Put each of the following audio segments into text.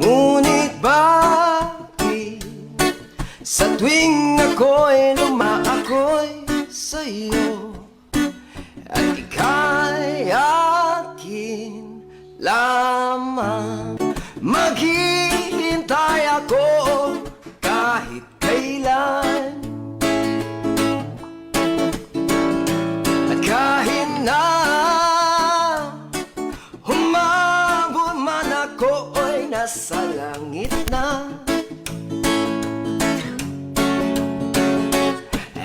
Ngunit bakit sa tuwing ako'y lumaako'y sa'yo at ika'y akin lamang? Maghihintay ako kahit kailan at kahit na humabol man ako ay nasa langit na.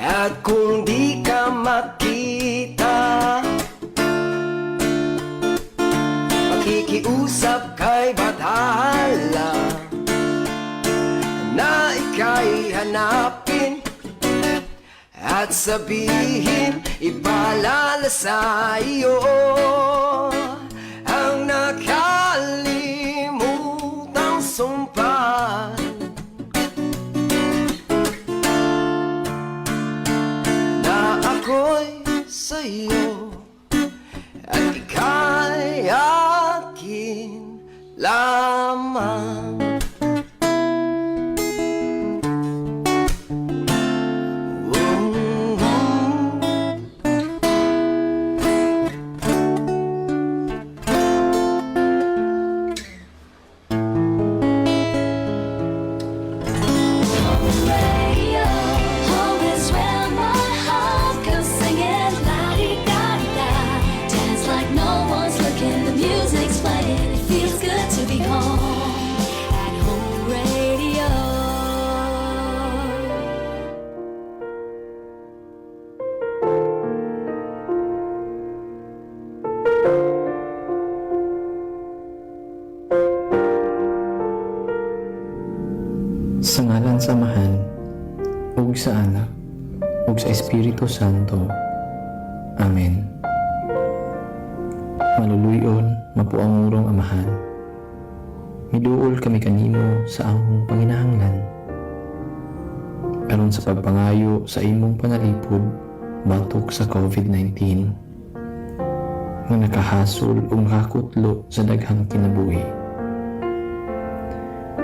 At kung di ka makita, makikiusap kay Bathala na ika'y hanapin at sabihin, ipaalala sa iyo ang nakalimutang sumpa na ako'y sa'yo at ika'y akin lamang. Radio, home is where my heart goes singing la-di-da-di-da. Dance like no one's looking, the music's playing. It feels good to be home at Home Radio. Sa ngalan sa Amahan, ug sa Anak, ug sa Espiritu Santo. Amen. Maluluy-on, mapuangurong Amahan. Miduol kami kanimo sa among panginahanglan. Aron sa pagpangayo sa imong panalipod batok sa COVID-19 nga nakahasol ug nakakutlo sa daghang kinabuhi.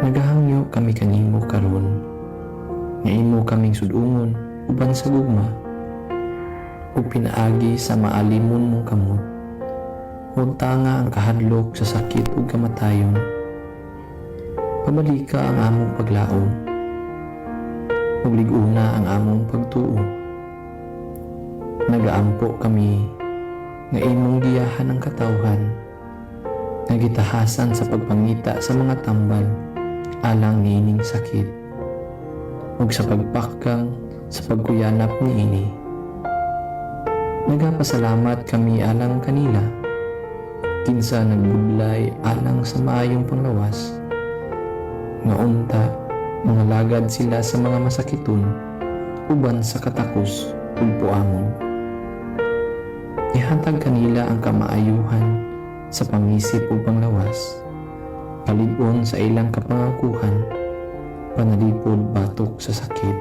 Nagahangyo kami kanimo karon nga imo kaming sud-ungon uban sa gugma ug pinaagi sa maalimon mong kamot. Huntanga ang kahadlok sa sakit ug kamatayon. Pabalika ang among paglaom ug lig-una ang among pagtuo. Nagaampo kami nga imong giyahan ang katawhan nga gitahasan sa pagpangita sa mga tambal alang niining sakit ug sa pagpakang sa pagkuyanap niini. Nagapasalamat kami alang kanila kinsa nagbudlay alang sa maayong panglawas nga unta mga lagad sila sa mga masakiton uban sa katakos ug puangon. Ihatag kanila ang kamaayuhan sa pangisip ug panglawas, kalig-on sa ilang kapangakuhan, panalipod batok sa sakit.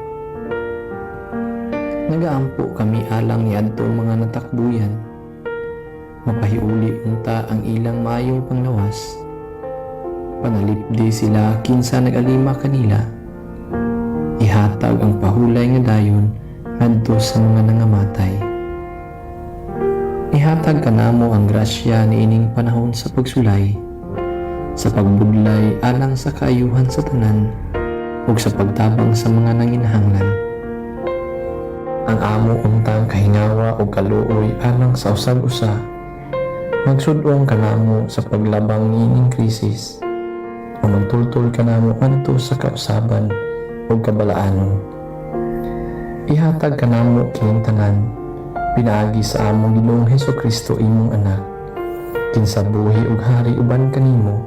Nagaampo kami alang niadtong mga natakbuyan, mapahiuli unta ang ilang maayong panglawas. Panalipdi sila kinsa nag-alima kanila. Ihatag ang pahulay nga dayon ngadto sa mga nangamatay. Ihatag kanamo ang grasya niining panahon sa pagsulay, sa pagbudlay alang sa kaayuhan sa tanan ug sa pagtabang sa mga nanginahanglan. Ang amo untang kahingawa ug kaluoy alang sa usag-usa, magsud-ong kanamo sa paglabang niining krisis, o magtultol kanamo ngadto sa kausaban ug kabalaanon. Ihatag kanamo kining tanan pinaagi sa among Ginoong Hesukristo, imong anak, kinsa buhi ug hari uban kanimo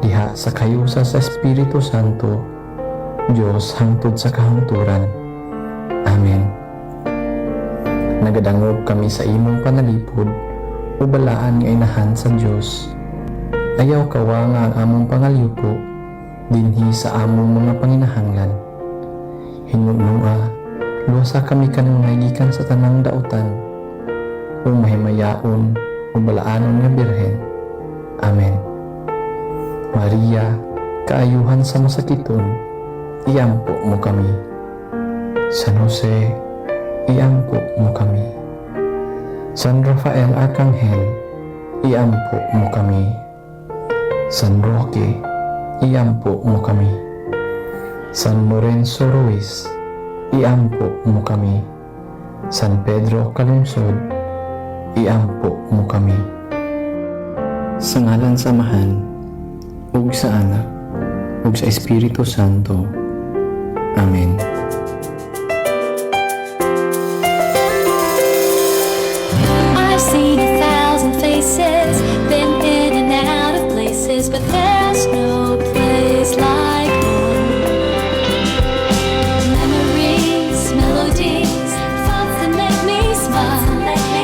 diha sa kayusa sa Espiritu Santo, Dios hangtod sa kahangturan. Amen. Nagadangop kami sa imong panalipod o balaan nga inahan sa Dios. Ayaw kawanga ang among pangalyuko dinhi sa among mga panginahanglan. Hinunua, luwasa kami kanunay gikan sa tanang dautan o mahimayaon o balaanon nga Birhen. Amen. Maria, Kaayuhan sa masakiton, iampo mo kami. San Jose, iampo mo kami. San Rafael Arcangel, iampo mo kami. San Roque, iampo mo kami. San Lorenzo Ruiz, iampo mo kami. San Pedro Calungsod, iampo mo kami. Sa ngalan sa Amahan, ug sa Anak, ug sa Espiritu Santo. Amen. I've seen a thousand faces, been in and out of places, but there's no place like home. Memories, melodies, thoughts that make me smile.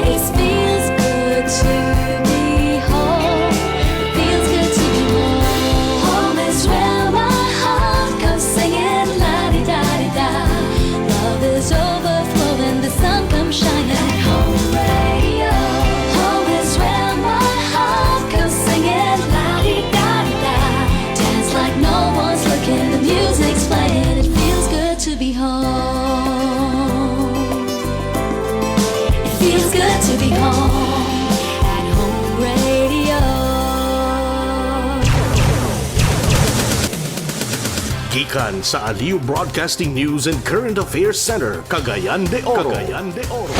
It feels good to be home. It feels good to be home. Home is where my heart goes singing la-di-da-di-da. Love is overflowing, the sun comes shining. Home radio. Home is where my heart goes singing la-di-da-di-da. Dance like no one's looking, the music's playing. It feels good to be home. It feels good to be home at home radio. Gikan sa Aliw Broadcasting News and Current Affairs Center, Cagayan de Oro. Cagayan de Oro.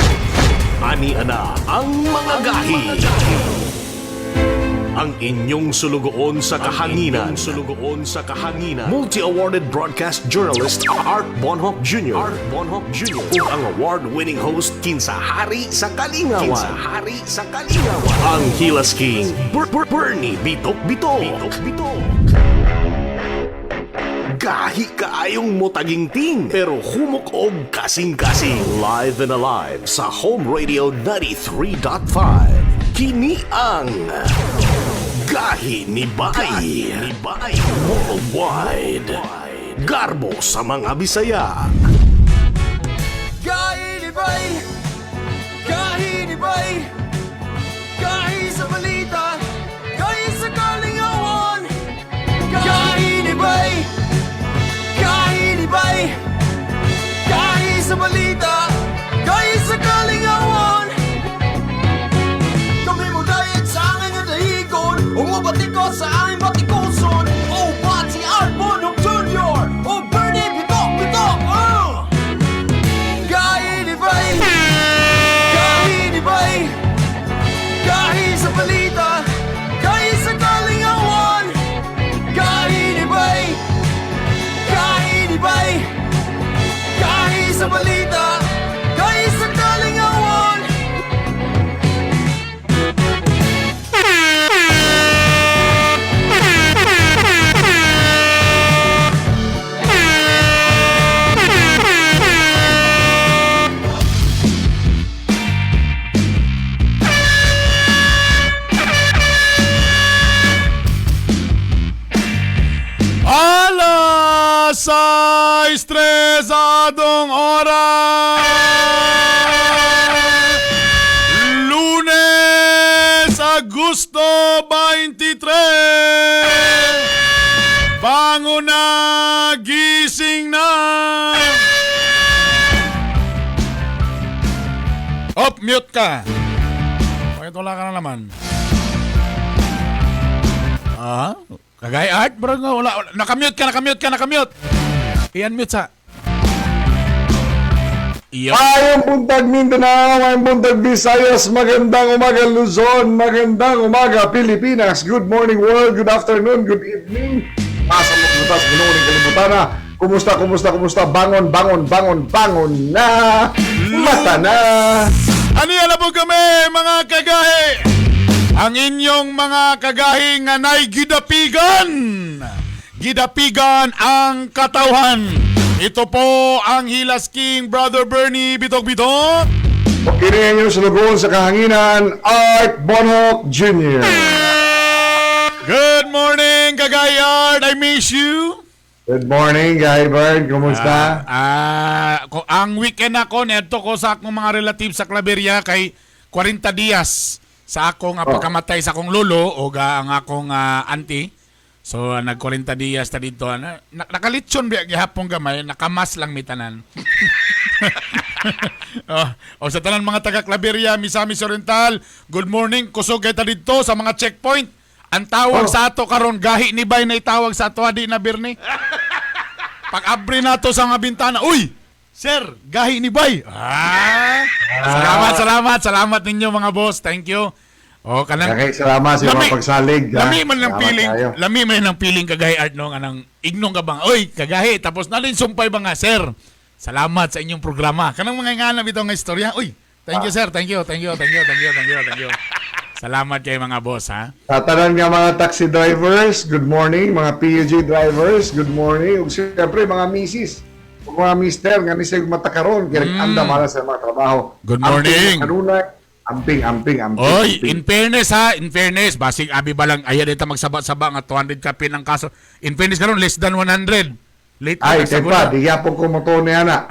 Ani ana ang mga gahi. Ang inyong sulugoon sa kahanginan. Sulugoon sa kahanginan. Multi-awarded broadcast journalist Art Bonhoc Jr. Art Bonhoc Jr. Ug ang award-winning host kinsa hari sa kalingawan. Kinsa hari sa kalingawan. Ang Hilas King, Bernie Bitok Bitok. Bitok Bitok. Gahi kaayong motaginting pero humok og kasing-kasing live and alive sa Home Radio 93.5. Kini ang Gahi ni Bay. Ni Bay Worldwide. Garbo sa mga Bisaya. Gahi ni Bay! Gahi ni Bay! Gahi sa balita! Gahi sa kalingawan! Gahi ni Bay! Gahi ni Bay! Gahi sa balita! Gahi sa kalingawan! Kami mo dayat sa angin nga dahigon. Umubati ko sa aming batikuson. O Pati Art Bonhoc Jr. O Bernie Bitok Bitok! Oh! Gahi ni Bay! Gahi ni Bay! Gahi sa balita! Gahi sa kalingawan! Gahi ni Bay! Gahi ni Bay! Gahi sa balita! Gahi sa kalingawan! Alas 6:03 adong oras! Lunes, Agosto 23! Bango na, gising na! Op, mute ka! Bakit wala ka na naman? Ah? Kagay Art, bro, nga, wala, wala. Nakamute ka, nakamute ka, nakamute. I-unmute sa. Iyo. Mayong buntag Mindanao, mayong buntag Visayas, magandang umaga Luzon, magandang umaga Pilipinas, good morning world, good afternoon, good evening. Asa mo kumusta sa Ginoo ning kalimutana? Kumusta, kumusta, kumusta? Bangon, bangon, bangon, bangon na! Mata na! Ano yan na po kami, mga kagahi? Ang inyong mga kagahi nga nay gidapigan. Gidapigan ang katawhan. Ito po ang Hilas King, Brother Bernie Bitok Bitok. O kini ang inyong sulugoon sa kahanginan, Art Bonhoc Jr. Good morning, Kagayard. I miss you. Good morning, Guy Bird. Kumusta? Ang weekend ako, neto ko sa akong mga relatives sa Claveria kay 40 dias sa akong pagkamatay sa akong lolo o ang akong auntie. So nag 40 dias ta dito na, nakalitson biya gihapon gamay, nakamas lang mi tanan. Oh, o sa tanan mga taga Claveria, Misamis Oriental, good morning. Kusog kay ta didto sa mga checkpoint. Ang tawag sa ato karon gahi ni bay na itawag sa ato di na birni. Pag abri nato sa mga bintana, uy! Sir, gahi ni bay. Ah! Salamat, salamat, salamat ninyo mga boss. Thank you. Oh, kanang Okay, salamat sa mga pagsalig, ha. Lami man ng Salamat feeling, tayo. lami man ng feeling kagahi art no anang ignong ka bang, oy, kagahi tapos na din sumpay ba nga sir. Salamat sa inyong programa. Kanang mga ingana bitaw nga istorya. Uy, thank you sir, thank you, thank you, thank you, thank you, thank you, thank you. Salamat kay mga boss ha. Sa tanan nga mga taxi drivers, good morning. Mga PUJ drivers, good morning. Ug siyempre mga misis, ug mga mister nga nisig matakaron kay anda mala sa mga trabaho. Good morning. Amping kanunay, amping, amping, amping. Oy, amping. in fairness ha, in fairness, basig abi ba lang ayan dito magsaba-saba nga 200 kapin ang kaso. In fairness karon less than 100. Late Ay, na sa kay pa, di yapon ko mo ni ana.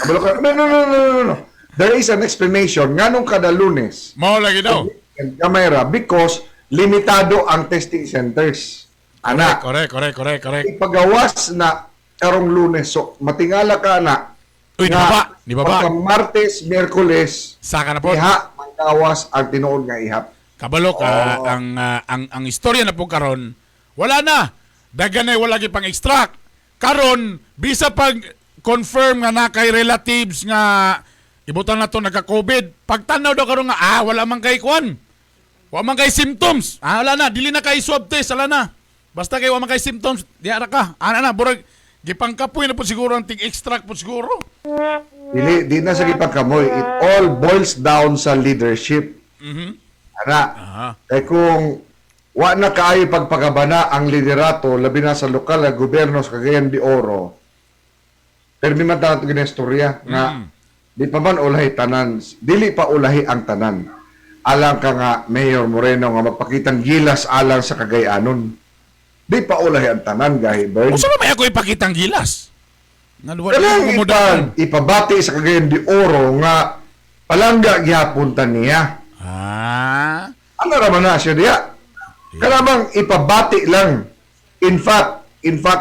Kabalo ka. No, no, no, no, no, no. There is an explanation nganong kada Lunes Mao lagi daw. gamay ra because limitado ang testing centers. Ana, Correct, correct, correct, correct. ipagawas na karong Lunes. So, matingala ka na. Uy, di nga ba ba? Di ba ba? Pagka Martes, Miyerkules, Saka na po. iha, magawas ang tinuod nga ihap. Kabalo ka ang istorya na po karon wala na. Dagan na wala gi pang extract. Karon bisa pag confirm nga na kay relatives nga ibutan na to nagka-COVID, pagtanaw daw karon nga wala man kay kwan. Wa man kay symptoms. Ah, wala na, dili na kay swab test, wala na. Basta kay wa man kay symptoms, diara ka. Ana na, burag gipangkapoy na po siguro ang tig-extract po siguro. Dili, di na sa gipagkamoy. It all boils down sa leadership. Ana, kay kung wa na kaayo pagpakabana ang liderato, labi na sa lokal na gobyerno sa Cagayan de Oro, pero may man tayo istorya nga di pa man ulahi tanan, dili pa ulahi ang tanan. Alang ka nga Mayor Moreno nga magpakitang gilas alang sa Cagayanon. Di pa ulahi ang tanan gahi Bird. Usa ba may ako ipakitang gilas? Nga wala Kanang ko ipa, mudakan. ipabati sa Cagayan de Oro nga palangga gihapon ta niya. Ah. Ano raman na siya diya? Kanang ipabati lang. In fact,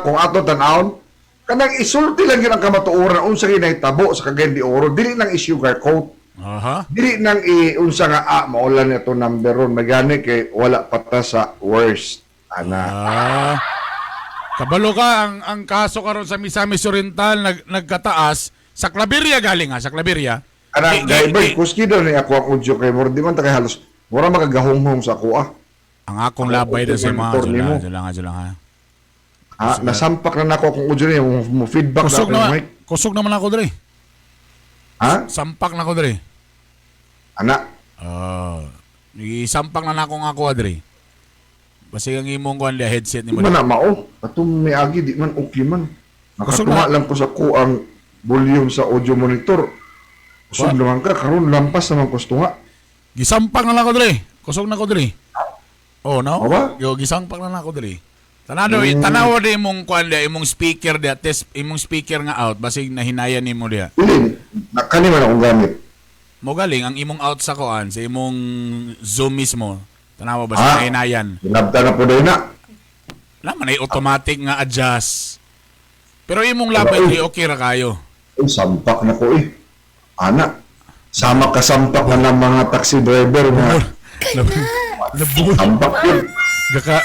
kung ato tan-awon, kanang isulti lang yun ang kamatuoran unsa ginahitabo sa Cagayan de Oro, dili nang i-sugar coat. Aha. Dili nang i-unsa nga maulan ito number ron magani kay wala pa ta sa worst ana. Ah. Kabalo ka ang kaso karon sa Misamis Oriental nagkataas sa Claveria galing ha, sa Claveria. Ana driver, kuski daw ni ako ang audio kay mura di man ta kay halos mura makagahonghong sa ako ah. Ang akong labay na sa mga monitor nimo. dyan lang ha. Ha, nasampak na nako akong audio niya mo feedback Kusog na na, ako mic. kusog naman ako dre. Ha? Sampak na ako dre. Ana. Oh. Isampak na nako nga ako dre. Basta ang imong kuan diha, headset Di nimo. man na mao. Atong miagi di man okay man. Kusog Nakatunga na. lang ko sa ko ang volume sa audio monitor. Kusog naman ka karon lampas naman ko sa tunga. Gisampak na lang ako dre. Kusog na ko dre. Oh no. O ba? Yo gisampak na lang ako dre. Tanado tanaw di imong kuan diha, imong speaker diha, test imong speaker nga out basig nahinayan nimo diha. Dili na kani man akong gamit. Mo galing ang imong out sa kuan sa imong Zoom mismo. Tanawa basig Ah. nahinayan. Ginabta na po dahil na. Wala man ay automatic nga adjust. Pero imong labay Wala, di okay ra kayo. Ay, sampak na ko eh. Ana, sama ka sampak na ng mga taxi driver nga. Nabungol. Sampak yun. Gaka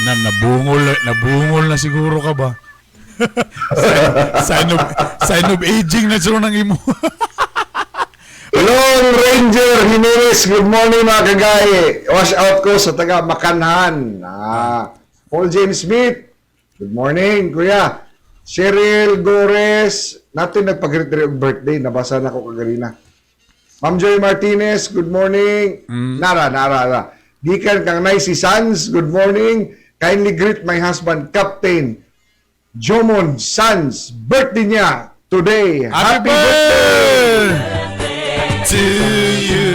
na nabungol na siguro ka ba? Sign of aging na siguro ng imo. Lone Ranger Jimenez, good morning mga kagaye. Wash out ko sa taga Makanhan. Ah, Paul James Smith, good morning kuya. Cheryl Gores, natin nagpag-greet og birthday, nabasa na ko kaganina. Ma'am Joy Martinez, good morning. Nara, nara, nara. Gikan kang Nicey Sanz, good morning. Kindly greet my husband, Captain Jomon Sanz. Birthday niya today. Happy birthday to you.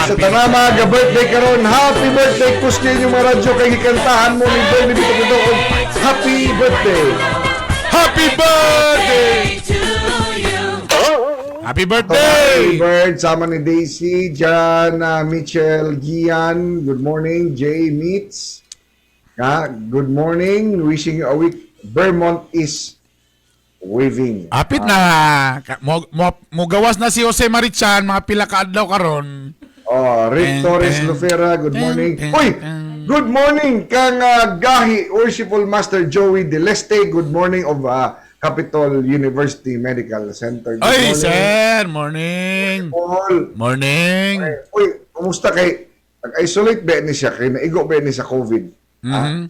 Sa tanan mga ga-birthday karon, happy birthday kuski inyong mga radyo kay gikantahan mo ni Bernie Bito og happy birthday. Happy birthday! Happy Happy birthday! bird sama ni Daisy, Jan, Mitchell, Gian, good morning, Jay Meets. Ha? Good morning. Wishing you a week. Vermont is waving. Apit na mo gawas na si Jose Marichan mga pila ka adlaw karon. Oh, Rick Ten, Torres ten, Lufera, good ten, morning. ten, Uy, ten. good morning kang Gahi Worshipful Master Joey Deleste. Good morning of Capitol University Medical Center. Good Ay, morning. sir, morning. Paul. Morning. Uy, kumusta kay nag-isolate ba ni siya kay naigo ba ni sa COVID? Ah,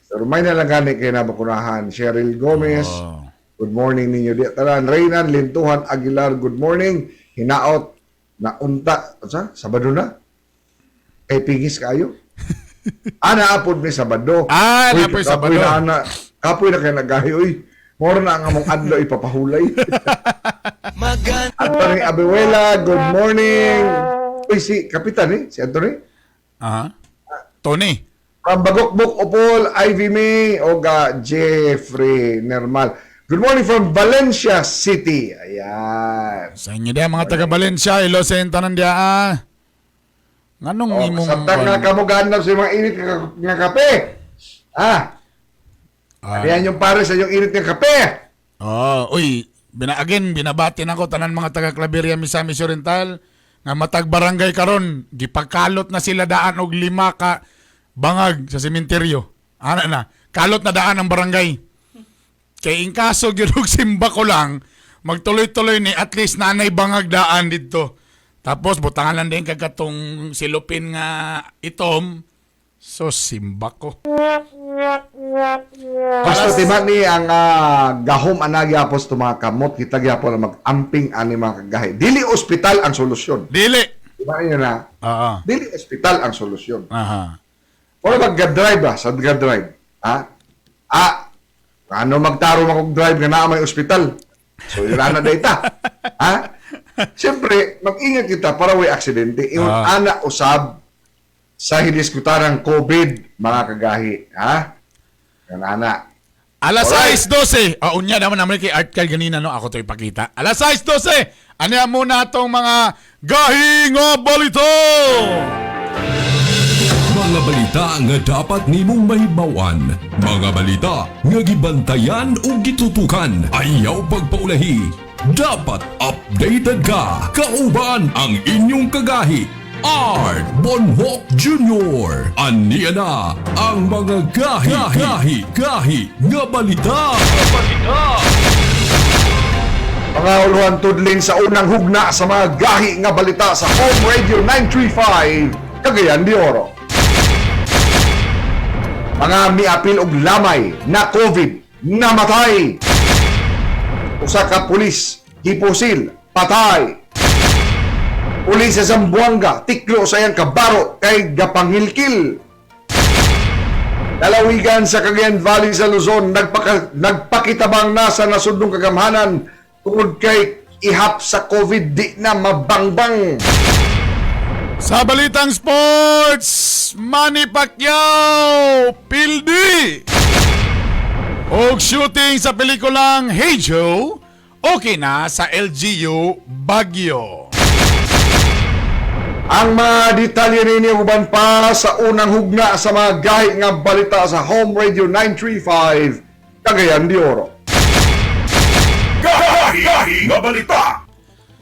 pero may na lang gani kay nabakunahan. Cheryl Gomez. Oh. Good morning ninyo di tanan. Reynan Lintuhan Aguilar, good morning. Hinaot na unta sa Sabado na. Kay pigis kayo. Ana apod mi Sabado. Ah, Uy, napoy kapoy Sabado. Na, ana, kapoy na kay nagahi uy. Moro na ang among adlaw ipapahulay. Anthony Abehuela, good morning. Uy, si Kapitan eh, si Anthony. Aha. Tony. From Bagokbok, Opol, Ivy May, Oga Jeffrey Nermal. Good morning from Valencia City. Ayan. Sa inyo diya mga taga Valencia, ilo sa tanan diya. Ah. Nganong Oh, imong samtang nga kamo ganap sa mga init nga kape. Ah, Ah. ayan yung pare sa inyong init nga kape. Oh, uy, again binabati nako tanan mga taga Claveria, Misamis Oriental nga matag barangay karon gipakalot na sila daan og lima ka bangag sa sementeryo. Ana na, kalot na daan ang barangay. Kay in kaso gyud og simba ko lang, magtuloy-tuloy ni at least nanay bangag daan didto. Tapos butangan lang din kag katong silupin nga itom. So simba ko. Basta tima ni ang gahom anagi apos to mga kamot kita gyapon na mag-amping ani mga kagahi. Dili ospital ang solusyon. Dili. Diba niyo na? Oo. Dili ospital ang solusyon. Aha. Pero mag-drive ba? Sa drive. Ha? Ah, ano magtaro makog drive nga naa may ospital? So yun na data. Ha? Siyempre, mag-ingat kita para way aksidente. Ingon ana usab sa hidiskutarang COVID, mga kagahi. Ha? Yan ana. Alas Alright. 6:12. Ah, unya naman naman kay Art Carl ganina no, ako to ipakita. Alas 6:12. Ano yan muna atong mga gahi nga balita? Mga balita nga dapat nimong mahibawan. Mga balita nga gibantayan o gitutukan. Ayaw pagpaulahi. Dapat updated ka. Kauban ang inyong kagahi. Art Bonhoc Jr. Aniya na ang mga gahi, gahi, gahi nga balita. Mga uluhan tudling sa unang hugna sa mga gahi nga balita sa Home Radio 935, Cagayan de Oro. Mga miapil og lamay na COVID namatay. Usa ka pulis gipusil patay. Pulis sa Zamboanga tiklo sa iyang kabaro kay gapangilkil. Lalawigan sa Cagayan Valley sa Luzon, nagpakitabang na sa nasudnong kagamhanan tungod kay ihap sa COVID di na mabangbang. Sa balitang sports, Manny Pacquiao pildi. Og shooting sa pelikulang Hey Joe, okay na sa LGU Baguio. Ang mga detalye nini uban pa sa unang hugna sa mga gahi nga balita sa Home Radio 935 Cagayan de Oro. Gahi nga balita.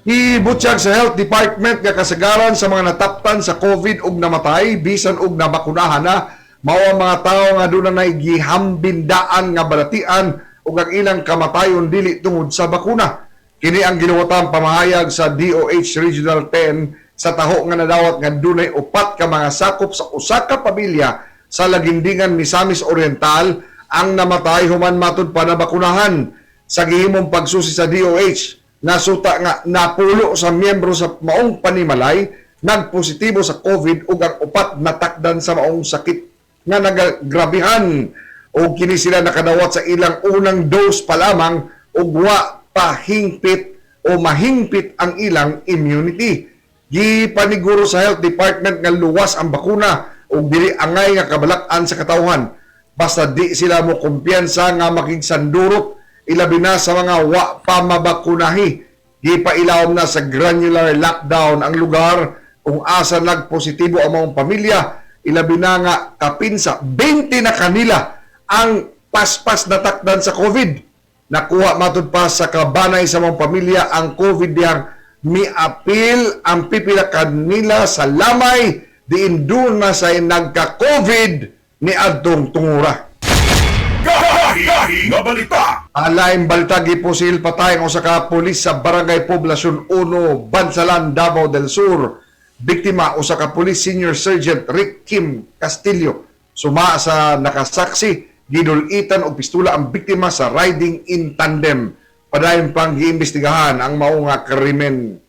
Ibutyag sa Health Department nga kasagaran sa mga nataptan sa COVID ug namatay bisan og nabakunahan na mao ang mga tawo nga doon na gihambindaan nga balatian ug ang ilang kamatayon dili tungod sa bakuna. Kini ang giluwatang pamahayag sa DOH Regional 10 sa taho nga nadawat nga dunay upat ka mga sakop sa usa ka pamilya sa Lagindingan, Misamis Oriental ang namatay human matud pa na bakunahan. Sa gihimong pagsusi sa DOH, nasuta nga napulo sa miyembro sa maong panimalay nagpositibo sa COVID ug ang upat natakdan sa maong sakit nga nagagrabihan og kini sila nakadawat sa ilang unang dose pa lamang ug wa pa hingpit o mahingpit ang ilang immunity. Gipaniguro sa Health Department nga luwas ang bakuna ug dili angay nga kabalak-an sa katawhan. Basta di sila mo kumpiyansa nga makigsandurot ilabi na sa mga wa pa mabakunahi. Gipailawom na sa granular lockdown ang lugar kung asa nagpositibo ang mga pamilya. Ilabi na nga kapin sa 20 na kanila ang paspas na takdan sa COVID. Nakuha matud pa sa kabanay sa mga pamilya ang COVID diyang miapil ang pipila kanila sa lamay diin doon na say nagka-COVID ni adtong tungura. Gahi nga balita. Alain balita gipusil patay ang usa ka pulis sa Barangay Poblacion 1, Bansalan, Davao del Sur. Biktima usa ka pulis Senior Sergeant Rick Kim Castillo. Suma sa nakasaksi, gidulitan og pistula ang biktima sa riding in tandem. Padayon pang giimbestigahan ang mao nga krimen.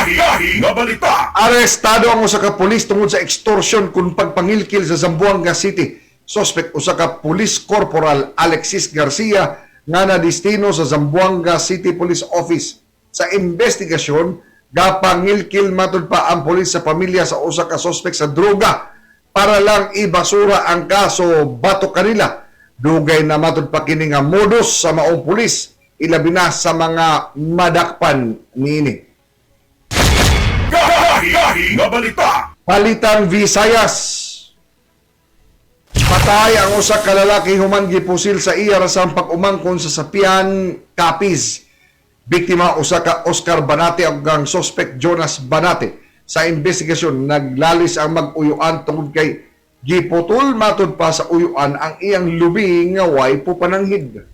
Gahi nga balita. Arestado ang usa ka pulis tungod sa extortion kun pagpangilkil sa Zamboanga City. Suspect usa ka pulis corporal Alexis Garcia nga nadistino sa Zamboanga City Police Office. Sa investigasyon, gapangilkil matud pa ang pulis sa pamilya sa usa ka suspect sa droga para lang ibasura ang kaso batok kanila. Dugay na matud pa kini nga modus sa maong pulis, ilabi na sa mga madakpan niini. Gahi nga balita. Palitang Visayas. Patay ang usa ka lalaki human gipusil sa iya rasang pag-umangkon sa sapian Capiz. Biktima usa ka Oscar Banate ug ang suspect Jonas Banate. Sa investigasyon naglalis ang mag-uyuan tungod kay giputol matud pa sa uyuan ang iyang lubi nga way pupananghid.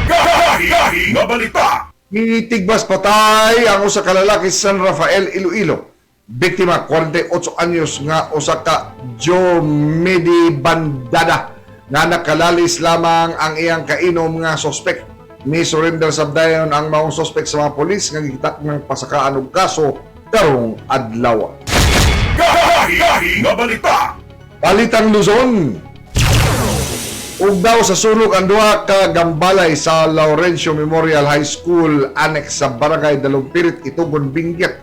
Gahi nga balita. Gitigbas patay ang usa ka lalaki sa San Rafael, Iloilo. Biktima 48 anyos nga usa ka Jomedi Bandada nga nakalalis lamang ang iyang kainom nga sospek. Ni surrender sa dayon ang maong sospek sa mga polis nga gitak ng pasakaan og kaso karong adlaw. Gahi nga balita. Balitang Luzon. Ug daw sa sulok ang duha ka gambalay sa Laurencio Memorial High School annex sa Barangay Dalumpirit, Itogon, Benguet.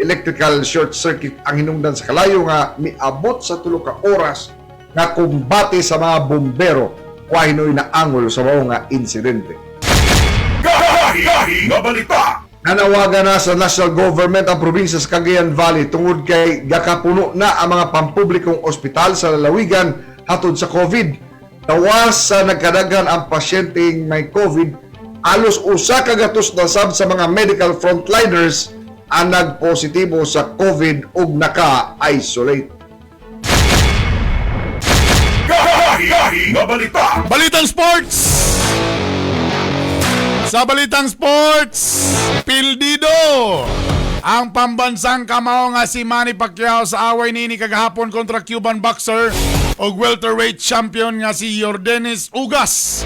Electrical short circuit ang hinungdan sa kalayo nga miabot sa tulo ka oras nga kumbate sa mga bombero wa hinoy na angol sa mao nga insidente. Gahi nga balita. Nanawagan na sa national government ang probinsya sa Cagayan Valley tungod kay gakapuno na ang mga pampublikong ospital sa lalawigan hatod sa COVID. Tawas sa nagkadaghan ang pasyenteng may COVID, alos 100 na sab sa mga medical frontliners ang nagpositibo sa COVID ug naka-isolate. Gahi nga balita. Balitang Sports! Sa Balitang Sports, Pildido! Ang pambansang kamao nga si Manny Pacquiao sa away niini kagahapon kontra Cuban boxer ug welterweight champion nga si Yordenis Ugas.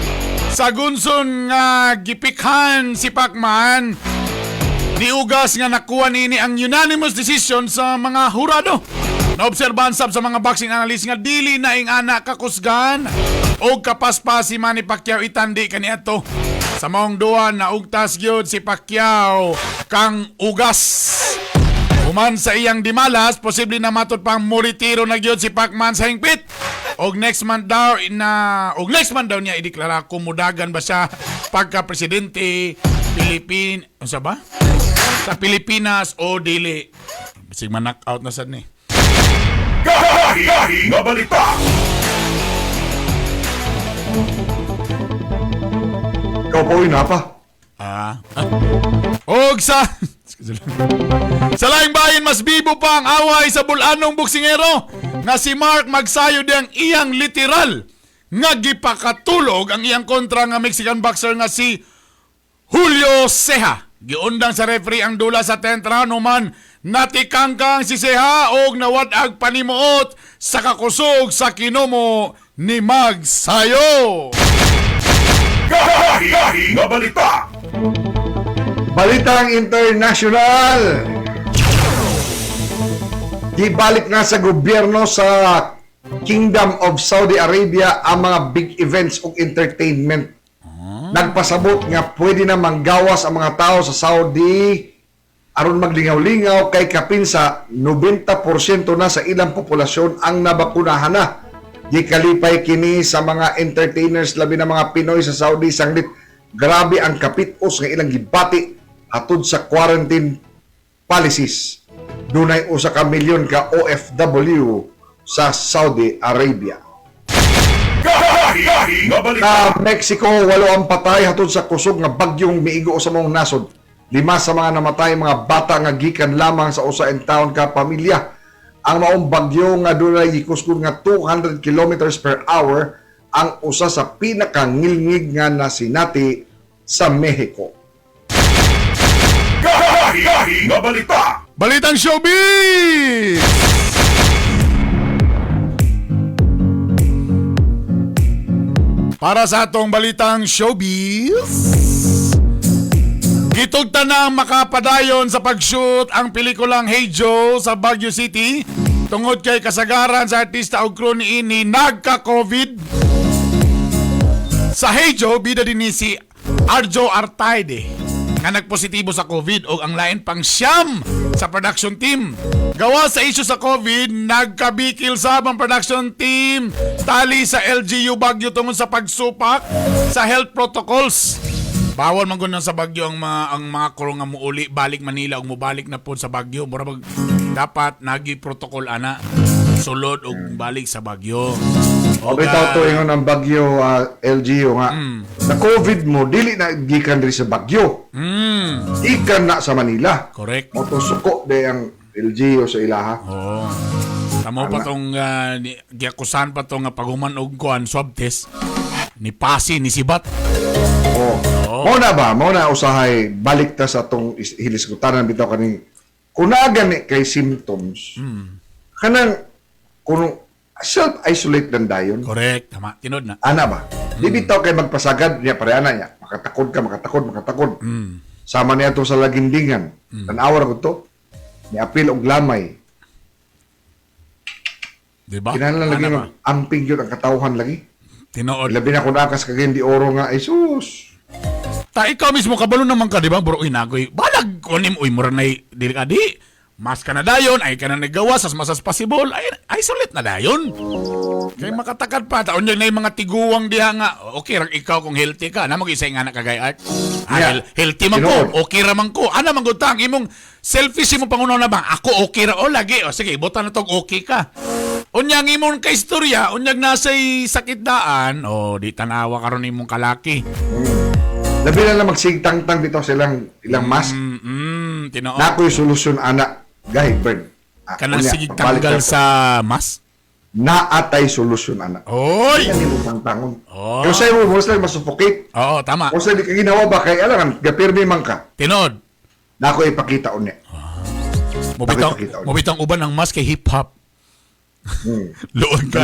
Sa gunson nga gipikhan si Pacman, ni Ugas nga nakuha nini ang unanimous decision sa mga hurado. Naobserbahan sab sa mga boxing analyst nga dili na ing ana kakusgan o kapaspas si Manny Pacquiao itandi kaniadto. Sa maong duwa naugtas gyud si Pacquiao kang Ugas. Human sa iyang dimalas, posible na matod pang muritiro na gyud si Pacman sa hingpit. Og next month daw niya ideklara kung mudagan ba siya pagka presidente Philippine, unsa ba? Sa Pilipinas o dili. Bisig man-knockout na sad ni. Gahi nga balita. Ikaw po yun, pa. Ah. Og sa Excuse lang. Sa laing bahin, mas bibo pa ang away sa bulanong boksingero nga si Mark Magsayo diyang iyang literal nga gipakatulog ang iyang kontra nga Mexican boxer nga si Julio Ceja. Giundang sa referee ang dula sa 10th round human natikangkang si Ceja og nawad-ag panimuot sa kakusog sa kinomo ni Magsayo. Gahi nga balita. Balitang International! Gibalik na sa gobyerno sa Kingdom of Saudi Arabia ang mga big events ug entertainment. Nagpasabot nga pwede na manggawas ang mga tao sa Saudi aron maglingaw-lingaw kay kapin sa 90% na sa ilang populasyon ang nabakunahan na. Gikalipay kini sa mga entertainers labi na mga Pinoy sa Saudi sanglit grabe ang kapitos nga ilang gibati atud sa quarantine policies. Dunay 1 ka milyon ka OFW sa Saudi Arabia. Gahi nga balita. Sa Mexico, walo ang patay hatod sa kusog nga bagyong miigo sa maong nasod. Lima sa mga namatay, mga bata nga gikan lamang sa usa intawon ka pamilya. Ang maong bagyo nga dunay gikusgon nga 200 kilometers per hour ang usa sa pinakangilngig nga nasinati sa Mexico. Gahi nga balita. Balitang showbiz! Para sa atong balitang showbiz, gitugtan na makapadayon sa pag-shoot ang pelikulang Hey Joe sa Baguio City tungod kay kasagaran sa artista og crew niini nagka-COVID. Sa Hey Joe, bida din ni si Arjo Artaide nga nagpositibo sa COVID o ang lain pang siyam sa production team. Gawa sa issue sa COVID, nagkabikil sa ang production team tali sa LGU Baguio tungod sa pagsupak sa health protocols. Bawal man gud sa Baguio ang mga crew nga muuli balik Manila ug mubalik na pod sa Baguio. Mura bag dapat nagi protocol ana sulod ug balik sa Baguio. O bitaw to ingon ang Baguio LGU nga na COVID mo dili na gikan diri sa Baguio. Gikan na sa Manila. Correct. Mao to suko de ang LGU sa ilaha. Oo. Tamo pa tong giakusahan pa tong nga paghuman og kuan swab test ni Pasi ni Sibat. Oh. Mao na ba? Mao na usahay balik ta sa atong hilisgutanan bitaw kaning kung naa gani kay symptoms. Kanang kuno self-isolate dan dayon. Correct, tama. Tinod na. Ana ba? Di bitaw kay magpasagad niya pare ana niya. Makatakod ka, makatakod, makatakod. Sama niya to sa lagindingan. Tan-awar ko to. Ni apil og lamay. Di ba? Kinahanglan lagi Ana ba? mag amping yun ang katawhan lagi. Tinuod. Labi na kung akas kagayon di oro nga, ay sus. Ta ikaw mismo kabalo naman ka, di ba? Bro, uy, nagoy. Balag kunim uy mura nay dili ka di. Mas ka na dayon, ay ka na nagawas as much as possible, ay isolate na dayon. Kay makatakad pa taon na yung mga tiguang diha nga. Okay ra ikaw kung healthy ka. Namo isa nga na kagay art. Ah, healthy man ko, Tinuod. okay ra man ko. Ana man gud ta ang imong selfish imong pangunaw na ba? Ako okay ra o lagi. O sige, butan na tog okay ka. Unya ang imong kaistorya, unyag nasay sakit daan, o di tanawa karon imong kalaki. Labi na lang magsigtangtang bitaw sa ilang mask. Tinuod. Na ako'y solusyon ana. Gay, Bern. Ah, Kanang unya, sige pabalik tanggal na ko. sa mas? Naatay solusyon ana. Oy! Yan yung tangtangon. Oh. Pero sa'yo mo, most like masuffocate. Oo, tama. Most like di ka ginawa ba kay alam, gapirmi man ka. Tinod. Na ako ipakita unya. Mubitang, Pakita ulit. mubitang uban ang mas kay hip-hop. Luon ka.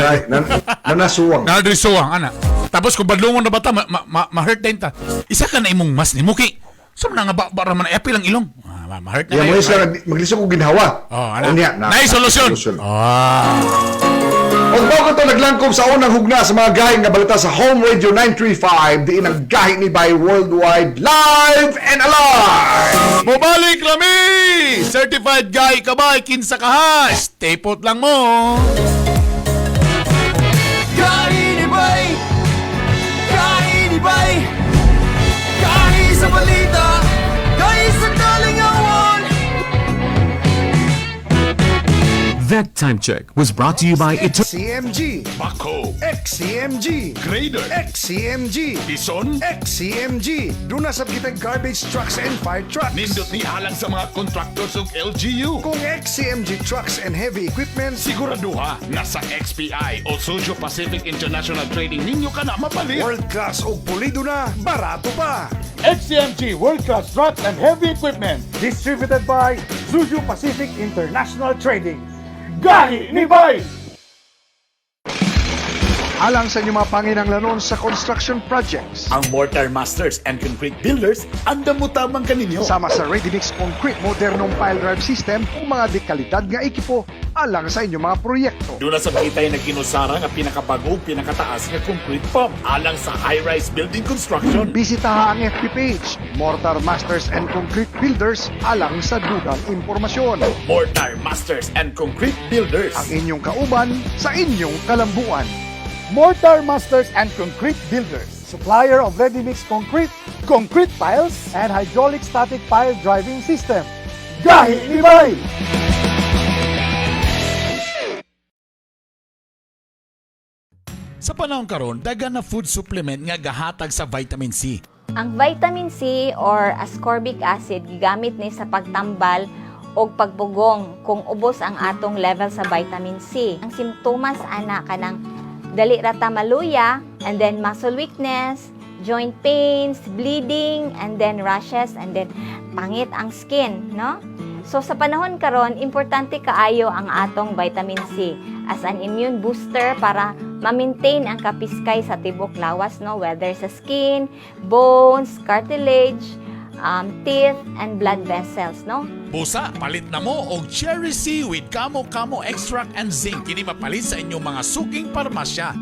Nanasuwang. Nadrisuwang, ana. Tapos kung badlungon na ba ta, ma-hurt din ta. Isa ka na imong mas ni Muki. So na nga ba, ba raman, apil ang ilong. Ah, ma-hurt na Yeah, mo kayo. isa maglisod ko ginhawa. Oh, ana. Unya, Naay solusyon. Ah. Og bago to naglangkob sa unang hugna sa mga gahi nga balita sa Home Radio 935, diin ang gahi ni by Worldwide Live and Alive! Mubalik rami! Certified guy ka ba? Kinsa ka ha? Stay put lang mo. Kainibay! Kainibay! Kahi sa balita! Kahi sa kalingawan! That time check was brought to you by Ito. XCMG, Bako. XCMG, Grader. XCMG, Bison. XCMG. Doon na sa kitang garbage trucks and fire trucks. Nindot ni halang sa mga contractors ng LGU. Kung XCMG trucks and heavy equipment, Siguraduha nga sa XPI o Suzhou Pacific International Trading ninyo ka na mapalit. world class og pulido na, barato pa. XCMG World Class Trucks and Heavy Equipment. Distributed by Zuzu Pacific International Trading. Gahi ni Bay! Alang sa inyong mga panginanglanon sa construction projects. Ang Mortar Masters and Concrete Builders, andam mo tamang kaninyo. Sama sa Ready Mix Concrete modernong pile drive system o mga dekalidad nga ekipo alang sa inyong mga proyekto. Doon na sa kita'y nagkinusara nga pinakabago, pinakataas nga concrete pump alang sa high-rise building construction. Bisitaha ang FB page, Mortar Masters and Concrete Builders alang sa dugang impormasyon. Mortar Masters and Concrete Builders. Ang inyong kauban sa inyong kalambuan. Mortar Masters and Concrete Builders. Supplier of ready-mix concrete, concrete piles, and hydraulic static pile driving system. Gahi ni Bay! Sa panahon karon, daghan na food supplement nga gahatag sa vitamin C. Ang vitamin C or ascorbic acid gigamit ni sa pagtambal og pagpugong kung ubos ang atong level sa vitamin C. Ang simptomas ana kanang dali ra ta maluya and then muscle weakness, joint pains, bleeding, and then rashes, and then pangit ang skin, no? So sa panahon karon, importante kaayo ang atong vitamin C as an immune booster para ma-maintain ang kapiskay sa tibok lawas, no, whether sa skin, bones, cartilage, teeth, and blood vessels, no? Busa, palit na mo og Cherry C with Kamo Kamo Extract and Zinc. Kini mapalit sa inyong mga suking parmasya.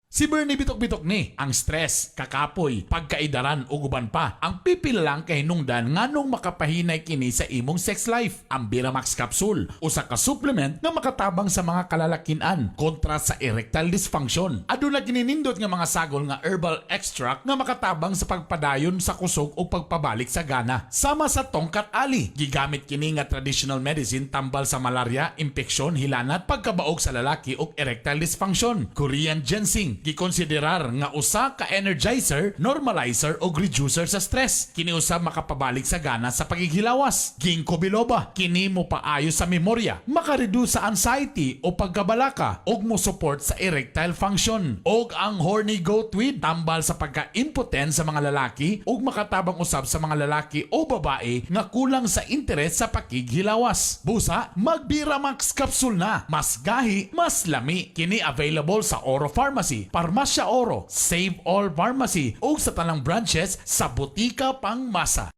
Si Bernie Bitok-Bitok ni, ang stress, kakapoy, pagkaidaran ug uban pa, ang pipila lang kahinungdan nganong makapahinay kini sa imong sex life. Ang Biramax Capsule, usa ka supplement nga makatabang sa mga kalalakian kontra sa erectile dysfunction. Aduna kini nindot nga mga sagol nga herbal extract nga makatabang sa pagpadayon sa kusog o pagpabalik sa gana. Sama sa Tongkat Ali, gigamit kini nga traditional medicine tambal sa malaria, impeksyon, hilanat, pagkabaog sa lalaki ug erectile dysfunction. Korean ginseng, gikonsiderar nga usa ka energizer, normalizer o reducer sa stress. Kini usab makapabalik sa gana sa pagighilawas. Ginkgo biloba, kini mo paayo sa memorya, makareduce sa anxiety o pagkabalaka ug mo support sa erectile function. Og ang horny goat weed, tambal sa pagka-impotent sa mga lalaki ug makatabang usab sa mga lalaki o babae nga kulang sa interes sa pakighilawas. Busa, magbiramax capsule na. Mas gahi, mas lami. Kini available sa Oro Pharmacy, Parmasya Oro, Save All Pharmacy ug sa tanang branches sa Botika Pangmasa.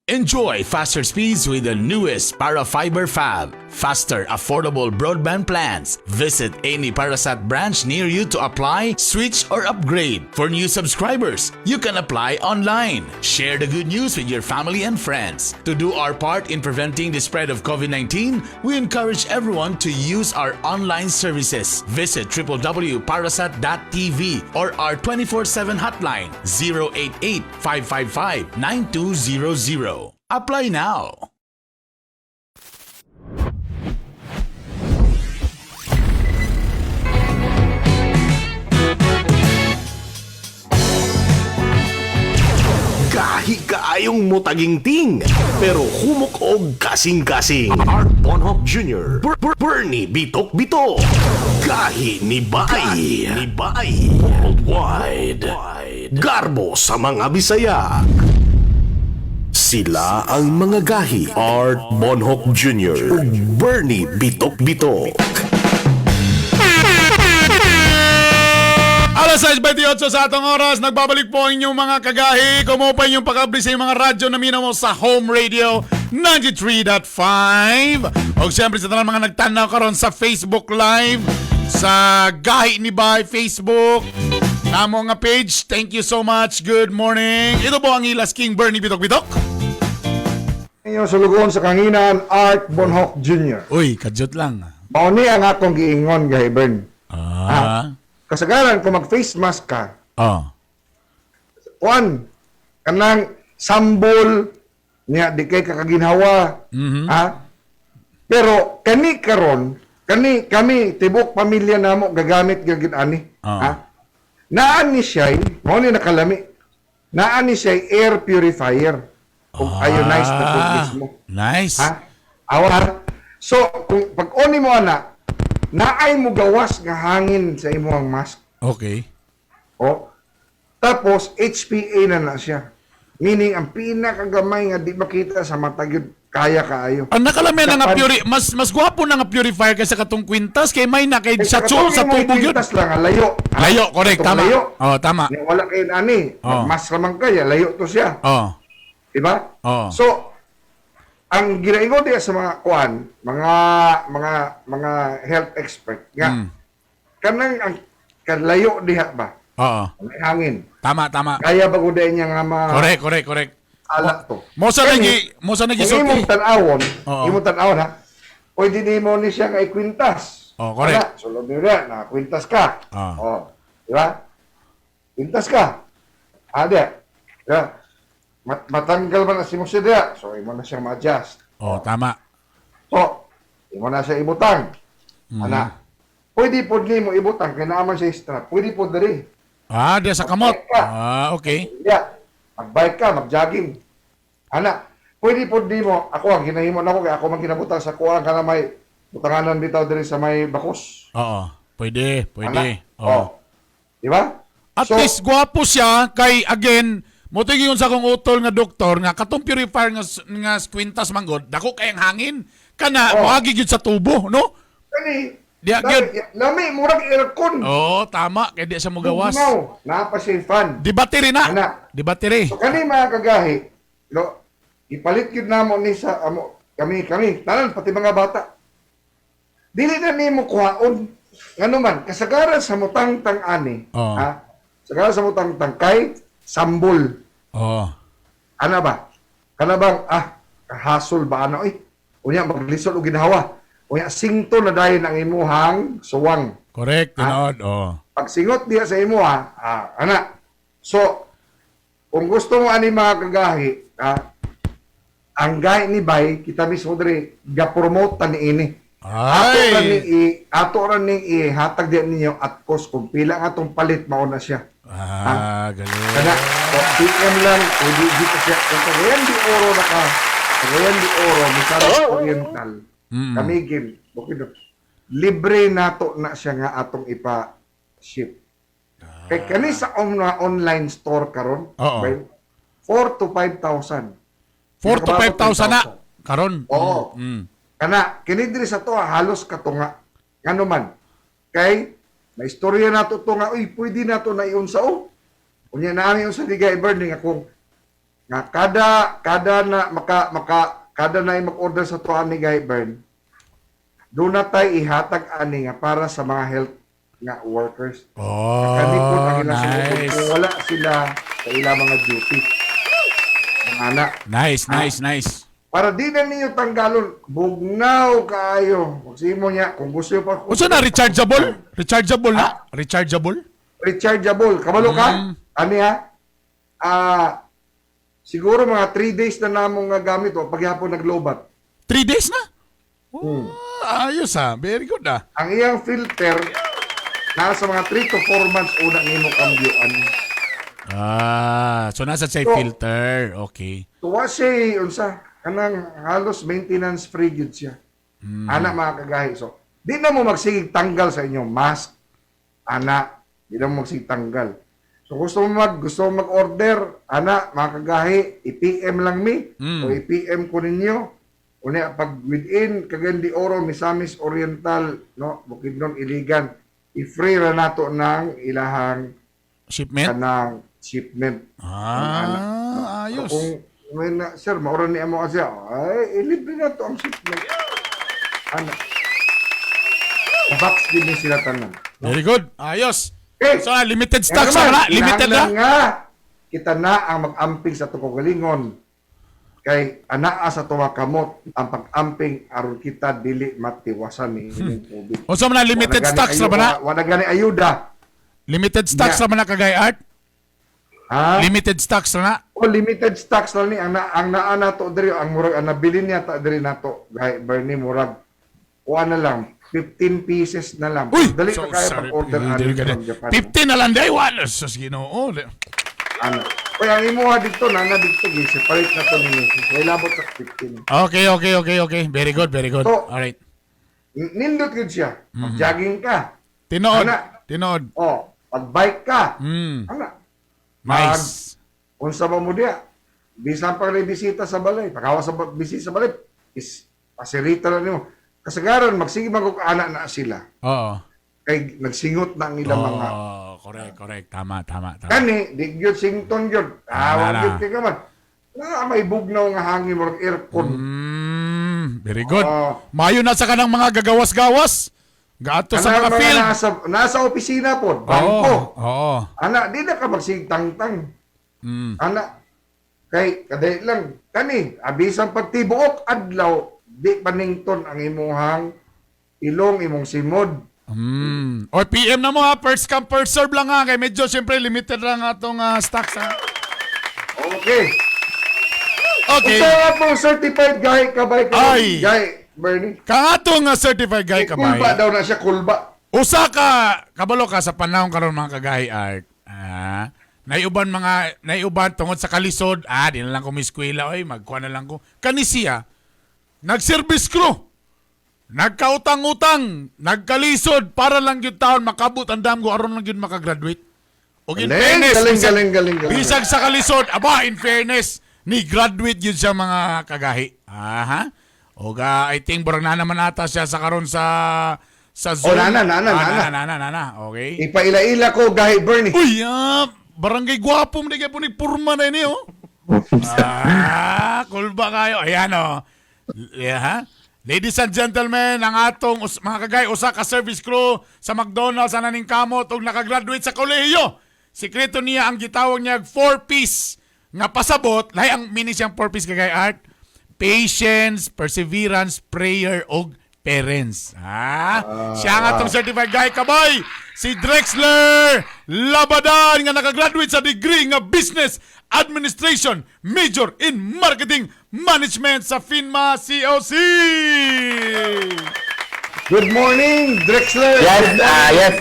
Enjoy faster speeds with the newest Parafiber Fab. Faster, affordable broadband plans. Visit any Parasat branch near you to apply, switch, or upgrade. For new subscribers, you can apply online. Share the good news with your family and friends. To do our part in preventing the spread of COVID-19, we encourage everyone to use our online services. Visit www.parasat.tv or our 24/7 hotline 088 555 9200. Apply now. Gahi kaayong mutagingting, pero humok og kasing-kasing. Art Bonhoc Jr. Bernie Bitok Bitok. Gahi ni Bay. Ni Bay. Worldwide. Garbo sa mga Bisaya. Sila ang mga gahi. Art Bonhoc Jr. ug Bernie Bitok Bitok. Alas 6:28 sa atong oras, nagbabalik po ang inyong mga kagahi. Kumupa inyong pakabli sa inyong mga radyo na minaw mo sa Home Radio 93.5. O siyempre sa tanan mga nagtanaw karon sa Facebook Live, sa Gahi ni Bay Facebook, namo nga page. Thank you so much. Good morning. Ito po ang Ilas King Bernie Bitok Bitok. Inyong sulugoon sa kanginan, Art Bonhoc Jr. Uy, kadyot lang. Mao ni ang akong giingon, Gahi Bern. Ah. Kasagaran, kung mag-face mask ka, Oh. kuan, kanang sambol, niya, di kay kakaginhawa. Ha? Pero, kani karon, kani, kami, tibok pamilya namo gagamit gagid ani. Ha? Naan ni siya, mao ni nakalami. Naan ni siya air purifier. Kung ionized na tubig mo. Nice. Ha? Awa. So, kung pag oni mo ana, naay mo gawas nga hangin sa imong mask. Okay. O. Tapos HPA na na siya. Meaning ang pinakagamay nga di makita sa mata gyud kaya kaayo. Ang nakalami na nga Japan. mas mas gwapo na nga purifier kaysa katong kwintas kay may na kay Kay sa katong sa imong tubo gyud. kwintas lang, ah, layo. Ha? Layo, correct, Katong tama. Layo. Oh, tama. Nya, wala kay ani. Oh. Mas lamang kaya layo to siya. Oh. Diba? Oh. So ang ginaingon diya sa mga kuan, mga health expert nga kanang ang kalayo diha ba? Oo. May hangin. Tama, tama. Kaya ba gud niya nga ma Correct, correct, correct. ala to. Mo sa Kani, nagi mo sa nagi kung imong tan-awon, Oo. imong tan-awon ha. Pwede nimo ni siya nga ikwintas. Oh, correct. Ana, sulod niyo na, nakakwintas ka. Ah. Oh, di ba? Kwintas ka. Ah, di. Di ba? Matanggal man na si mo siya diya. So, imo na siyang ma-adjust. Oh, tama. So, imo na siya ibutang. Ana. Pwede pod nimo ibutang kay naa man siya strap. Pwede pod diri. Ah, diya sa kamot. Magbike ka. Ah, okay. Yeah. Magbike ka, magjogging. Ana, pwede pod nimo ako ang ginahimo nako kay ako man ginabutang sa kuang kana may butanganan bitaw diri sa may bakos. Oo. Pwede, pwede. Ana. Oo. Oh. Di ba? At So, least gwapo siya kay again mo yun sa akong utol nga doktor nga katong purifier nga nga kwintas manggod dako kay ang hangin kana Oh. moagi gyud sa tubo, no? Kani, Diya lami, gyud. lami murag aircon. Oo, tama kay di siya mogawas. Tugnaw, naa pa siya fan. Di battery na. Ana. Di battery. So kani mga kagahi, no, ipalit gyud namo ni sa amo kami kami tanan pati mga bata. Dili na nimo kuhaon. Ngano man kasagaran sa mutangtang ani, Oo. ha? Kasagaran sa mutangtang kay sambol. Oo. Ana ba? Kana bang kahasol ba ana oy? Unya maglisod og ginhawa. Unya singto na dayon ang imuhang suwang. Correct, tinuod. Oo. Pagsingot diya sa imo ha, ana. So, kung gusto mo ani mga kagahi, ang gahi ni Bay, kita mismo diri ga-promote ta niini. Ato ra ni Ay. ato ra ning ihatag diya ninyo at cost kung pila ang atong palit mao na siya. Ah, galing. Kana o PM lang o di di pa siya kung Cagayan de Oro na ka. Cagayan de Oro, Misamis Oriental. Camiguin, Bukidnon. Libre nato na siya nga atong ipa-ship. Kay kani sa online store karon, Oo. well, 4 to 5,000. 4 to 5,000 na karon. Oo. Kana kini diri sa to halos katunga. Ngano man kay na istorya nato to nga uy pwede nato na iunsa o. Unya na ang sa Ligay Burning nga kung nga kada kada na maka maka kada na mag-order sa to ani Guy Burn, doon na tay ihatag ani nga para sa mga health nga workers. Oh, Kani po ang ilang sumusunod nice. kung wala sila sa ilang mga duty. Mga anak. Nice, nice, nice. Para di na ninyo tanggalon, bugnaw kaayo. Magsimo niya, kung gusto niyo pa... Unsa na rechargeable? Rechargeable na? Rechargeable? Rechargeable. Kabalo ka? Ani ha? Siguro mga 3 days na namong nga gamit o paghapon naglobat. 3 days na? Ah, ayos ah. Very good ah. Ang iyang filter, nasa mga 3 to 4 months una nimo kambyuan. Ah, so nasa siya So- filter. Okay. Tuwa siya, unsa, kanang halos maintenance free gyud siya. Ana mga kagahi. So, di na mo magsigig tanggal sa inyong mask. Ana, di na mo magsigig tanggal. So gusto mo mag-order, ana mga kagahi, i-PM lang mi o i-PM ko ninyo. Unya pag within Cagayan de Oro, Misamis Oriental, no, Bukidnon, Iligan, i-free ra nato ng ilahang Shipment? kanang shipment. Ah, ayos. So, kung may na, sir, maura ni amo kasi, ay, ilibre na to ang shipment. Ana. Box din ni sila tanan. Very good. Ayos. Okay. So, limited stocks Kaya na naman, Limited na. kinahanglan nga, kita na ang mag-amping sa atong kaugalingon. Kay anaa sa tuwa kamot ang pag-amping aron kita dili matiwasan ni ining COVID. Unsa man na limited Wala gani stocks ra ba na? Wala gani ayuda. Limited stocks Yeah. ra ba na kagay art? Ha? Limited stocks ra na. O limited stocks lang ni ang na, ang naa nato diri ang murag ang nabili niya ta diri nato gay Bernie murag kuha na lang 15 pieces na lang. Uy! Dali So, na kaya sorry. pag-order ani Dili ka from Japan. 15 na lang day. Wala. Sus, Ginoo. Ano? Uy, ang imuha dito na na dito gi separate na to ni Mrs. Way labot sa 15. Okay. Very good, very good. So, Alright. Nindot gud siya. Mag-jogging ka. Tinood. Ana. Tinood. Oh, mag-bike ka. Ana. Nice. Unsa ba mo diya? Bisan pa rin bisita sa balay, paghawa sa bisita sa balay, is pasirita na nimo. Kasagaran magsige man og ana na sila. Oo. Kay nagsingot na ang ilang mga Oh, correct, correct. Tama, tama, tama. kani di gyud sington gyud. Ah, Tama wa na. gyud kay kaman. Na may bugnaw nga hangin murag aircon. Very good. Oo. Mayo na sa kanang mga gagawas-gawas. Gato sa Kanang mga field. nasa opisina po, bangko. Oo. Ana, di na ka magsigtangtang. Ana, kay kadali lang kani abisan pagtibuok adlaw di panington ang imuhang ilong imong simod. Or PM na mo ha, first come first serve lang ha. Kay medyo siyempre limited lang atong stocks ha. Okay. Okay. Unsa nga pong certified guy kabay ka? Ay. Guy Bernie. Kangatong certified guy kabay. Kulba daw na siya, kulba. Usa ka kabalo ka sa panahon karon, mga kagahi art. Ah, naiuban mga naiuban tungod sa kalisod, di na lang ko miskwela oy, magkuha na lang ko. Kani siya nag-service crew. Nagkautang-utang, nagkalisod para lang gyud taon makabot ang damgo aron lang gyud makagraduate. Og in Galing, fairness, galing, bisag- galing, galing, galing. Bisag sa kalisod, aba, in fairness, ni graduate yun siya, mga kagahi. Aha. Og I think burag na naman ata siya sa karon sa Zoom. Oh, nana, nana, Ah, nana. nana, nana, nana. Okay. Ipaila-ila ko gahi Bernie. Uy, barangay gwapo mo di kaya po ni purma na ini, oh. Kulba kayo. Ayan, oh. Yeah, ha? Ladies and gentlemen, ang atong mga kagay, usa ka service crew sa McDonald's sa naning kamot ug nakagraduate sa kolehiyo. Sikreto niya ang gitawag niya four-piece nga pasabot, lahi ang meaning siyang four-piece, kagay art. Patience, perseverance, prayer ug parents. Ah, siya ang atong certified guy kabay, si Drexler Labadan nga nakagraduate sa degree nga Business Administration, major in Marketing Management sa FINMA COC. Good morning, Drexler. Yes, yes.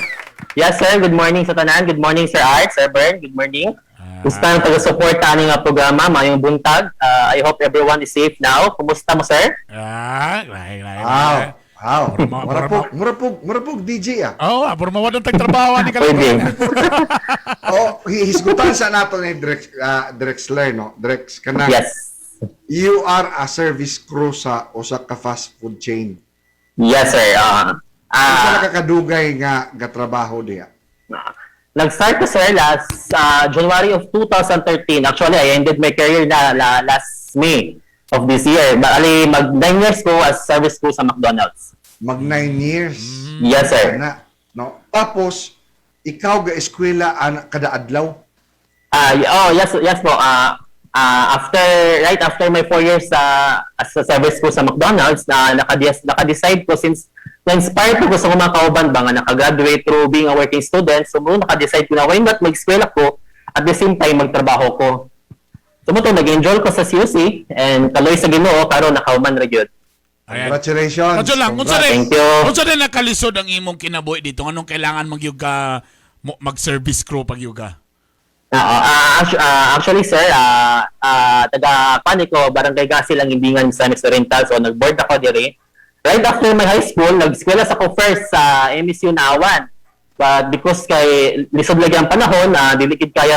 Yes, sir. Good morning sa tanan. Good morning, Sir Art, Sir Bern. Good morning. Kumusta ang taga-suporta ani nga programa, maayong buntag. I hope everyone is safe now. Kumusta mo, sir? Ah, grabe, grabe. Wow. Wow. Murapog, murapog, murapog DJ ah. Oo, oh, puro mawad ang tagtrabaho ni Pwede. Oh, hisgutan sa nato ni Drex, Drexler, no? Drex, kanang Yes. You are a service crew sa usa ka fast food chain. Yes, sir. Unsa na kakadugay nga gatrabaho diha? Nag-start ko, sir, last January of 2013. Actually, I ended my career na last May of this year. Bali, mag 9 years ko as service crew sa McDonald's. Mag 9 years. Yes, sir. Na, no? Tapos ikaw ga eskwela ana kada adlaw. Oh, yes po. After right after my 4 years sa as a service ko sa McDonald's na naka-decide ko since na-inspire ko sa mga kauban ba nga nakagraduate through being a working student. So, mo naka-decide ko na why not mag-eskwela ko at the same time magtrabaho ko. So, mo to nag-enroll ko sa COC and kaloy sa Ginoo karon nakahuman ra gyud. Ayan. Congratulations. Unsa lang, unsa Congrats. rin, Thank you. unsa rin nakalisod ang imong kinabuhi dito? Anong kailangan magyug ka mag-service crew pag ka? Actually, sir, taga Panico, Barangay Gasil ang Imbingan, Misamis Oriental. So, nag-board ako dire. Right after my high school, nag-eskwela ako first sa MSU Naawan. But because kay lisod lagi ang panahon, dili gid kaya,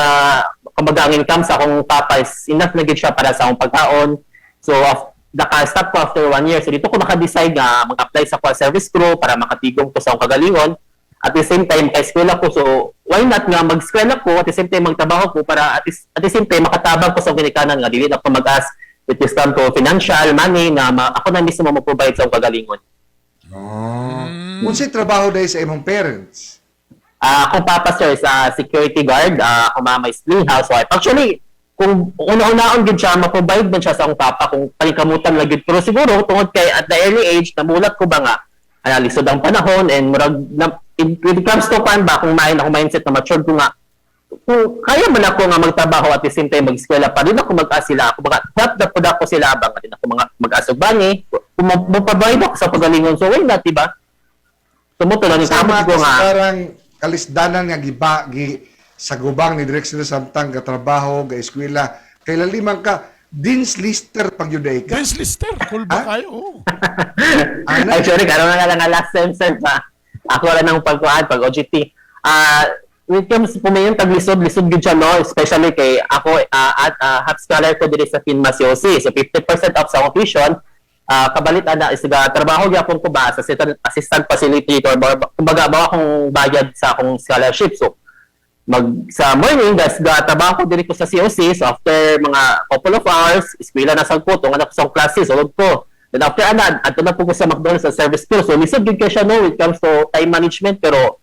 kumbaga ang income sa akong papa is enough na gid siya para sa akong pagkaon. So, naka-stop ko after one year. So, dito ko maka-decide nga mag-apply sa ako service crew para makatigom ko sa akong kagalingon. At the same time, kay eskwela ko. So, why not nga mag-eskwela ko at the same time magtrabaho ko para at the same time makatabang ko sa akong ginikanan nga dili na ako mag-ask with this come to financial money na ako na mismo mo-provide sa akong kagalingon. Oh. Unsay trabaho dahil sa imong parents? Ah, akong papa, sir, sa security guard, ako mama is clean housewife. Actually, kung una-unaon gid siya, ma-provide man siya sa akong papa kung paningkamutan lang gid. Pero siguro tungod kay at the early age namulat ko ba nga ay lisod ang panahon and murag na, when it comes to pan ba kung main ako mindset na matured ko nga kung kaya man ako nga magtrabaho at the same time mag-eskwela pa rin ako mag sila ako baka help na pud ako sila ba nga din ako mga mag-asog bani kung mo-provide ako sa pagalingon, so why not, di ba? Tumutulan ni Sama kamot ko ka sa nga. parang kalisdanan nga giba gi sa gubang ni Drexler samtang gatrabaho ga eskwela kay laliman ka Dean's Lister pag yuday ka. Dean's Lister, cool ba kayo? Oh. Ana? Actually, karon na lang nga last sem, sir, pa. Ako ra nang pagkuan pag OJT. When it comes pumayon tag lisod, lisod gyud siya, no, especially kay ako at half scholar ko diri sa FINMA COC. So 50% off sa akong tuition. Kabalit ana is ga trabaho gyapon ko ba as assistant facilitator, kumbaga ba akong bayad sa akong scholarship. So mag sa morning das ga trabaho diri ko sa COC, so after mga couple of hours eskwela na sad ko, tungan ako sa akong classes, sulod ko. Then after ana, adto na po ko sa McDonald's sa service crew. So lisod gyud kay siya, no, when it comes to time management, pero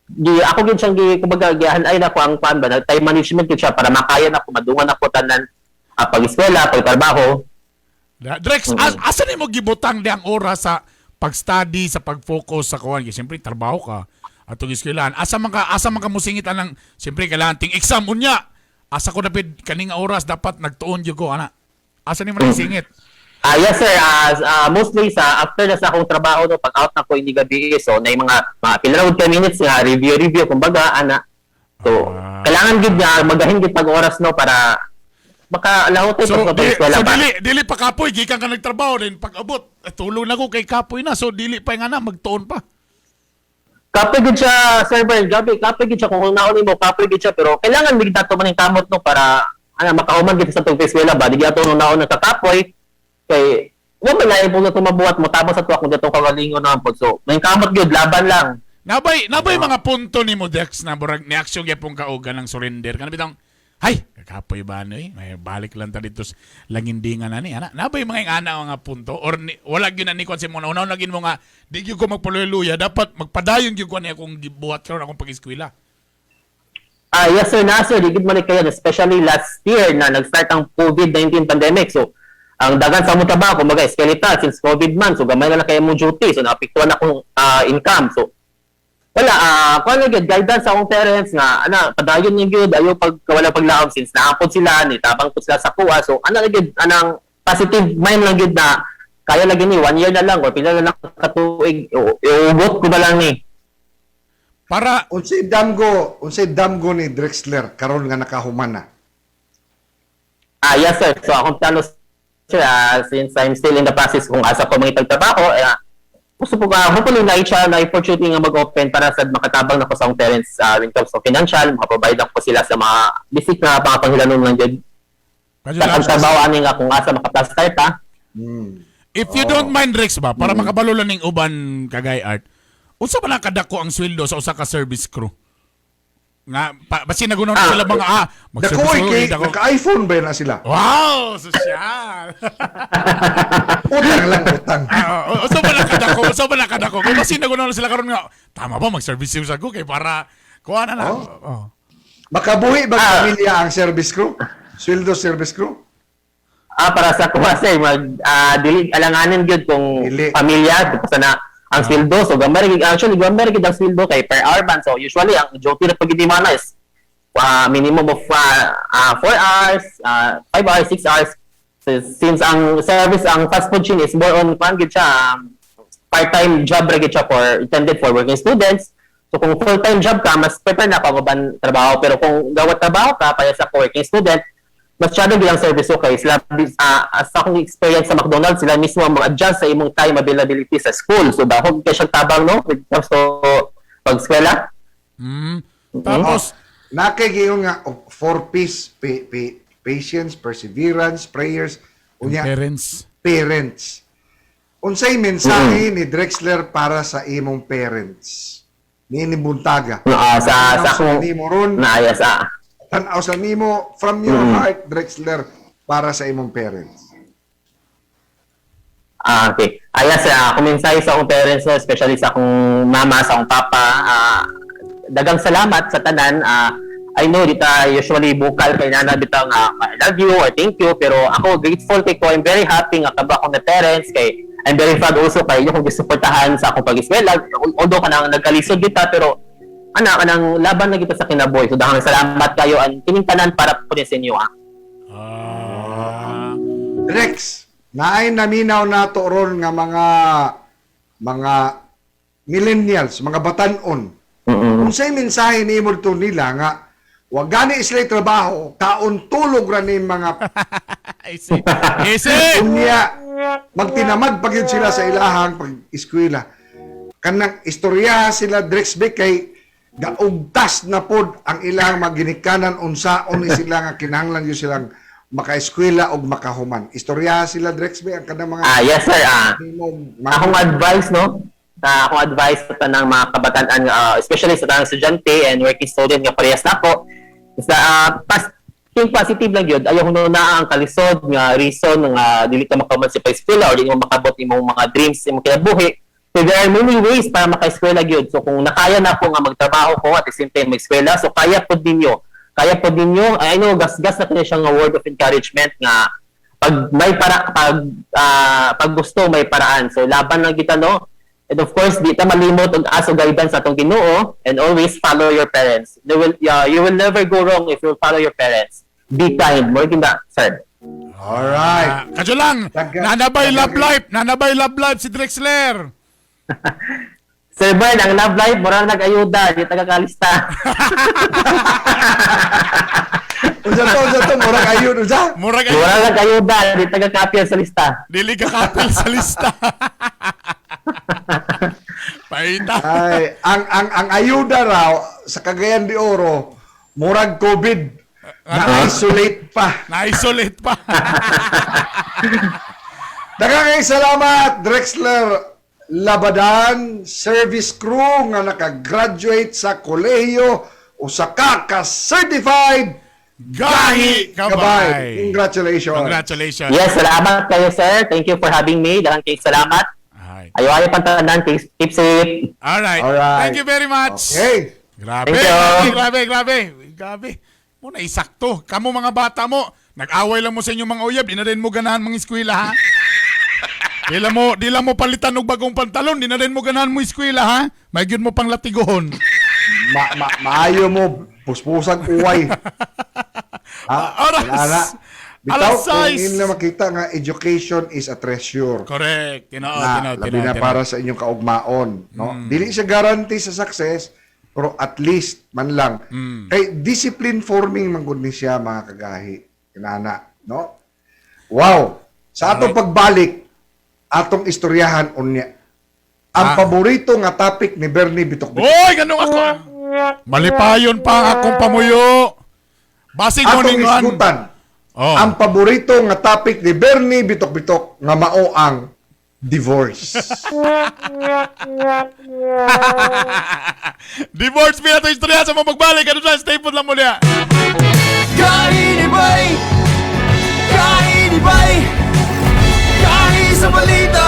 gi ako gyud siyang gi kumbaga gihan ay nako ang pan ba na time management gyud siya para makaya na ko madungan ako tanan, pag-eskwela, pagtrabaho. Drex, asa nimo gibutang di ang oras sa pag-study, sa pag-focus sa kuan? Kay siyempre trabaho ka atong eskwelahan. Asa man ka musingit anang siyempre kailangan ting exam unya. Asa ko dapit kaning oras dapat nagtuon gyud ko ana. Asa nimo naisingit? Ah, yes sir, mostly sa after na sa akong trabaho, no, pag out na ko ini gabi, so na yung mga pila ra ka minutes nga review review kumbaga ana. So kailangan gid nga magahin gid pag oras, no, para maka lahotay So, pag di, eskwela so pa. dili pa kapoy, gikan ka nagtrabaho din pag abot, eh, tulog na ko kay kapoy na. So dili pa nga na magtuon pa. Kapoy gid siya, Sir Bern, gabi, kapoy gid siya kung naon nimo, kapoy gid siya, pero kailangan gid nato man kamot, no, para ana makahuman gid sa tong eskwela ba, di ato naon nang kakapoy kay wa man lain po na tumabuhat mo tapos sa tuwa kung datong kagalingon na pod. So, may kamot gyud, laban lang. Nabay mga punto nimo, Dex, na burag ni aksyon gyapon ka og ganang surrender. Kana bitong hay, kapoy ba ano eh? May balik lang ta dito sa langindingan na ni. Ana, nabay mga ing ana mga punto or ni, wala gyud na ni kwan sa mo una gyud mo nga di gyud ko magpaluya, dapat magpadayon gyud ko ni akong gibuhat karon akong pag-eskwela. Ah, yes sir, na sir, di gid man ni kayo, especially last year na nag-start ang COVID-19 pandemic. So, ang dagan sa among trabaho, kumbaga skeletal since COVID man, so gamay na lang kayo mo duty, so naapektuhan akong income. So, wala, kuan lang gyud, guidance sa akong parents nga ana padayon ni gyud, ayo pag wala paglaom since naapod sila, ni tabang pud sila sa kuha. So, ana lang gyud, anang positive mind lang gyud na kaya lagi ni one year na lang or pila na lang katuig, iubot ko ba lang ni. Para Unsay damgo ni Drexler karon nga nakahuman na? Ah, yes sir. So akong plano sir, since I'm still in the process kung asa ko mangitag trabaho, eh, gusto ko ka hopefully na siya na opportunity nga mag-open para sa makatabang na ko sa akong parents in terms of financial, maka-provide ako sila sa mga basic na panghilanon lang jud. Sa pagtrabaho ani nga kung asa maka-start ta. If you don't mind, Rex ba, para makabalo lang ning uban kagay art. Unsa ba na kadako ang sweldo sa usa ka service crew? Nga pa, basin nagunaw na sila mga Dako mag-service crew kay dako. naka-iPhone ba na sila? Wow, sosyal. Utang lang, utang. Ah, oh, unsa ba na kadako? Unsa ba na kadako? Kung basin nagunaw na sila karon nga tama ba mag-service crew sa ko kay para kuha na lang. Oh. Makabuhi ba pamilya ang service crew? Sweldo service crew? Ah, para sa kuha sir, mag dili alanganin gyud kung pamilya basta na ang sweldo. So gamay ra gyud, actually gamay ra gyud ang sweldo kay per hour man. So usually ang duty ra pag mana is minimum of 4 hours, 5 hours, 6 hours. So, since ang service, ang fast food chain is more on kwan gyud siya, part-time job ra gyud siya for intended for working students. So kung full-time job ka, mas prefer na ako uban trabaho. Pero kung gawat trabaho ka, para sa working student, masyado bilang service okay. Sila, sa akong experience sa McDonald's, sila mismo ang mag-adjust sa imong time availability sa school. So dako kay siyang tabang, no, when it comes to pag-eskwela. Tapos, Nakay giingon nga oh, four P's, P, P, patience, perseverance, prayers, unya parents. Parents. Unsay mensahe ni Drexler para sa imong parents? Niini buntaga. Sa Tanaw akong nimo ron, na yes, ah. Tanaw sa nimo from your heart, Drexler, para sa imong parents. Ah, okay. Ah, yes, akong mensahe sa akong parents, no, especially sa akong mama, sa akong papa, dagang salamat sa tanan. I know dita usually vocal kay nana bitaw nga I love you or thank you, pero ako grateful kay ko. I'm very happy nga kaba akong na parents kay I'm very proud also kay yung kong gisuportahan sa akong pag-eskwela. Although kanang nagkalisod kita, pero ana kanang laban na kita sa kinabuhi. So daghang salamat kayo ang kining tanan para po sa inyo ah. Rex, naay naminaw nato ron nga mga millennials, mga batanon. Unsay mensahe nimo to nila nga wa gani sila trabaho, kaon tulog ra ni mga Easy. Easy. Unya magtinamad pa gyud sila sa ilahang pag-eskwela. Kanang istorya sila, Drex B, kay gaugtas na pod ang ilang maginikanan unsaon ni sila nga kinahanglan gyud silang makaeskwela og makahuman. Istorya sila, Drex B, ang kanang mga Ah, yes sir. Ah. Nimo, Akong advice, no? Akong advice sa tanang mga kabataan, especially sa tanang estudyante and working student nga parehas nako, is na think positive lang yun. Ayaw na ang kalisod nga reason nga dili ka makaman sa eskwela or dili mo makabot imong mga dreams imong kinabuhi. So there are many ways para maka-eskwela gyud. So kung nakaya na po nga magtrabaho ko at the same time mag-eskwela, so kaya pod ninyo. Kaya pod ninyo. I know gas-gas na kini siya nga word of encouragement nga pag may para pag gusto may paraan. So laban lang kita, no? And of course, di ta malimot og ask og guidance sa atong Ginoo and always follow your parents. They will You will never go wrong if you follow your parents. Be kind. More than that, sir. Alright. Ah, kadyo lang, nanabay love life, nanabay love life si Drexler. Sir Bern, ang love life, mura nag-ayuda, di taga-kalista. Unsa to, unsa to, murag ayun, unsa? Murag Mura nag-ayuda, di taga-kapil sa lista. Dili ka kapil sa lista. Paita. Ay, ang ayuda raw sa Cagayan de Oro, murag COVID. Na-isolate pa. Na-isolate pa. Daghang salamat, Drexler Labadan, service crew nga nakagraduate sa kolehiyo usa ka ka-certified Gahi Kabay. Congratulations. Congratulations. Yes, salamat kayo, sir. Thank you for having me. Daghang kay salamat. Ayo-ayo pantanan. Keep safe. Alright. Alright. Thank you very much. Okay. Grabe, Thank you. grabe, grabe, grabe. Grabe. Muna isakto. Kamo mga bata mo, nag-away lang mo sa inyong mga uyab, di na rin mo ganahan mga eskwela ha. Di lang mo, di lang mo palitan og bagong pantalon, di na rin mo ganahan mo eskwela ha. May gyud mo pang latigohon. Maayo mo, puspusag uway. Ha? Oras. Wala na. Bitaw, Alas kung sais. na makita nga education is a treasure. Correct. Tinoo, Na, tinoo, labi tinoo, na tinoo. para sa inyong kaugmaon. No? Dili siya guarantee sa success, pero at least man lang. Kay discipline forming man gud ni siya mga kagahi. Inana, no? Wow. Sa atong pagbalik, atong istoryahan unya. Ang paborito nga topic ni Bernie Bitok-Bitok. Oy, ganun ako. Malipayon pa ang akong pamuyo. Basig mo Atong ningon. isgutan. Oh. Ang paborito nga topic ni Bernie Bitok-Bitok nga mao ang divorce. Divorce pila to istorya sa mga magbalik. Ano sa stay put lang muna. Kainibay! Kainibay! Kahi sa balita!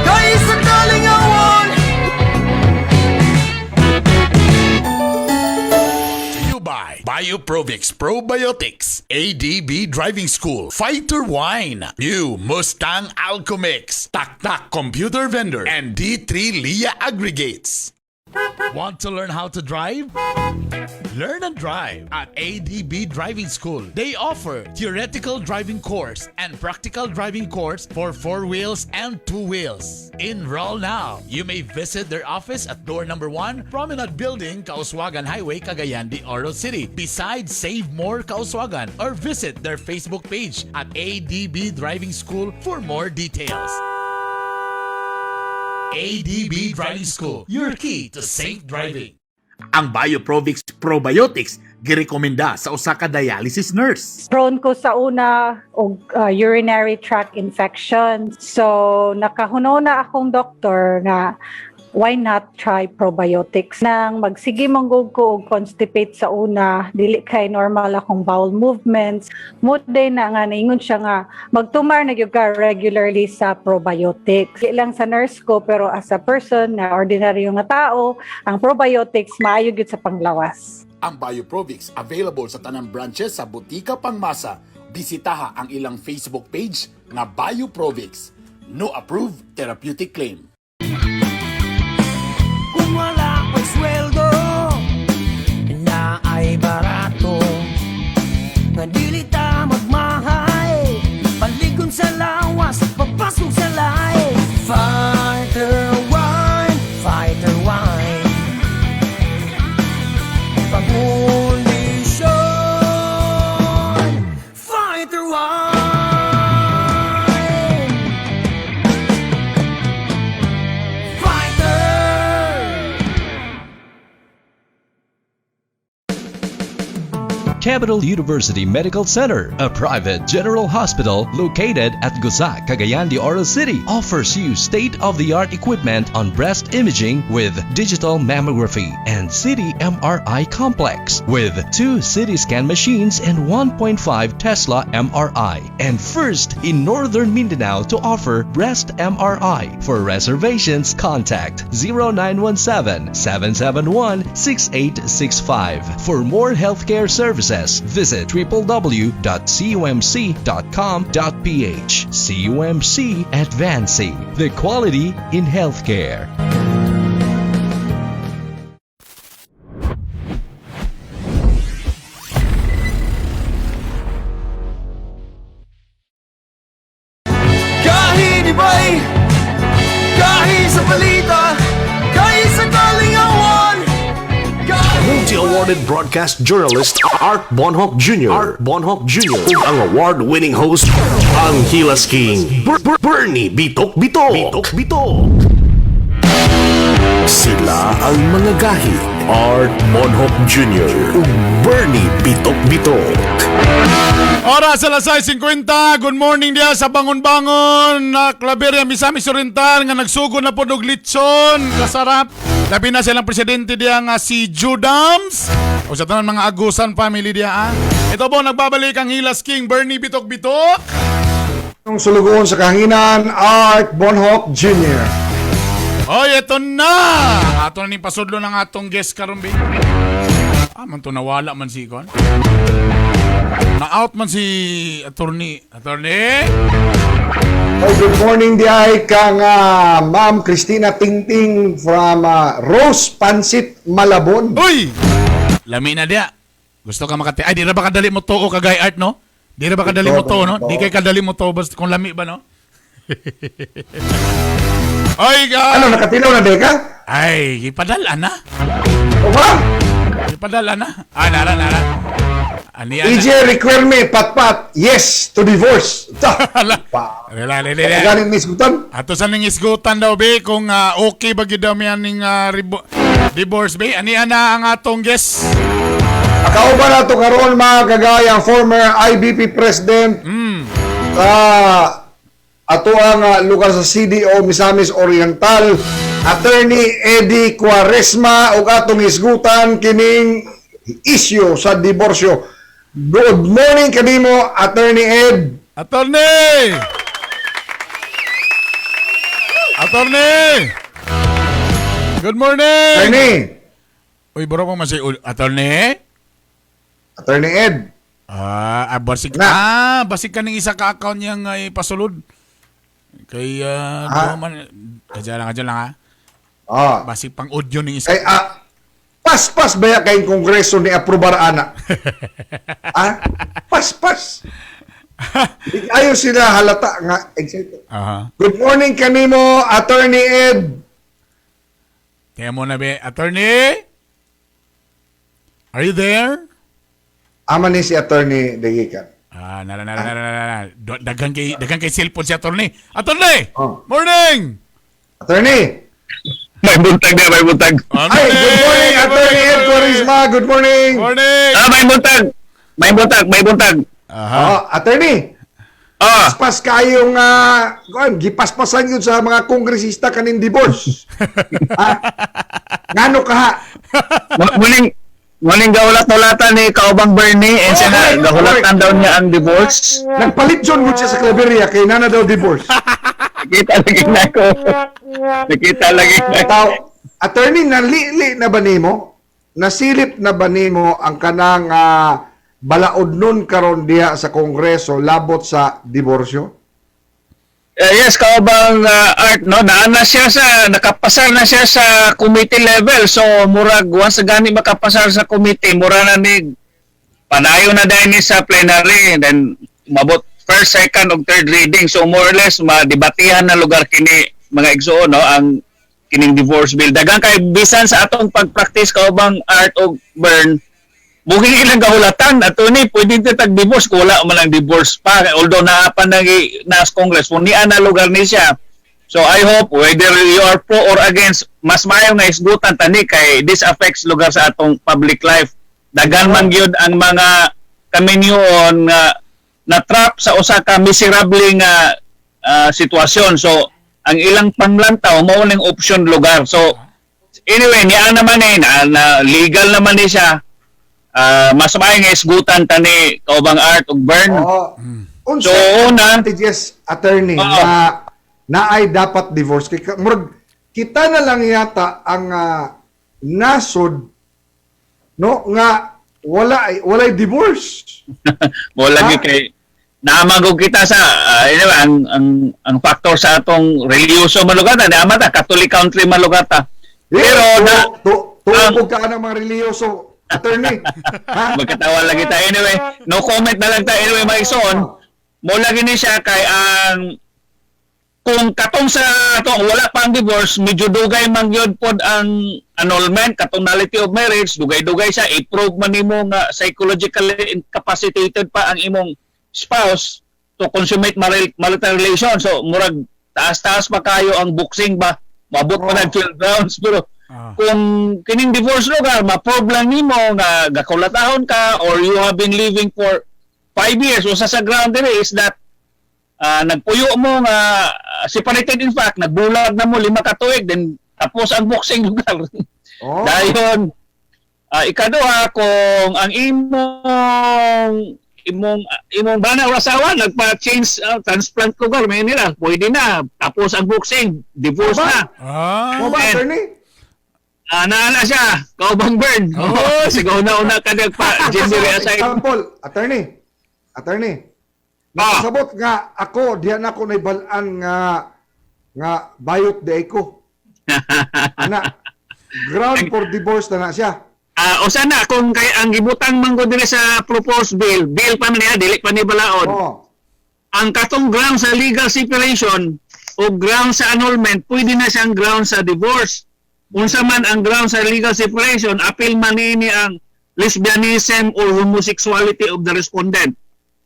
Kahi sa kalingawan! To you by Bioprovix Probiotics, ADB Driving School, Fighter Wine, New Mustang Alchemix, Tak Tak Computer Vendor, and D3 Lia Aggregates. Want to learn how to drive? Learn and drive at ADB Driving School. They offer theoretical driving course and practical driving course for four wheels and two wheels. Enroll now. You may visit their office at door number 1, Promenade Building, Kauswagan Highway, Cagayan de Oro City. Besides Save More Kauswagan, or visit their Facebook page at ADB Driving School for more details. ADB Driving School, your key to safe driving. Ang Bioprovix Probiotics girekomenda sa usa ka dialysis nurse. Prone ko sa una og urinary tract infection. So nakahuno na akong doktor nga why not try probiotics? Nang magsige manggug ko og constipate sa una, dili kay normal akong bowel movements. Mo day na nga naingon siya nga magtumar na gyud ka regularly sa probiotics. Di lang sa nurse ko pero as a person na ordinaryo nga tao, ang probiotics maayo gyud sa panglawas. Ang Bioprovix available sa tanang branches sa Butika Pangmasa. Bisitaha ang ilang Facebook page nga Bioprovix. No approved therapeutic claim. Kung wala ko'y sweldo na ay barato, nga dili ta magmahay, paligon sa lawas, papasok sa lahi. Fighter wine, fighter wine, pangkondisyon. Fighter wine. Fighter! Capital University Medical Center, a private general hospital located at Gusa, Cagayan de Oro City, offers you state-of-the-art equipment on breast imaging with digital mammography and CT MRI complex with 2 CT scan machines and 1.5 Tesla MRI, and first in Northern Mindanao to offer breast MRI. For reservations, contact 0917-771-6865. For more healthcare services, visit www.cumc.com.ph. CUMC, advancing the quality in healthcare. Multi-awarded broadcast journalist Art Bonhoc Jr. Art Bonhoc Jr. Ug ang award-winning host, ang Hilas King, Bernie Bitok Bitok. Bitok Bitok. Sila ang mga gahi. Art Bonhoc Jr. ug Bernie Bitok Bitok. Oras alas 6:50. Good morning diya sa bangon-bangon na Claveria, Misamis Oriental nga nagsugod na pod og litson. Kasarap. Labi na silang presidente diya nga si Judams. O sa tanan mga Agusan family diya ah. Ito po nagbabalik ang Hilas King Bernie Bitok Bitok. Ang sulugoon sa kahanginan, Art Bonhoc Jr. Hoy, ito na. Ato na ning pasudlo ng atong guest karon bi. Ah, man to nawala man si Kon. Na-out man si attorney. Attorney? Hey, good morning di ay kang Ma'am Christina Tingting from Rose Pansit, Malabon. Uy! Lami na diya. Gusto ka makati. Ay, di ra ba kadali mo tuo kagay art, no? Di ra ba kadali mo tuo, no? Di kay kadali mo tuo basta kung lami ba, no? Oy, ga! Ano, nakatilaw na deka? Ay, ipadala na. O ba? Ipadala na. Ah, nara, nara. Ani, ana. EJ require me, patpat, yes to divorce. Ta. Ala. Rela, rela, rela. Galing ni Isgutan? Ato sa ning isgutan daw be kung okay ba gyud daw mi aning divorce be. Ani ana ang atong guest. Kauban na to karon mga kagaya ang former IBP President sa ato ang lugar sa CDO Misamis Oriental, Attorney Eddie Cuaresma, ug atong isgutan kining isyu sa diborsyo. Good morning kanimo, Attorney Ed. Attorney! Attorney! Good morning! Attorney. Uy, bro, pa man si Attorney? Attorney Ed. Ah, basig Na. basig ka ning isa ka account niyang ay pasulod. Kay man kadya lang ha. Basig pang audio ning isa. Kay paspas ba ya kay kongreso ni aprobar ana? Paspas. Di ayo sila halata nga excited. Aha. Good morning kanimo, Attorney Ed. Kaya mo na be, Attorney? Are you there? Ama ni si Attorney Degikan. Ah, nara nara nara nara. Daghan kay cellphone si Attorney. Attorney! Oh. Morning! Attorney! May buntag na, may buntag. Ay, good morning, Attorney Ed Quaresma. Good morning. Morning! Ah, may buntag. May buntag, may buntag. Aha. Oh, attorney. Paspas kayong kuan, gipaspasan yun sa mga kongresista kaning divorce. Ha? Ngano ka ha? Muling gahulat-hulatan ni Kaubang Bernie and siya na, correct, gahulatan correct. daw niya ang divorce. Nagpalit John Good siya sa Claveria kay nana daw divorce. Nakita lagi na ako. Nakita lagi na. Tao, attorney, nalili na ba nimo? Nasilip na ba nimo ang kanang balaod nun karon diha sa Kongreso labot sa diborsyo? Yes, Kaubang Art, no? Naana siya sa, nakapasar na siya sa committee level. So, murag, once gani makapasar sa committee, mura na ni, panayo na dahil ni sa plenary. Then, mabot first, second, o third reading. So, more or less, madebatihan na lugar kini mga igsuon, no? Ang kining divorce bill. Dagang kay bisan sa atong pag-practice, Kaubang Art o Burn, buging ilang kahulatan attorney pwede ta tag divorce kung wala man ang divorce pa, although naa pa nang nas Congress kung niya na lugar ni siya. So I hope whether you are pro or against, mas maayo nga isgutan tani kay this affects lugar sa atong public life. Daghan man gyud ang mga kaminyoon nga na trap sa usa ka miserable nga sitwasyon. So ang ilang panglantaw mao ning option lugar. So anyway, niya naman eh na legal naman ni siya. Mas maayo nga isgutan tani, Kaubang Art ug Bern. Oo. Unsa So, una, advantages, attorney, Oo. na naay dapat divorce kay murag kita na lang yata ang nasod, no, nga wala walay divorce. Mo lagi kay naamagog kita sa anyway, ang factor sa atong religyoso man lugar ta, naama ta Catholic country man lugar ta. Pero na tuo ka ng mga religyoso, attorney. Ha? Magkatawa lagi ta. Anyway, no comment na lang ta. Anyway, mga igsoon, mo lagi ni siya kay ang Kung katong sa atong wala pa ang divorce, medyo dugay man gyud pod ang annulment, katong nullity of marriage, dugay-dugay siya, i-prove man nimo nga psychologically incapacitated pa ang imong spouse to consummate marital relation. So murag taas-taas pa kayo ang boxing ba, mabot pa nag 12 rounds, pero kung kining divorce lugar, ma-prove lang nimo nga gakulatahon ka or you have been living for 5 years. Usa sa ground diri is that nagpuyo mo nga separated in fact, nagbulag na mo 5 ka tuig, then tapos ang boxing lugar. Dayon ikaduha, kung ang imong imong imong bana o asawa nagpa-change, transplant lugar, may nila pwede na, tapos ang boxing, divorce na. Mo ba, attorney? Naa na siya, kaubang Bern. Oh, sige, una-una ka nagpa gender reassign. Example, attorney. Attorney. Nakasabot nga ako, diyan ako naibal-an nga nga bayot di ko. Ana, ground for divorce na na siya. Ah, usa na kung kay ang gibutang man ko diri sa proposed bill, bill pa man niya, dili pa ni balaod. Ang katong ground sa legal separation o ground sa annulment, pwede na siyang ground sa divorce. Unsa man ang ground sa legal separation, apil man niini ang lesbianism or homosexuality of the respondent.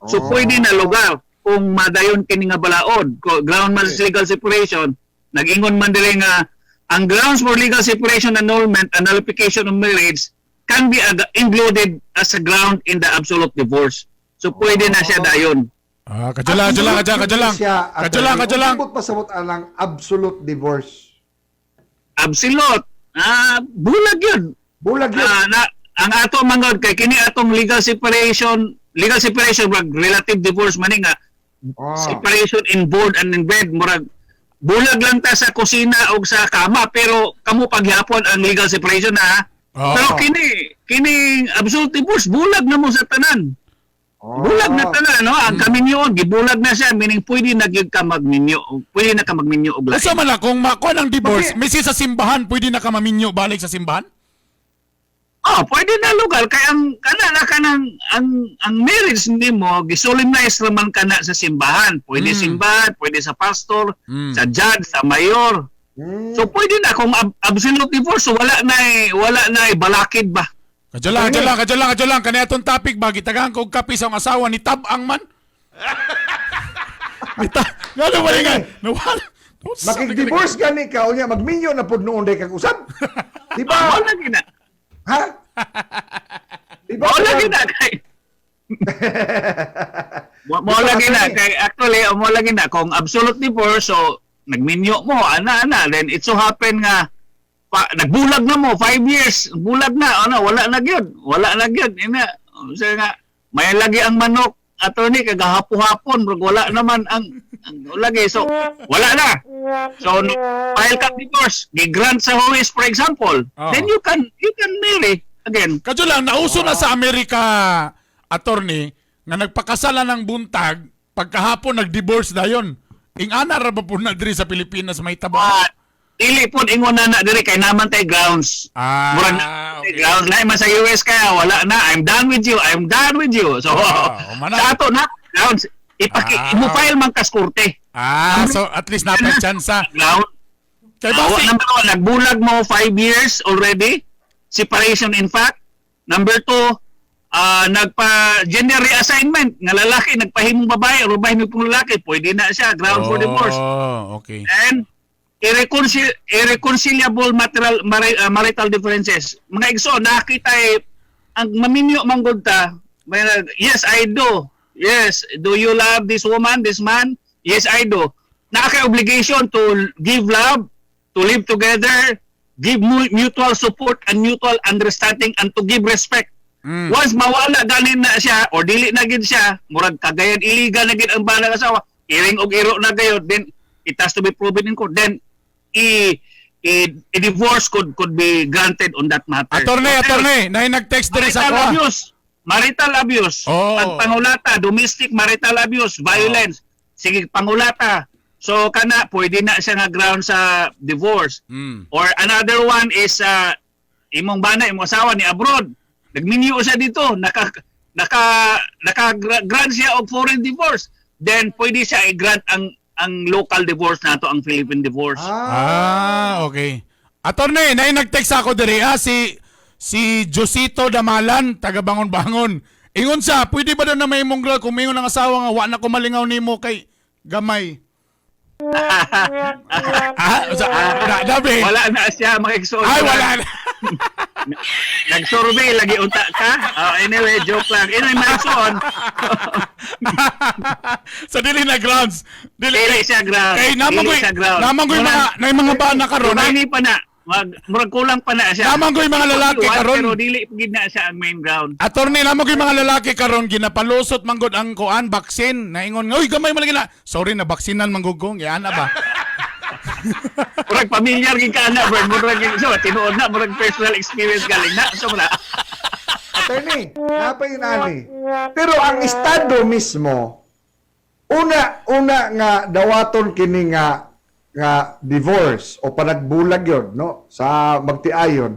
So pwede na lugar kung madayon kini nga balaod. Ground man sa legal separation, nag-ingon man diri nga ang grounds for legal separation, annulment, and nullification of marriage can be included as a ground in the absolute divorce. So pwede na siya dayon. Ah, kadyo lang, kadyo lang, kadyo kadyo lang. Siya, Kadyo lang, kadyo lang. Ambot pasabot anang absolute divorce? Absolute. Ah, bulag yun. Bulag yun. Ah, na, ang ato mangod kay kini atong legal separation murag relative divorce man ni nga separation in board and in bed, murag bulag lang ta sa kusina o sa kama, pero kamo paghapon ang legal separation na. Pero kini kini absolute divorce, bulag na mo sa tanan. Bulag na tanan, no? Ang kaminyoon, gibulag na siya, meaning pwede na gyud ka magminyo, pwede na ka magminyo og lain. Usa man lang, kung makuha ng divorce, misi sa simbahan, pwede na ka maminyo balik sa simbahan? Oh, pwede na lugar kay ang kana na kanang ang marriage nimo gisolemnize raman kana sa simbahan. Pwede simbahan, pwede sa pastor, sa judge, sa mayor. So pwede na kung absolute divorce, so wala na balakid ba. Kadyo lang, kadyo lang, kadyo lang, kadyo lang. Kani atong topic ba, gitagaan ko og kape sa akong asawa ni tab-ang man. Nita, ngano ba nga? Nawala. Makig-divorce gani ka unya magminyo na pud noon day kag usab. Di ba? Mao lagi na. Ha? Di ba? Mao lagi na kay Mo lagi na kay actually mo lagi na kung absolute divorce, so nagminyo mo ana ana, then it so happen nga nagbulag na mo 5 years, bulag na ano, wala na gyud, wala na gyud ina so nga may lagi ang manok, attorney, kagahapo-hapon murag wala naman ang lagi, so wala na, so no, file ka divorce, gi-grant sa huwes, for example, then you can marry again. Kadyo lang, nauso na sa Amerika, attorney, nga nagpakasalan ng buntag, pagkahapon nag-divorce dayon. Ing-ana ra ba po na diri sa Pilipinas may taba? Ah, dili po ingon na na diri kay naman tay grounds. Murag na grounds lahi man sa US kaya wala na, "I'm done with you, I'm done with you." So sa ato na grounds ipaki mo file man kas korte. Ah, so at least napay chance. Ground. Kay Ah, basi wa naman ako, nagbulag mo 5 years already. Separation in fact. Number two, nagpa gender reassignment nga lalaki nagpahimong babae o babae nagpahimong lalaki, pwede na siya ground for divorce. Oh, okay. And irreconcilable marital differences. Mga igsoon, nakita eh, ang maminyo manggod ta, "Yes, I do." "Yes, do you love this woman, this man?" "Yes, I do." Naa kay obligation to give love, to live together, give mutual support and mutual understanding and to give respect. Once mawala ganin na siya or dili na gid siya, murag kagayan illegal na gid ang bana asawa, iring og iro na gayod, then it has to be proven in court. Then i divorce could be granted on that matter. Attorney, attorney, na nag-text diri sa Marital ako. Abuse. Marital abuse. Pagpangulata, domestic marital abuse, violence. Sige, pangulata. So kana pwede na siya nga ground sa divorce. Or another one is imong bana, imong asawa ni abroad. Nagminyo siya dito, naka naka naka grant siya og foreign divorce. Then pwede siya i-grant ang Ang local divorce nato, ang Philippine divorce. Ah, okay. Attorney, nay nag-text ako diri ah, si si Josito Damalan, taga Bangon-Bangon. Ingon sa, pwede ba daw na may mong kung mingon ang asawa nga wa na ko malingaw nimo kay gamay? Ah, sa, na, dabi. Wala na siya makigsuot. Ay, wala na. Nag-survey lagi unta ka. Oh, anyway, joke lang. Anyway, maigsoon. So dili na grounds. Dili, Dili siya ground. Kay namang Dili ko'y siya ground. namang ko'y mga nay mga bana karon. Dumani pa na. Murag kulang pa na siya. Namang ko'y mga lalaki karon. Pero dili gid na siya ang main ground. Attorney, namo ko'y mga lalaki karon ginapalusot manggod ang kuan vaccine. Naingon nga, uy gamay man lagi na. Sorry na baksinan manggugong. Yan na ba? Murag familiar gid ka na, Bern. Murag gid so tinuod na murag personal experience galing na. So na. Attorney, napay ani. Pero ang estado mismo, una una nga dawaton kini nga nga divorce o panagbulag yon, no, sa magtiayon.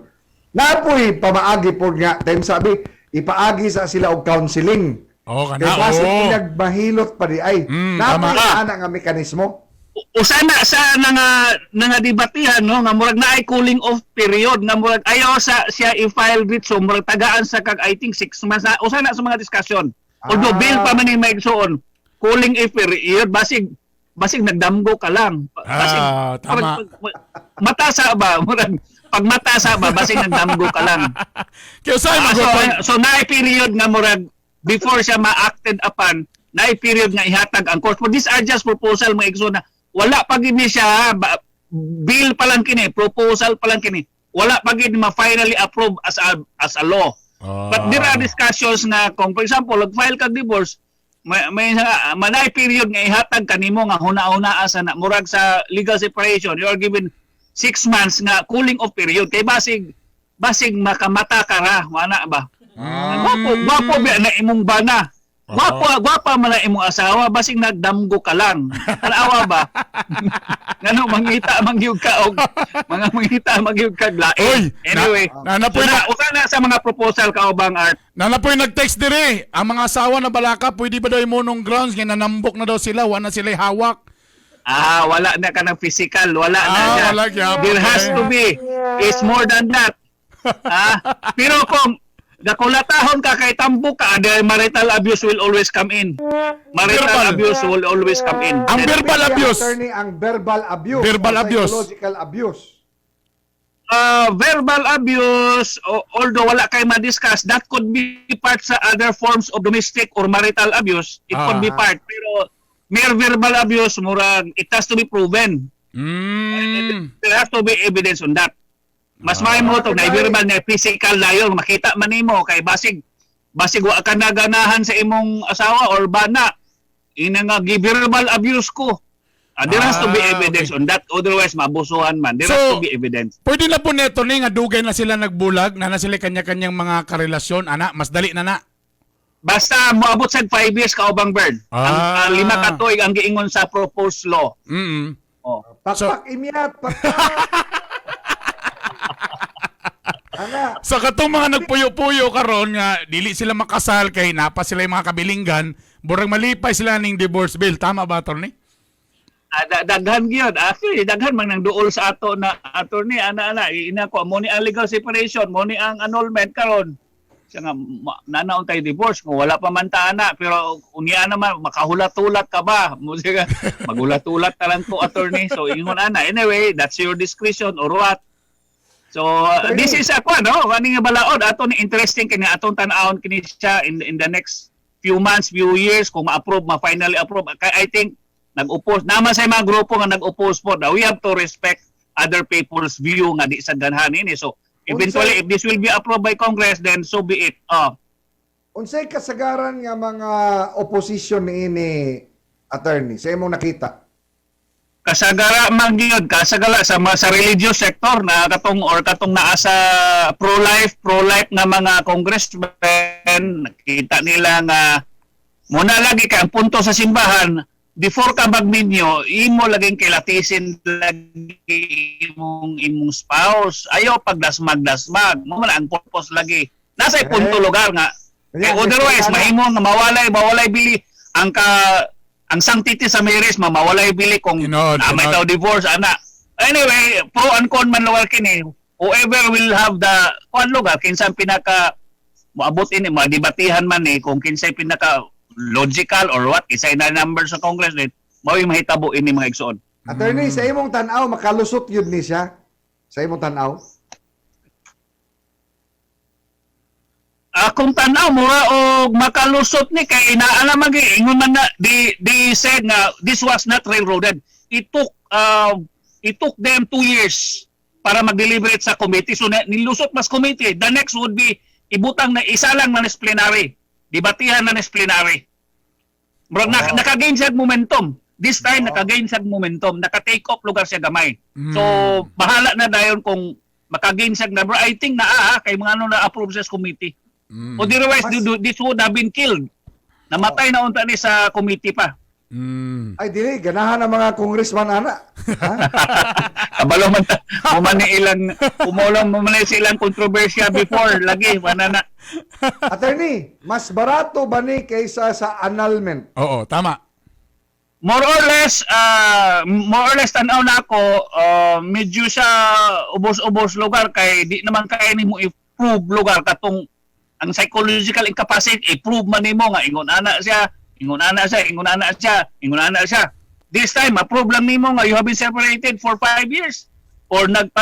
Napoy pamaagi pod nga time sabi ipaagi sa sila og counseling. Oh, kana. Kay basi oo. pinagbahilot pa di ay. Napoy tama. ana nga mekanismo. Usa na sa nga debatihan, no, nga murag naay cooling off period nga murag ayaw sa siya i-file so murag tagaan sa kag, I think, 6 months na. Usa na sa mga discussion, although bill pa man ni maigsoon, cooling off period, basig basig nagdamgo ka lang, basig Ah, tama. Matasa ba, murag pag matasa ba, basig nagdamgo ka lang. Kaya usahay Ah, so, magupag so naay period nga murag before siya ma-acted upon, naay period nga ihatag ang court. But these are just proposal, mga igsoon, na wala pa gid ni siya ha, bill pa lang kini, proposal pa lang kini. Wala pa gid ma-finally approve as a law. But there are discussions na kung, for example, nag-file kag divorce, may manay period nga ihatag kanimo nga huna-huna asa na murag sa legal separation, you are given 6 months nga cooling off period kay basig basig makamata ka ra, wala ba? Gwapo, gwapo ba na imong bana? Gwapo, gwapa man na imong asawa, basig nagdamgo ka lang. Tanawa ba? Ngano mangita mangyud ka og mga mangita mangyud ka lain. Oy, Anyway, na- na- so na, usa na sa mga proposal, kaubang Art. Nanapoy nag-text dire. Ang mga asawa na balaka, pwede ba daw imo nung grounds nga nanambok na daw sila, wala na sila hawak. Ah, wala na ka ng physical, wala na Ah, siya. wala gyapon. There has to be is more than that. Ah, pero kung gakulatahon ka kay tambok ka, the marital abuse will always come in. Marital Verbal. abuse will always come in. Ang verbal abuse. Attorney, ang verbal abuse. Verbal o abuse. psychological abuse. Verbal abuse, although wala kay ma-discuss, that could be part sa other forms of domestic or marital abuse. It could be part. Pero mere verbal abuse, murag, it has to be proven. There has to be evidence on that. Mas may mo to na verbal na physical na yun, makita man nimo kay basig basig wa ka naganahan sa imong asawa or bana. Ina nga gi-verbal abuse ko. Ah, there has to be evidence on that, otherwise mabusuhan man. There has So, to be evidence. Pwede na po neto ni nga dugay na sila nagbulag, na na sila kanya-kanyang mga karelasyon, ana, mas dali na na. Basta moabot sa 5 years, kaubang Bird. Ang 5 ka tuig ang giingon sa proposed law. Oh. Pakpak imyat, pakpak. Ana. Sa katong mga nagpuyo-puyo karon nga dili sila makasal kay napa sila yung mga kabilinggan, burang malipay sila ning divorce bill. Tama ba, attorney? Ah, daghan gyud. Actually, daghan man nang duol sa ato na, "Attorney, ana ana ina ko mo ni ang legal separation, mo ni ang annulment karon." Siya nga nanaon tayo divorce kung wala pa man ta ana, pero unya naman makahulat-hulat ka ba? Mo siya magulat-ulat ta lang ko, attorney. So ingon ana. Anyway, that's your discretion or what. So this is ako, no, kani nga balaod ato ni interesting kini atong tan-awon kini siya in the next few months, few years kung ma-approve, ma-finally approve. Kay I think nag-oppose naman sa mga grupo nga nag-oppose po na we have to respect other people's view nga di sa ganhan ini. So eventually, if this will be approved by Congress, then so be it. Oh. Unsay kasagaran nga mga opposition niini, attorney, sa imong nakita? Kasagara man gyud, kasagala sa sa religious sector na katong or katong naa sa pro-life nga mga congressmen. Nakita nila nga muna lagi kay ang punto sa simbahan, before ka magminyo, imo laging kilatisin lagi imong imong spouse, ayaw pagdasmag-dasmag. Mo man ang purpose lagi nasa punto lugar nga kay otherwise mahimo nga mawalay mawalay bili ang ka Ang sanctity sa marriage, mamawalay bili kung may tao divorce ana. Anyway, pro and con man lugar kini. Whoever will have the kuan lugar kinsa ang pinaka moabot ini, madebatihan man ni kung kinsay pinaka logical or what, kinsay na number sa Congress din, mao yung mahitabo ini, mga igsoon. Attorney, sa imong tan-aw, makalusot yun ni siya? Sa imong tan-aw? Akong tan-aw, mura og makalusot ni kay inaa man gi ingon man na di said nga this was not railroaded. It took them 2 years para mag-deliberate sa committee. So nilusot mas committee. The next would be ibutang na isa lang na plenary. Debatihan na plenary. Murag naka-gain siya momentum. This time naka-gain siya momentum, naka-take off lugar siya gamay. So bahala na dayon kung maka-gain siya number. I think naa kay mga ano na approve sa committee. Otherwise, this would have been killed. Namatay na unta ni sa committee pa. Ay, dili, ganahan ang mga congressman ana. Kabalo man ta, mo man ni ilang kumulong mo man ni silang kontrobersya before lagi wala na. Attorney, mas barato ba ni kaysa sa annulment? Oo, tama. More or less tan-aw na ako, medyo siya ubos-ubos lugar kay di naman kaya nimo i-prove lugar katong ang psychological incapacity, i-prove man nimo nga ingon ana siya, ingon ana siya, ingon ana siya, ingon ana siya. This time, ma-prove lang nimo nga you have been separated for 5 years or nagpa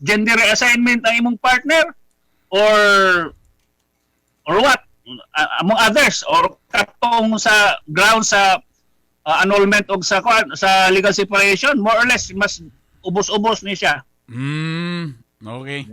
gender reassignment ang imong partner or what, among others, or katong sa ground sa annulment og sa kuan, sa legal separation, more or less mas ubos-ubos ni siya. Okay.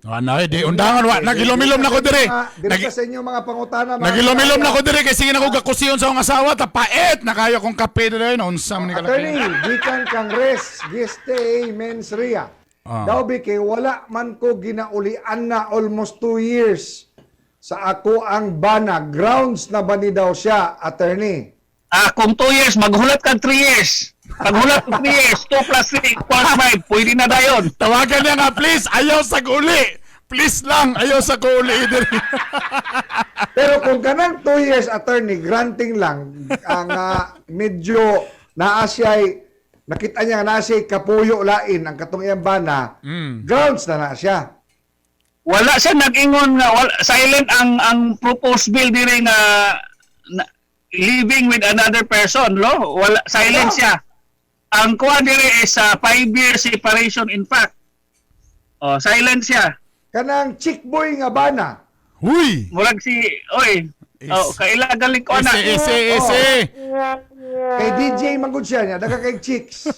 Ano, eh, di undangan wa nagilom-ilom na ko dire. Dire sa inyo mga pangutana. Mga Nagilom-ilom na ko dire kay sige na ko gakusiyon sa akong asawa ta pait na kayo kong kape dire no unsa man ni kalaki. Attorney, gikan kang res gestae mens rea. Daw bi kay wala man ko ginaulian na almost 2 years sa ako ang bana. Grounds na ba ni daw siya, attorney? Ah, kung 2 years, maghulat kag 3 years. Paghulat 3 years, 2 plus 3 equals 5, pwede na dayon. Tawagan niya nga, please, ayaw sa uli. Please lang, ayaw sa uli dire. Pero kung kanang 2 years, attorney, granting lang, ang medyo naa siya'y, nakita niya nga naa siya'y kapuyo lain ang katong iyang bana, grounds na na siya. Wala siya nag-ingon nga wala, silent ang proposed bill dire nga na, living with another person, lo. Wala, silent siya. Ang kuha dire is 5 year separation in fact. Oh, silent siya. Kanang chick boy nga bana. Huy! Murag si oy. Oh, kaila galing ko na. Ese, ese, ese. Kay DJ man gud siya niya, daga kay chicks.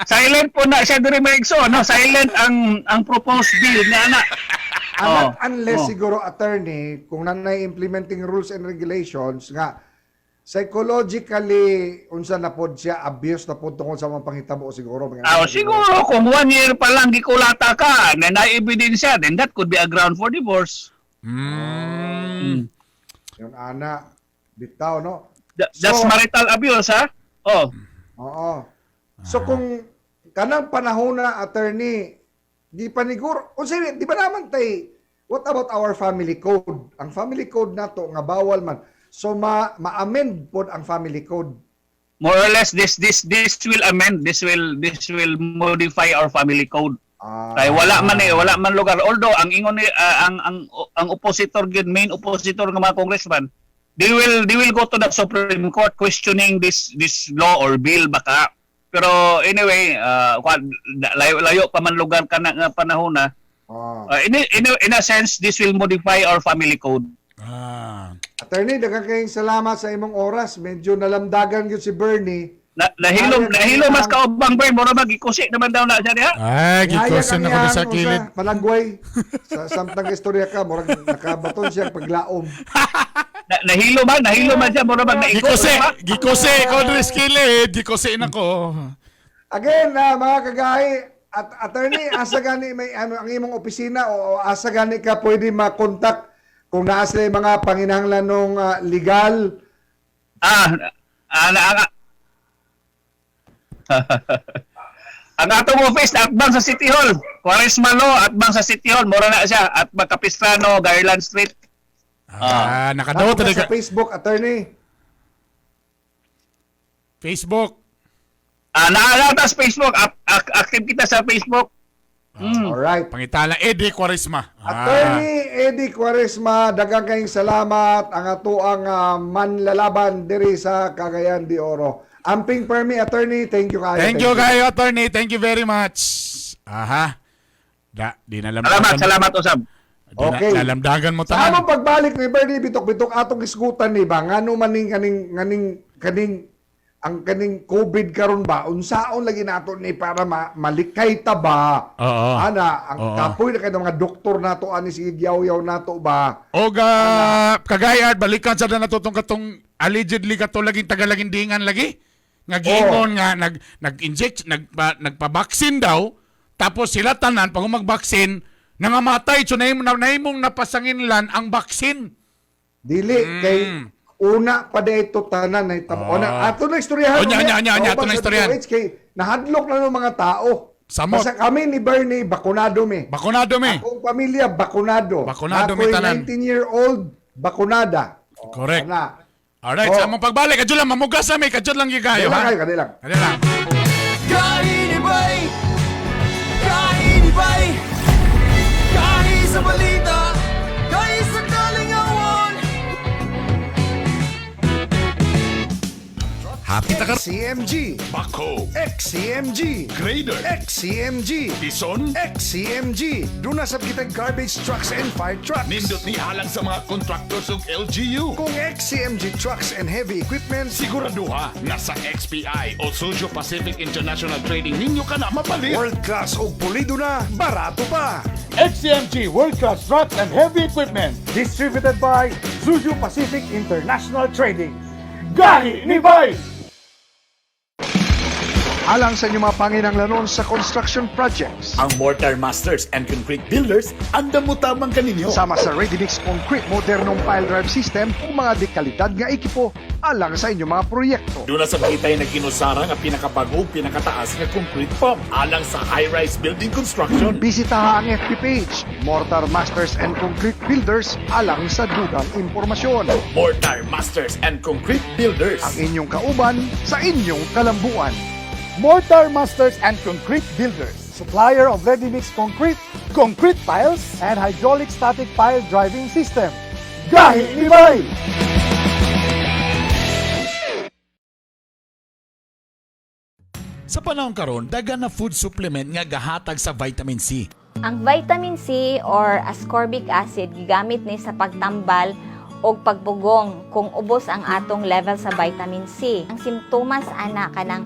Silent po na siya dire, mga igsoon, no? Silent ang proposed bill nga ana. Anak, unless siguro, attorney, kung nanay implementing rules and regulations nga psychologically unsa na pod siya, abuse na pod tungkol sa mga panghitabo siguro. Mga Ah, siguro kung one year pa lang gikulata ka na na-ebidensya, then that could be a ground for divorce. Yun ana bitaw, no? That's marital abuse, ha? Oh. Oo. So kung kanang panahon na, attorney, di paniguro unsa di ba naman tay, what about our family code? Ang family code nato nga bawal man. So ma ma-amend pod ang family code. More or less this will amend, this will modify our family code. Kay wala man eh, wala man lugar. Although ang ingon ni ang oppositor gyud, main oppositor ng mga congressman, they will go to the Supreme Court questioning this law or bill baka. Pero anyway, layo, layo pa man lugar ka na nga panahon na. In a sense, this will modify our family code. Attorney, daghang kayong salamat sa imong oras. Medyo nalamdagan gyud si Bernie. Na, nahilom nahilom mas kaubang Bern, mura magikusi naman daw na siya diha. Ay, gikusin Ngaya ako kang sa iyang, kilid. usa, Palagway. Sa samtang istorya ka, murag nakabaton siya paglaom. Na, nahilo man siya, mura mag naikot. Gikuse, gikuse ko diri sa kilid, gikuse na ko. Again, mga kagahi, at attorney, asa gani may ano, ang imong opisina o asa gani ka pwede makontak kung naa sila yung mga panginahanglan nung legal? Ah, ah, na, ang atong office atbang sa City Hall. Cuaresma Law atbang sa City Hall, mura na siya at Capistrano, Garland Street. Ah, nakadawat Nako ka talaga. sa Facebook, attorney. Facebook. Ah, naa ta sa Facebook. Active kita sa Facebook. Alright. Pangitala Eddie Quaresma. Attorney Eddie Quaresma, daghang kayong salamat ang atoang manlalaban diri sa Cagayan de Oro. Amping permi, attorney, thank you kayo. Thank you kayo, attorney. Thank you very much. Aha. Da, di na Salamat, salamat usab. Di na, nalamdagan mo Sa tanan. among pagbalik ni Bernie Bitok-Bitok atong isgutan ni ba, ngano man ning kaning nganing kaning ang kaning COVID karon ba, unsaon lagi nato ni para malikay ta ba? Oo. Ana, ang Oo. kapoy na kay mga doktor nato ani sige yaw-yaw nato ba? Og kagayad balikan sa na natutong katong allegedly kato laging tagalagindingan lagi. Nga giingon nga nag nag-inject, nagpa-vaccine daw, tapos sila tanan pag mag-vaccine nangamatay, so nahimong napasanginlan ang vaccine. Dili kay una pa di ito tanan na itabo. Ona ato na istoryahan. Onya, onya, onya, onya, ato na istoryahan. DOH kay nahadlok na ng mga tao. Samot. Basta kami ni Bernie, bakunado mi. Bakunado mi. Akong pamilya, bakunado. Bakunado mi Ako'y tanan. 19-year-old, bakunada. Correct. Ana. Alright, sa among pagbalik, kadyo lang mamugas na mi, kadyo lang gigayo Dili lang ha. kayo, kadili lang. Kadyo lang. Kainibay! Kainibay! Kahi sa balita! Kahi sa kalingawan! Happy ta ka. XCMG. Bako. XCMG. Grader. XCMG. Tison. XCMG. Doon na sab kitang garbage trucks and fire trucks. Nindot ni halang sa mga contractors ug LGU. Kung XCMG trucks and heavy equipment, Siguraduha nga sa XPI o Suzhou Pacific International Trading ninyo ka na mapalit. World class og pulido na, barato pa. XCMG World Class Trucks and Heavy Equipment. Distributed by Zuju Pacific International Trading. Gahi ni Bay! Alang sa inyong mga panginanglanon sa construction projects. Ang Mortar Masters and Concrete Builders andam mo tamang kaninyo. Sama sa Ready Mix Concrete modernong pile drive system o mga dekalidad nga ekipo alang sa inyong mga proyekto. Doon na sa kita'y nagkinusara nga pinakabago pinakataas nga concrete pump alang sa high-rise building construction. Bisitaha ang FB page, Mortar Masters and Concrete Builders, alang sa dugang impormasyon. Mortar Masters and Concrete Builders. Ang inyong kauban sa inyong kalambuan. Mortar Masters and Concrete Builders. Supplier of ready-mix concrete, concrete piles, and hydraulic static pile driving system. Gahi ni Bay! Sa panahon karon, dagan na food supplement nga gahatag sa vitamin C. Ang vitamin C or ascorbic acid gigamit ni sa pagtambal og pagpugong kung ubos ang atong level sa vitamin C. Ang simptomas ana kanang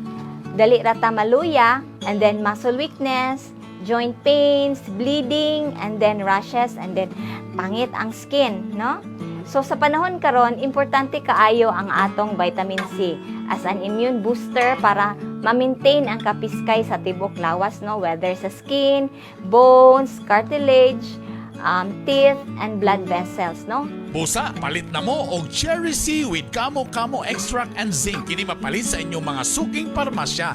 dali ra ta maluya, and then muscle weakness, joint pains, bleeding, and then rashes, and then pangit ang skin, no? So sa panahon karon, importante kaayo ang atong vitamin C as an immune booster para ma-maintain ang kapiskay sa tibok lawas, no, whether sa skin, bones, cartilage, teeth, and blood vessels, no? Busa, palit na mo og Cherry C with Kamo Kamo Extract and Zinc. Kini mapalit sa inyong mga suking parmasya.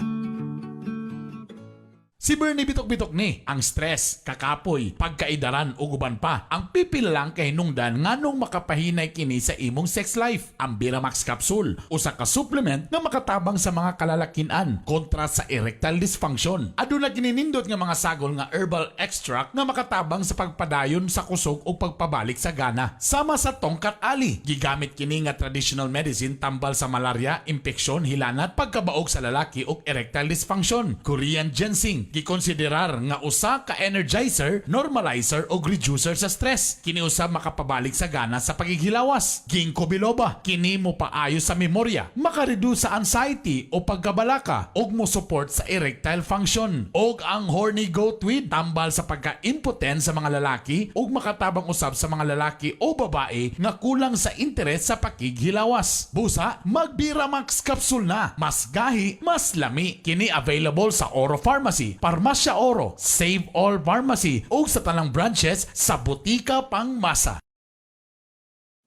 Si Bernie Bitok-Bitok ni, ang stress, kakapoy, pagkaidaran ug uban pa, ang pipil lang kay hinungdan nganong makapahinay kini sa imong sex life. Ang Biramax capsule, usa ka supplement nga makatabang sa mga kalalakian kontra sa erectile dysfunction. Aduna kini nindot nga mga sagol nga herbal extract nga makatabang sa pagpadayon sa kusog o pagpabalik sa gana. Sama sa tongkat ali, gigamit kini nga traditional medicine tambal sa malaria, impeksyon, hilanat, pagkabaog sa lalaki ug erectile dysfunction. Korean ginseng, gikonsiderar nga usa ka energizer, normalizer o reducer sa stress. Kini usab makapabalik sa gana sa pagighilawas. Ginkgo biloba, kini mo paayo sa memorya, makareduce sa anxiety o pagkabalaka ug mo support sa erectile function. Og ang horny goat weed, tambal sa pagka-impotent sa mga lalaki ug makatabang usab sa mga lalaki o babae nga kulang sa interes sa pakighilawas. Busa, magbiramax capsule na. Mas gahi, mas lami. Kini available sa Oro Pharmacy, Parmasya Oro, Save All Pharmacy ug sa tanang branches sa Botika Pangmasa.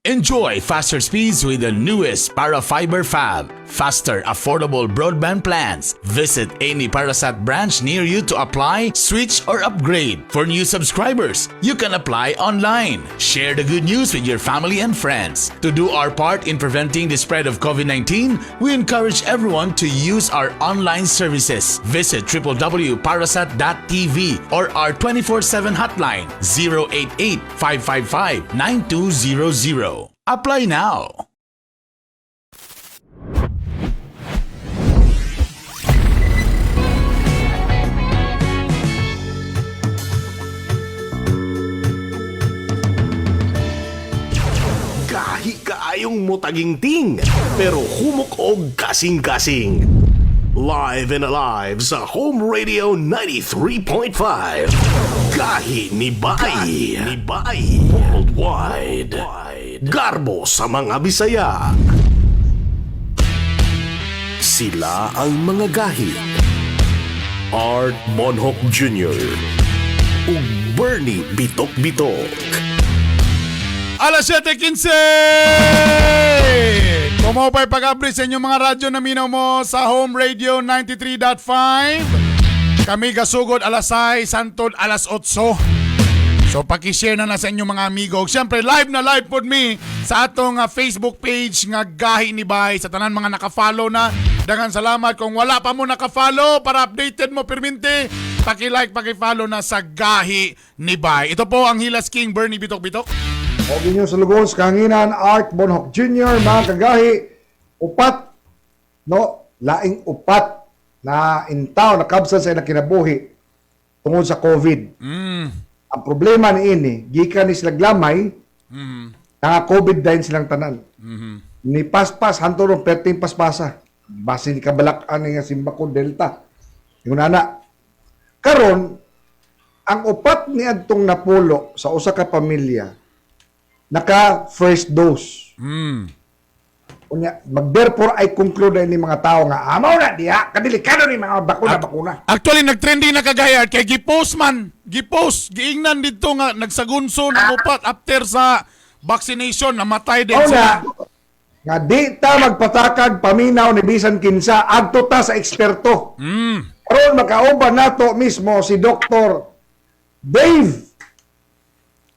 Enjoy faster speeds with the newest Parafiber Fab. Faster, affordable broadband plans. Visit any Parasat branch near you to apply, switch, or upgrade. For new subscribers, you can apply online. Share the good news with your family and friends. To do our part in preventing the spread of COVID-19, we encourage everyone to use our online services. Visit www.parasat.tv or our 24/7 hotline 088-555-9200. Apply now. Gahi kaayong mutagingting, pero humok og kasing-kasing. Live and alive sa Home Radio 93.5. Gahi ni Bai. Ni Bai. Worldwide. Garbo sa mga Bisaya. Sila ang mga gahi. Art Bonhoc Jr. ug Bernie Bitok Bitok. Alas 7:15! Kumo pa'y pag-abri sa inyong mga radyo na minaw mo sa Home Radio 93.5. Kami gasugod alas 6, santod alas 8. So paki-share na na sa inyong mga amigo. Siyempre live na live pod mi sa atong Facebook page nga Gahi ni Bay, sa tanan mga naka-follow na. Daghang salamat. Kung wala pa mo naka-follow para updated mo permente, paki-like, paki-follow na sa Gahi ni Bay. Ito po ang Hilas King Bernie Bitok Bitok. O inyong sulugoon sa kahanginan, Art Bonhoc Jr., mga kagahi, upat, no, laing upat na intaw, nakabsan sa ilang kinabuhi tungod sa COVID. Ang problema ni ini, gikan ni sila glamay, naka COVID dahil silang tanan. Ni paspas, hanto ron, perting paspasa. Basin kabalak-an nga simbako Delta. Yung nana. Karon, ang upat ni adtong napulo sa usa ka pamilya, naka first dose. Unya, mag therefore I conclude na ini mga tao nga amaw na diha, kadelikado ni mga bakuna bakuna. Actually, nagtrending na kagaya kay gipost man, gipost, giingnan dito nga nagsagunso ng upat after sa vaccination, namatay din Mao sila. na nga di ta magpatakag paminaw ni bisan kinsa, adto ta sa eksperto. Karon makauban nato mismo si Dr. Dave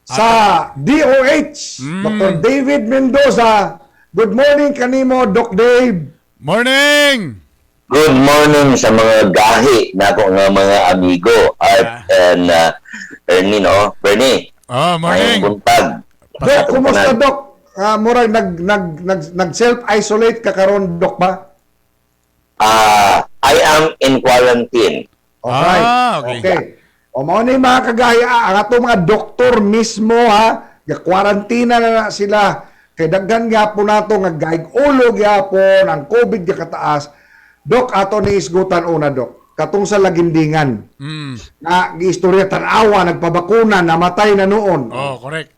sa DOH, Dr. David Mendoza. Good morning kanimo, Doc Dave. Morning! Good morning sa mga gahi nako nga mga amigo, Art and Ernie, no? Bernie. Ah, morning. Maayong buntag. Doc, kumusta Doc? Murag nag nag nag, nag self-isolate ka karon, Doc ba? I am in quarantine. Okay. Ah, okay. Okay. O mao ni mga kagaya, ang ato mga doktor mismo ha, ga-quarantine na, na sila. Kay daghan gyapon nato nga gaig ulo gyapon ang COVID ga kataas. Dok, ato ni isgutan una, Dok. Katong sa Lagindingan. Nga giistorya tan-awa nagpabakuna, namatay na noon. Oh, correct.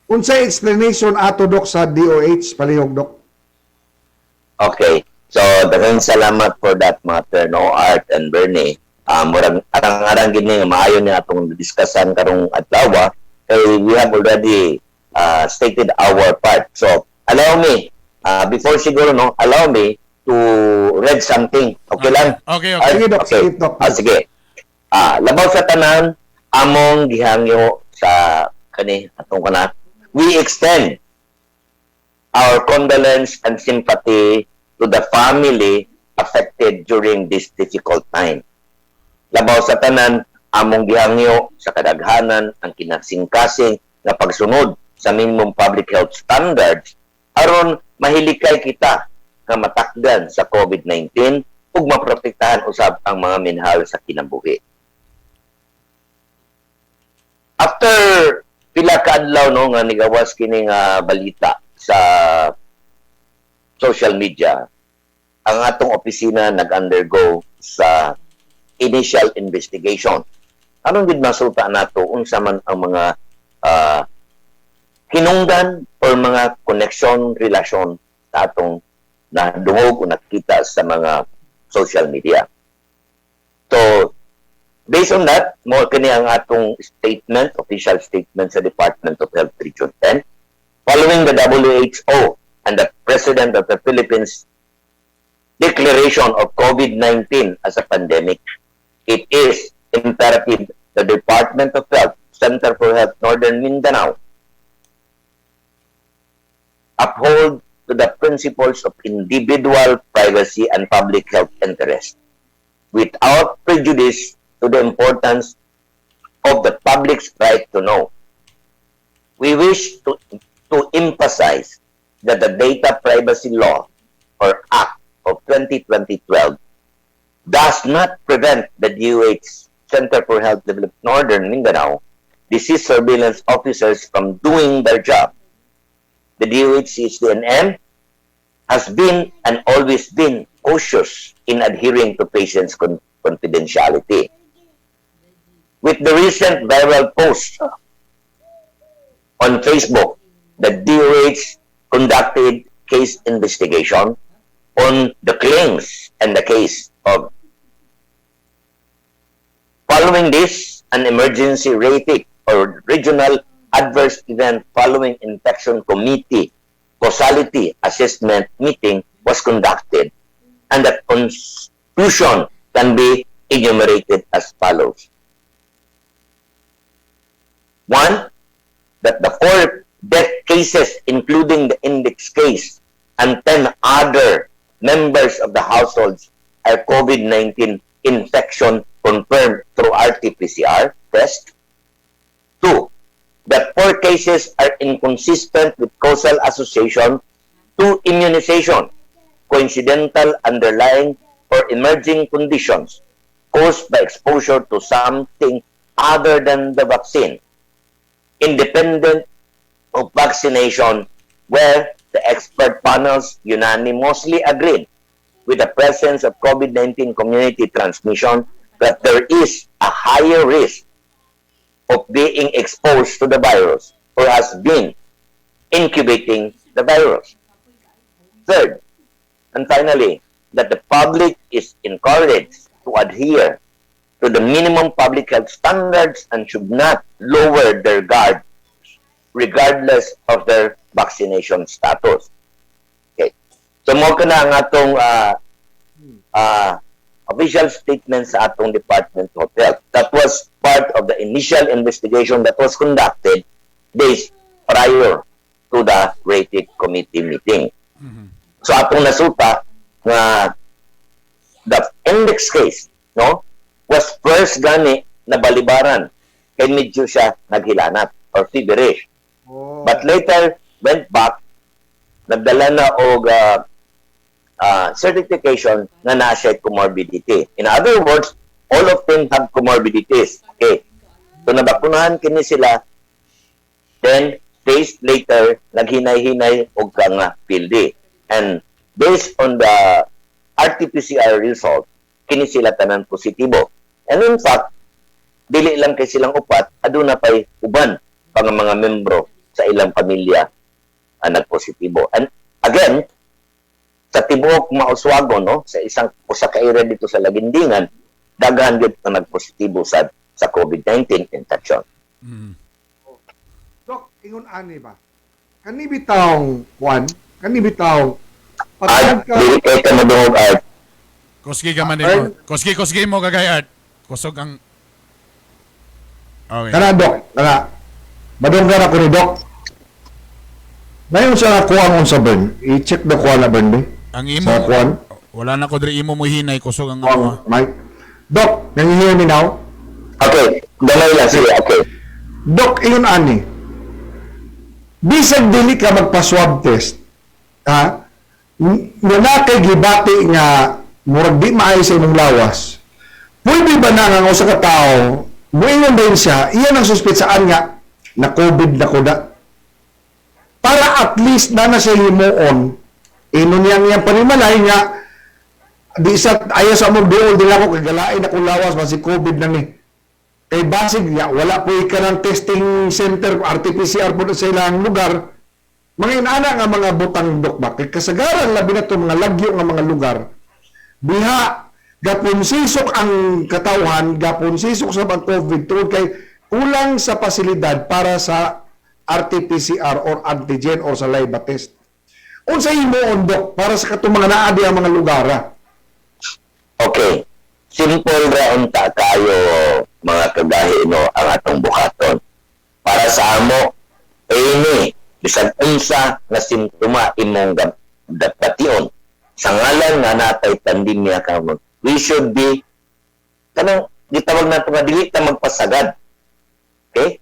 Unsay explanation ato, Dok, sa DOH palihog, Dok? Okay. So, daghang salamat for that matter, no, Art and Bernie. Murag arang-arang gini nga maayo ni atong diskusan karong adlaw kay we have already stated our part. So, allow me, before siguro, no, allow me to read something. Okay lang? Okay, okay. Sige, Dok. Okay. Sige, Dok. Sige. Labaw sa tanan, among gihangyo sa kani atong kana. We extend our condolence and sympathy to the family affected during this difficult time. Labaw sa tanan, among gihangyo sa kadaghanan ang kinasingkasing nga pagsunod sa minimum public health standards aron mahilikay kita nga matakdan sa COVID-19 ug maprotektahan usab ang mga minhal sa kinabuhi. After pila ka adlaw, no, nga nigawas kini nga balita sa social media, ang atong opisina nag-undergo sa initial investigation. Aron gid masulta nato unsa man ang mga hinungdan or mga connection, relasyon sa atong nadungog o nakita sa mga social media. So, based on that, mo kini ang atong statement, official statement sa Department of Health Region 10, following the WHO and the President of the Philippines declaration of COVID-19 as a pandemic, it is imperative the Department of Health, Center for Health Northern Mindanao, uphold to the principles of individual privacy and public health interest without prejudice to the importance of the public's right to know. We wish to emphasize that the Data Privacy Law or Act of 2012 does not prevent the DOH Center for Health Development Northern Mindanao disease surveillance officers from doing their job. The DOH CHDNM has been and always been cautious in adhering to patients' confidentiality. With the recent viral post on Facebook, the DOH conducted case investigation on the claims and the case of. Following this, an emergency rating or regional adverse event following infection committee causality assessment meeting was conducted, and the conclusion can be enumerated as follows. One, that the four death cases, including the index case, and 10 other members of the households are COVID-19 infection confirmed through RT-PCR test. Two, that four cases are inconsistent with causal association to immunization, coincidental underlying or emerging conditions caused by exposure to something other than the vaccine, independent of vaccination, where the expert panels unanimously agreed with the presence of COVID-19 community transmission that there is a higher risk of being exposed to the virus or has been incubating the virus. Third, and finally, that the public is encouraged to adhere to the minimum public health standards and should not lower their guard regardless of their vaccination status. Okay. So mao kana ang atong official statement sa atong Department of Health. That was part of the initial investigation that was conducted days prior to the rating committee meeting. So atong nasuta nga the index case, no, was first gani na balibaran kay medyo siya naghilanat or feverish. But later went back, nagdala na og certification na naa siya comorbidity. In other words, all of them have comorbidities. Okay. So nabakunahan kini sila, then days later naghinay-hinay og ka nga pildi. And based on the RT-PCR result, kini sila tanan positibo. And in fact, dili lang kay silang upat, aduna pay uban pa nga mga membro sa ilang pamilya ang nagpositibo. And again, sa tibuok Mauswagon, no, sa isang usa ka area dito sa Laguindingan, daghan gyud nga nagpositibo sa COVID-19 infection. Dok, ingon ani ba? Kani bitawng kuan, kani bitawng Ay, dili kay ka madungog, Art. Kusgi ka man mo. Kusgi, kusgi mo kagay, Art. Kusog ang. Okay. Kana, Dok, kana. Madunggan ako ni Dok. Ngayon sa kuan unsa burn, i-check na kuan na burn be. Ang imo Sa kuan. Wala na ko diri, imo mo hinay kusog ang amo. Mike. Dok, can you hear me now? Okay, gamay lang sige, okay. Dok, ingon ani. Bisag dili ka magpa-swab test, ha? Nga na kay gibati nga murag di maayo sa imong lawas. Pwede ba na nga ang usa ka tawo, muingon din siya, iyan ang suspetsaan nga na COVID na kuda? Para at least na na siya himuon, inon niyang iyang panimalay nga di sa ayaw sa among duol din ako kay galain akong lawas si COVID na ni. Kay basig ya wala po ka ng testing center RT-PCR po sa ilang lugar. Mga inana nga mga butang, Dok, ba kay kasagaran labi na to mga lagyo nga mga lugar diha gapon sisok ang katawhan, gapon sisok sa ang COVID tungod kay kulang sa pasilidad para sa RT-PCR or antigen or saliva test. Unsa imo, Dok, para sa katong mga naa diha mga lugar, ah? Okay. Simple ra unta kayo, mga kagahi, no, ang atong buhaton. Para sa amo, ini bisan unsa nga simptoma imong dapation sa ngalan nga natay pandemya karon, we should be kanang gitawag nato nga dili ta magpasagad. Okay?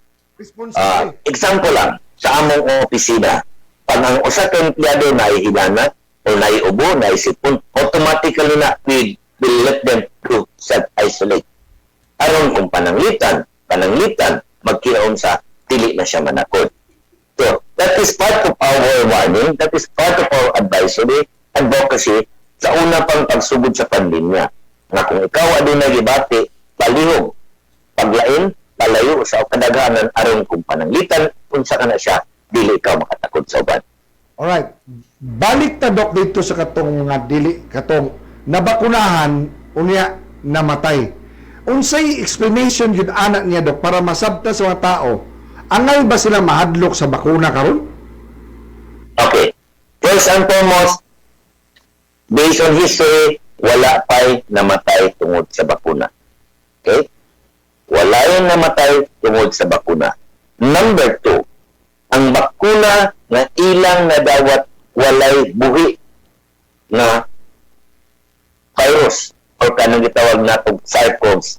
Example lang, sa among opisina, pag ang usa ka empleyado nahihilanat o naiubo, naisipon, automatically na we will let them to self-isolate. Aron kung pananglitan, pananglitan, magkiraon sa dili na siya manakod. So, that is part of our warning, that is part of our advisory, advocacy, sa una pang pagsugod sa pandemya. Nga kung ikaw adunay gibati, palihog, paglain, palayo sa kadaghanan aron kung pananglitan, unsa ka na siya, dili ikaw makatakod sa uban. Alright. Balik ta, Dok, dito sa katong nga dili katong nabakunahan unya namatay. Unsay explanation yun ana niya, Dok, para masabta sa mga tao? Angay ba sila mahadlok sa bakuna karon? Okay. First and foremost, based on history, wala pa'y namatay tungod sa bakuna. Okay? Wala yung namatay tungod sa bakuna. Number two, ang bakuna nga ilang nadawat walay buhi nga virus or kanang gitawag natong SARS-CoV,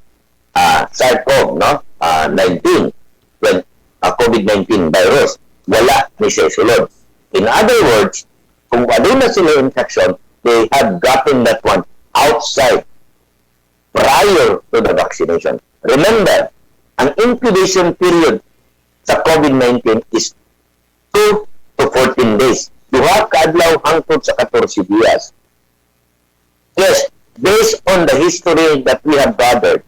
no? 19, when COVID-19 virus wala ni siya sulod. In other words, kung aduna sila infection, they have gotten that one outside prior to the vaccination. Remember, ang incubation period sa COVID-19 is 2 to 14 days. 2 ka adlaw hangtod sa 14 dias. Yes, based on the history that we have gathered,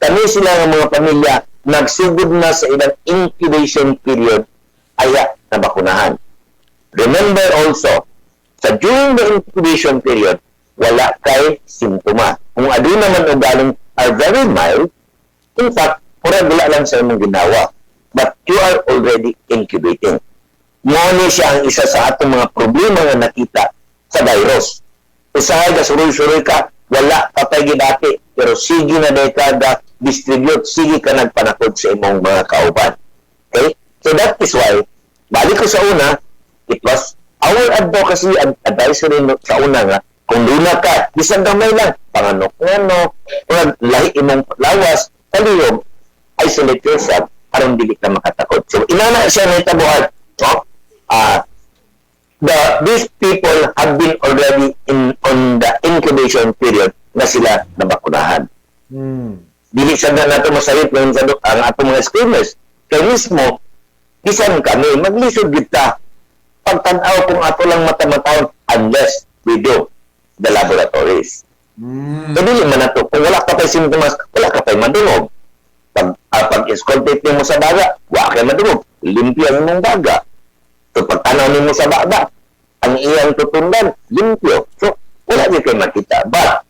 kami sila ng mga pamilya nagsugod na sa ilang incubation period aya na bakunahan. Remember also, sa during the incubation period, wala kay simptoma. Kung aduna man o galing are very mild, in fact, murag wala lang sa imong ginawa. But you are already incubating. Mao ni siya ang isa sa atong mga problema nga nakita sa virus. Usahay ka suroy-suroy ka, wala pa kay gibati, pero sige na day ka ga distribute, sige ka nagpanakod sa imong mga kauban. Okay? So that is why, balik ko sa una, it was our advocacy and advisory sa una nga, kung duna ka, bisan gamay lang, panganok-nganok, or lahi imong lawas, palihog, isolate yourself, aron dili ka makatakot. So, inana siya na itabuhat, no? These people have been already in on the incubation period na sila nabakunahan. Dili sa na nato masayop ngayon sa ang atong mga screeners. Kay mismo, bisan kami, maglisod gyud ta. Pagtan-aw kung ato lang mata-matahon unless we do the laboratories. So, dili man nato. Kung wala ka pa'y simptomas, wala ka pa'y madungog. Pag auscultate nimo sa baga, wala kay madungog. Limpyo ang imong baga. So, pag tanaw nimo sa baga, ang iyang tutundan, limpyo. So, wala di kay makita. But,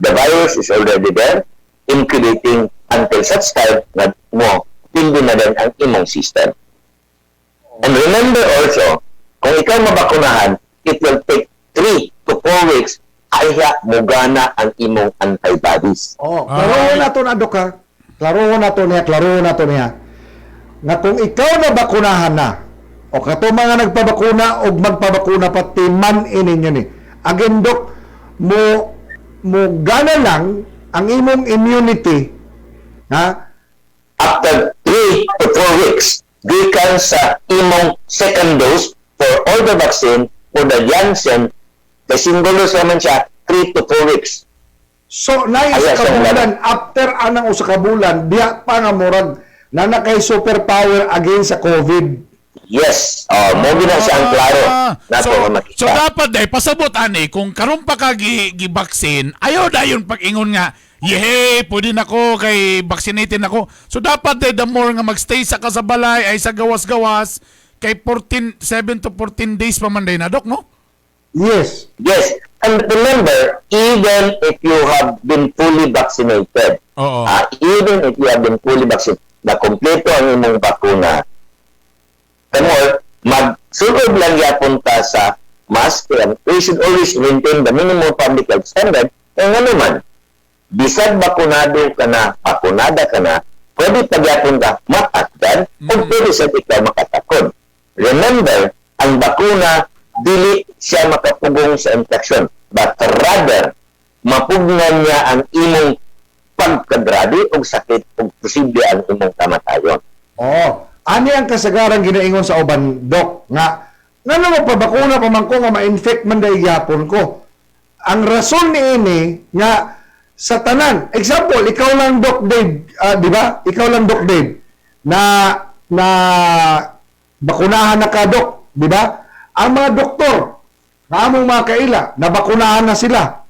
the virus is already there, incubating until such time na mo, tindi na din ang imong system. And remember also, kung ikaw mabakunahan, it will take 3 to 4 weeks ayha mugana ang imong antibodies. Oh, klarohon na to na, Dok, ha. Klarohon na to niya, klarohon na to niya. Nga kung ikaw na bakunahan na, o kato mga nagpabakuna o magpabakuna pa, timan ininyo ni. Again, Dok, mo mo gana lang ang imong immunity, ha? After 3 to 4 weeks, gikan sa imong second dose for all the vaccine, for the Janssen, kay single dose naman siya, 3 to 4 weeks. So, na Ayan, isa ka so, bulan, after anang usa ka bulan, diha pa nga murag na na kay superpower against sa COVID. Yes. Oh, mo gina siya ang klaro nato So, nga makita. so dapat day pasabot ani kung karon pa ka gi-vaccine, ayaw dayon pag-ingon nga, "Yehey, pwede na ko kay vaccinated na ko." So dapat day the more nga magstay sa ka sa balay ay sa gawas-gawas kay 14 7 to 14 days pa man day na, Dok, no? Yes. Yes. And remember, even if you have been fully vaccinated, even if you have been fully vaccinated, na kompleto ang imong bakuna, the more, magsulod lang yapon ta sa Mask, we should always maintain the minimum public health standard. Kaya nga naman, bisag bakunado ka na, bakunada ka na, pwede pa gyapon ka matakdan o pwede sa ikaw makatakod. Remember, ang bakuna, dili siya makapugong sa infection, but rather, mapugnan niya ang imong pagkagrabe o sakit o posible ang imong kamatayon. Oh, ani ang kasagaran ginaingon sa uban, Dok, nga ngano mo pabakuna pa man ko nga ma-infect man dahil gyapon ko. Ang rason niini nga sa tanan, example, ikaw lang, Doc Dave, di ba? Ikaw lang, Doc Dave, na na bakunahan na ka, Doc, di ba? Ang mga doktor, na among mga kaila, nabakunahan na sila.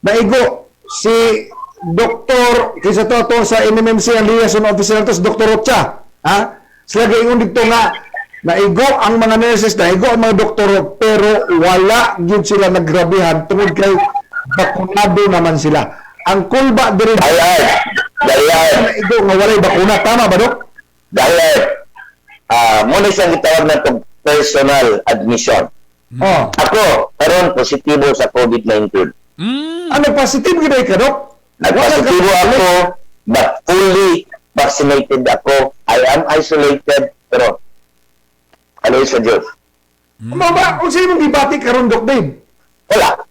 Naigo si Doktor kaysa to to sa NMMC ang liaison officer nato si Dr. Rocha, ha? Sila gaingon dito nga naigo ang mga nurses, naigo ang mga doktor, pero wala gyud sila naggrabihan tungod kay bakunado naman sila. Ang kulba diri naigo nga walay bakuna, tama ba, Dok? Dahil muna siyang gitawag na itong personal admission. Oh. Ako, karon positibo sa COVID-19. Ano, positive gyud ay ka, Dok? Nagpositibo ako, but fully vaccinated ako. I am isolated, pero aloy sa Diyos. Mao ba, unsa imong gibati karon, Doc Dave? Wala.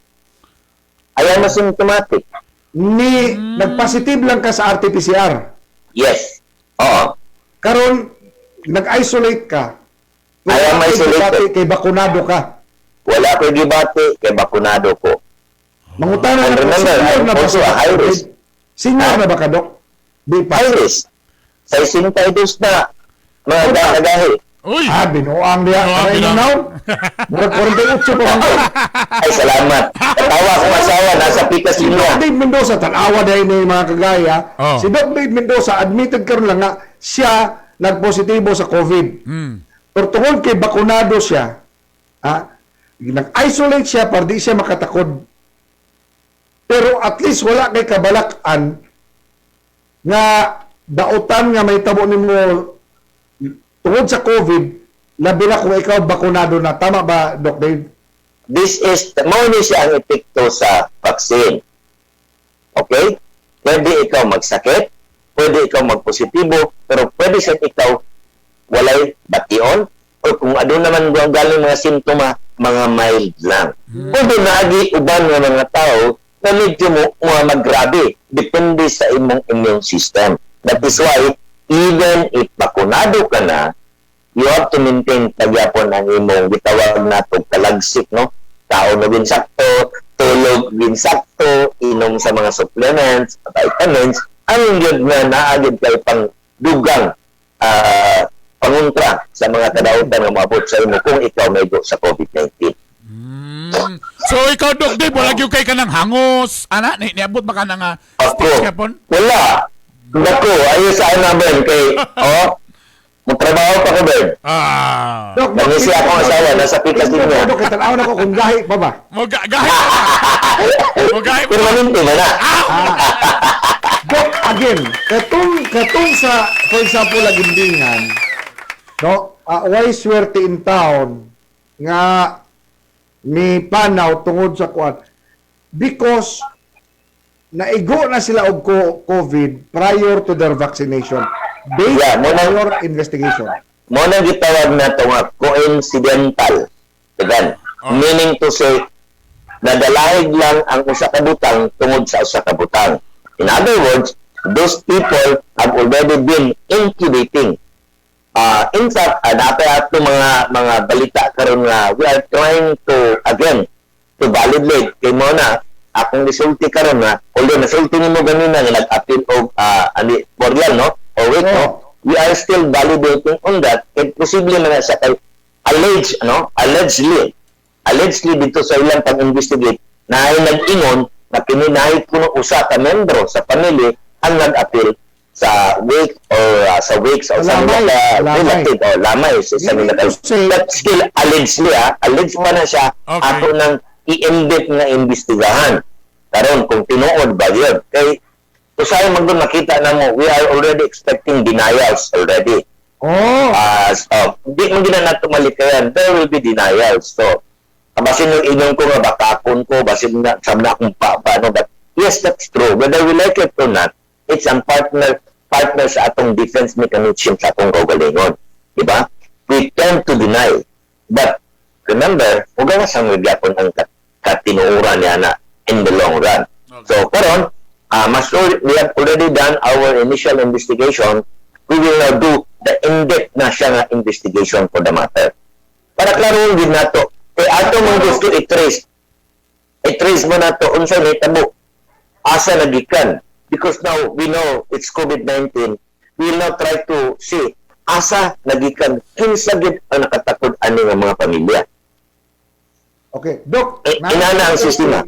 I am asymptomatic. Ni nagpositive lang ka sa RT-PCR. Yes. Oo. Karon nag-isolate ka. I am Wala kay isolated. gibati kay bakunado ka. Wala ko'y gibati, kay bakunado ko. Mangutana And na ko, remember, senior I'm na ba also si a Doc high Dave? risk. Senior na ba ka, Dok? Di pa. High risk. Sa 62 na mga gagahi. Uy! Ah, binuang diya. Binuang, Aray binuang. naon. Murag 48 pa man ko. Ay, salamat. Katawa akong asawa, nasa pikas Si linya. Doc Dave Mendoza, tanawa dahil ni mga kagaya. Oh. Si Doc Dave Mendoza, admitted karon lang nga, siya nagpositibo sa COVID. Pero tungod kay bakunado siya, ha, nag-isolate siya para di siya makatakod. Pero at least wala kay kabalakan nga dautan nga may tabo nimo tungod sa COVID, labi na kung ikaw bakunado na. Tama ba, Doc Dave? This is, mao ni siya ang epekto sa vaccine. Okay? Pwede ikaw magsakit, pwede ikaw magpositibo, pero pwede sa ikaw walay bation, o kung ano naman ang galing mga simptoma, mga mild lang. Pwede naagi uban nga mga tao na medyo mo mga maggrabe. Depende sa imong immune system. That is why, even if bakunado ka na, you have to maintain pagyapon ang imong gitawag nato kalagsik, no? Kaon na ginsakto, tulog ginsakto, inom sa mga supplements, vitamins, ang yun nga naagid kay pang dugang panguntra sa mga kadautan nga moabot sa imo kung ikaw may sa COVID-19. So ikaw, Doc Dave, wala gyud kay kanang hangos. Ana, ni niabot ba ka na nga Ako, stage kapon? wala. Naku, ayos sa namin kay, oh, magtrabaho pa ko, Ben. Ah. Dok, Dok, Nangisi akong asawa, nasa pikas linya. Dok, tanaw na ko kung gahi pa ba. Mo gahi. Mo gahi. Permanente na na. Dok, again, katong katong sa, for example, Lagindingan, no, why swerte in town nga ni panaw tungod sa kuan because naigo na sila og COVID prior to their vaccination based Yeah, on your investigation. Mo na gitawag na to nga coincidental. Diba? Meaning to say, nadalahig lang ang usa ka butang tungod sa usa ka butang. In other words, those people have already been incubating. In fact, dapat ato mga balita karon nga we are trying to again to validate kay mo na akong gisulti karon nga although nasulti nimo ganina nga nag-appeal og ani Boreal, no, or wait, no, we are still validating on that kay posible man na siya kay allege, no, allegedly dito sa ilang pag-investigate na ay nag-ingon na kini naay kuno usa ka membro sa pamilya ang nag-appeal sa wake or sa wake sa usa Lamay, nila ka lamay. relative o lamay sa isa nila ka. But still allegedly, alleged pa na siya ato nang i-in-depth nga imbestigahan karon kung tinuod ba yun kay usahay man gud makita na mo we are already expecting denials already. Oh. So, di man gina nato malikayan, there will be denials. So Basin yung ingon ko nga bakakon ko, basin na sa na akong pa, no? But yes, that's true. Whether we like it or not, it's ang partner partner sa atong defense mechanism sa atong kaugalingon. Di ba? We tend to deny. But remember, huwag sa magyapon ang katinuuran niya na in the long run. So, karon, mas we have already done our initial investigation. We will now do the in-depth na siya nga investigation for the matter. Para klaro din nato. Kay ato mong gusto i-trace. I-trace mo nato unsa nahitabo. Asa nagikan. Because now we know it's COVID-19. We will now try to see asa nagikan, kinsa gid ang nakatakod ani nga mga pamilya. Okay, Doc. Eh, inana ang sistema.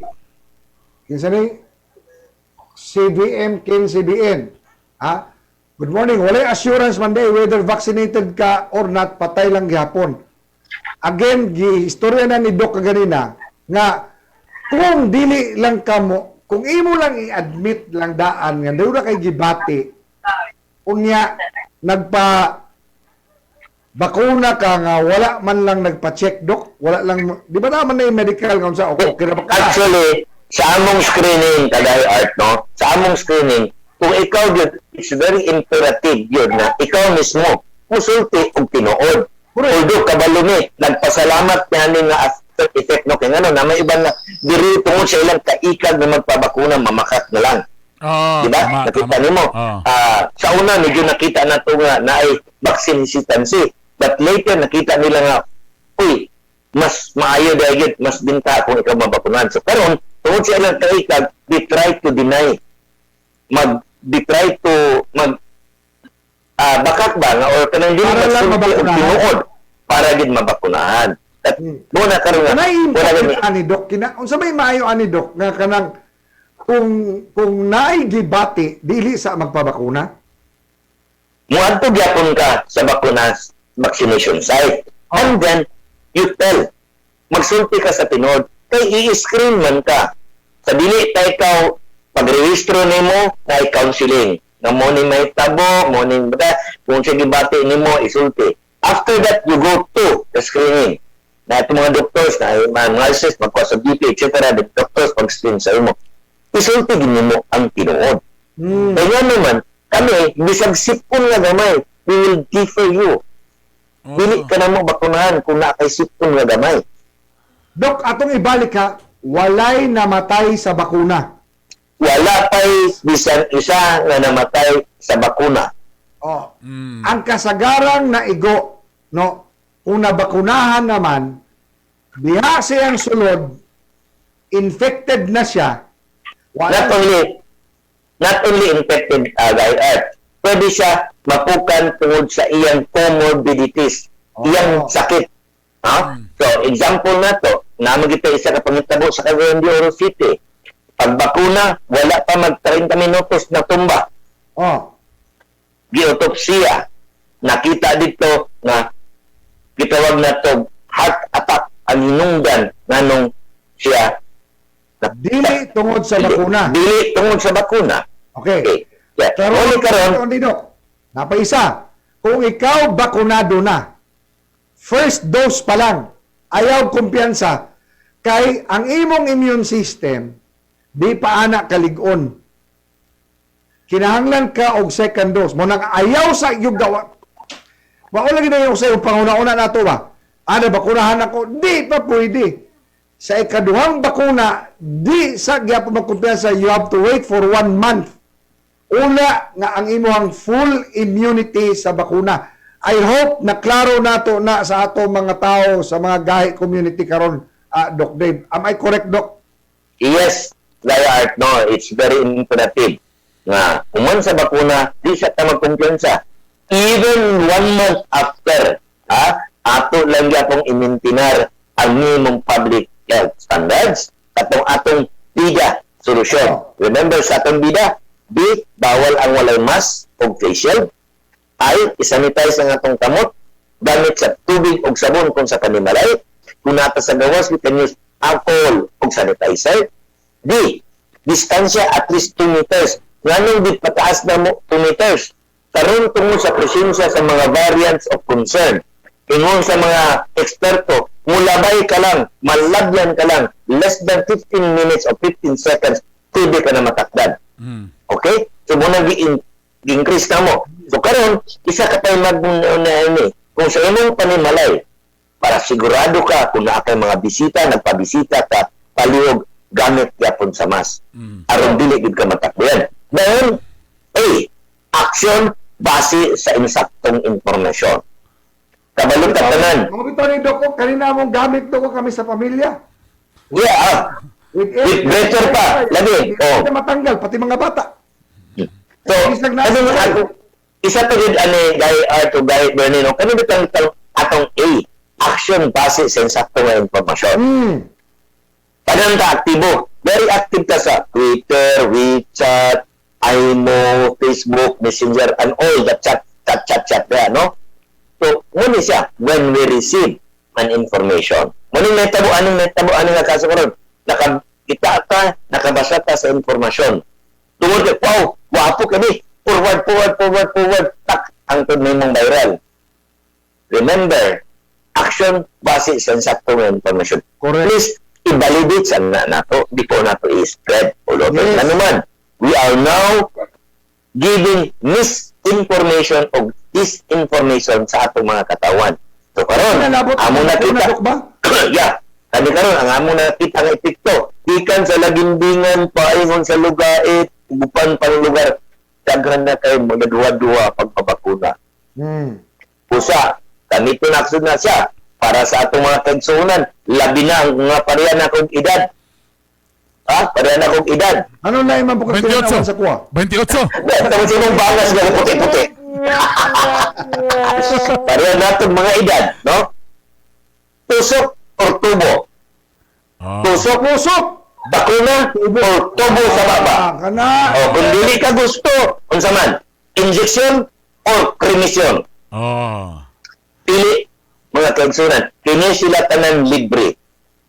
Kinsa ni CVM kin CBN. Ha? Good morning. Walay assurance man day whether vaccinated ka or not, patay lang gihapon. Again, giistorya na ni Doc kaganina nga kung dili lang kamo, kung imo lang i-admit lang daan nga dili kay gibati, unya nagpa bakuna ka nga wala man lang nagpa-check, Doc, wala lang, di ba naman na yung medical nga unsa, okay, okay na ba ka? Actually, sa among screening, kagaya Art, no? Sa among screening, kung ikaw yun, it's very imperative yun na ikaw mismo musulti og tinuod. Although kabalo mi, nagpasalamat niya ni nga after effect, no? Kaya nga no, na may iba na diri tungod sa ilang kaikag na magpabakuna, mamakak na lang. Oh, Di ba? Tama, Nakita tama. nimo. Oh. Sa una medyo nakita na to nga naay vaccine hesitancy. But later nakita nila nga, uy, mas maayo dahil mas binta kung ikaw mabakunan. So karon, tungod sa ilang kaikag, they try to deny, mag they try to mag bakak ba nga or kanang dili Para lang magsulti og mabakunahan. tinuod para gid mabakunahan. At mo na karon nga Kanay wala impact gani ani, Doc, kina unsa may maayo ani, Doc, nga kanang kung naay gibati dili sa magpabakuna? Muadto gyapon ka sa bakuna vaccination site. And then you tell, magsulti ka sa tinuod kay i-screen man ka. Sa dili ta ikaw pagrehistro nimo na counseling. Na mo ni may tabo, mo ni bata, kung sa gibati nimo isulti. After that you go to the screening. Na itong mga doctors na mga nurses magkuha sa BP, etc. The doctors pag-screen sa imo. Isulti gid nimo ang tinuod. Kaya naman, kami, bisag sipon nga gamay, we will defer you. Dili ka na mo bakunahan kung naa kay sipon nga gamay. Doc, atong ibalik ha, walay namatay sa bakuna. Wala pa'y bisan isa nga namatay sa bakuna. Oh. Ang kasagarang naigo, no, kung nabakunahan naman, diha siyang sulod, infected na siya. Wala Not only infected, guy Art, pwede siya mapukan tungod sa iyang comorbidities, iyang sakit. Ha? So, example na to, naman kita isa ka pangitabo sa Cagayan de Oro City. Pagbakuna, wala pa mag 30 minutos na tumba. Oh. Giotopsiya. Nakita dito nga gitawag na to heart attack ang hinungdan nganong siya. Dili tungod sa bakuna. Dili tungod sa bakuna. Okay. Yeah. Pero Only karon karon, Doc, napaisa. Kung ikaw bakunado na, first dose pa lang, ayaw kumpiyansa, kay ang imong immune system, di pa ana kalig-on. Kinahanglan ka og second dose. Mo nang ayaw sa iyong gawa. Mao lagi na yung sa iyong panguna-una nato ba? Ana, bakunahan ako. Di pa pwede. Sa ikaduhang bakuna, di sa gyapon magkumpiyansa, you have to wait for one month. Una nga ang imuhang full immunity sa bakuna. I hope na klaro nato na sa ato mga tao sa mga gahi community karon, Doc Dave. Am I correct, Doc? Yes, Gaya Art, no, it's very imperative nga human sa bakuna, di siya ta magkumpiyansa. Even one month after, ha, ato lang gyapong imintinar ang minimum public health standards katong atong bida solusyon. Remember sa atong bida, B, bawal ang walay mask o face shield. I, isanitize ang atong kamot gamit sa tubig o sabon kung sa panimalay. Kung nata sa gawas, we can use alcohol o sanitizer. D, distansya at least 2 meters. Nganong di pataas na mo 2 meters? Karon tungod sa presensya sa mga variants of concern. Ingon sa mga eksperto, Mulabay ka lang, malabyan ka lang, less than 15 minutes or 15 seconds, TB ka na matakdan. Okay? So, muna gi-increase na mo. So, karon isa ka tayo mag ini. Kung sa imong panimalay, para sigurado ka kung naa kay mga bisita, nagpabisita ka, palihog, gamit gyapon sa mask. Aron dili gid ka matakdan. Then, A, action base sa insaktong impormasyon. Kabalo ka tanan. Mga bitaw ni Dok, oh, kanina mong gamit Dok, oh, kami sa pamilya. Yeah, With better pa, lagi. Hindi Oh. na matanggal, pati mga bata. So, ano ako, isa pa gid ani gay Art o gay Bernino, kani bitang atong A, action base sa insakto nga impormasyon. Tanan ka aktibo. Very active ka sa Twitter, WeChat, IMO, Facebook, Messenger, and all the chat, chat, chat, chat there, no? So, muna siya, when we receive an information. Muna netabo, anong netabo, anong nga kaso karon? Nakakita ka, nakabasa ka sa impormasyon. Tungod kay, wow, wapo kami. Forward, forward, forward, forward. Tak, ang may mong viral. Remember, action base sa insakto nga information. Correct. Please, i-validate sa na nato before nato i-spread all over. Yes. Ano man, we are now giving misinformation o disinformation sa atong mga katawan. So karon, Nalabot amo na nakita. Dok, ba? Yeah. Kani karon ang amo nakita nga epekto. Gikan sa lagindingan paingon sa lugait, uban pang lugar, daghan na kay mga duwa-duwa pagpabakuna. Usa, kani pinaksud na siya para sa atong mga kaigsuonan, labi na ang mga pareha na kong edad. Ha? Pareha na kong edad. Ano na imang bukas 28. sa kuha? 28. Tapos imong bangas nga puti-puti. Pareha natin mga edad, no? Tusok or tubo? Tusok, Tusok! Bakuna or tubo sa baba? Ah, kana. O, kung dili ka gusto, unsa man, injection or cremation? Oh. Pili, mga kaigsunan, kini sila tanan libre.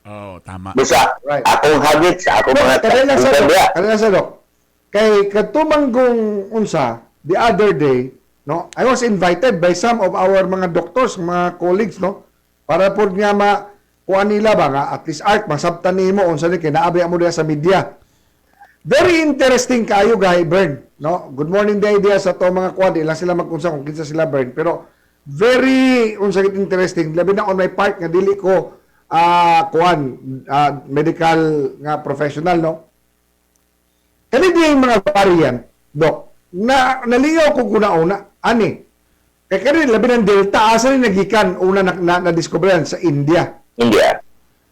Oh, tama. Busa, akong hagit sa akong mga Kadali lang sa Dok. diya. Kadali lang sa Dok. Kay katumanggong unsa, the other day, no, I was invited by some of our mga doctors, mga colleagues, no, para po nga ma kuan nila ba nga at least art masabtan nimo unsa ni kay naabi mo diha sa media. Very interesting kayo guy Bern, no? Good morning day diha sa to mga kuan, di lang sila magunsa kung kinsa sila Bern, pero very unsa gid interesting labi na on my part nga dili ko kuan medical nga professional, no? Kani di yung mga variant, Dok, na nalingaw ko una-una ani. Kay kani labi ng Delta asa ni nagikan una na, na, na sa India. India.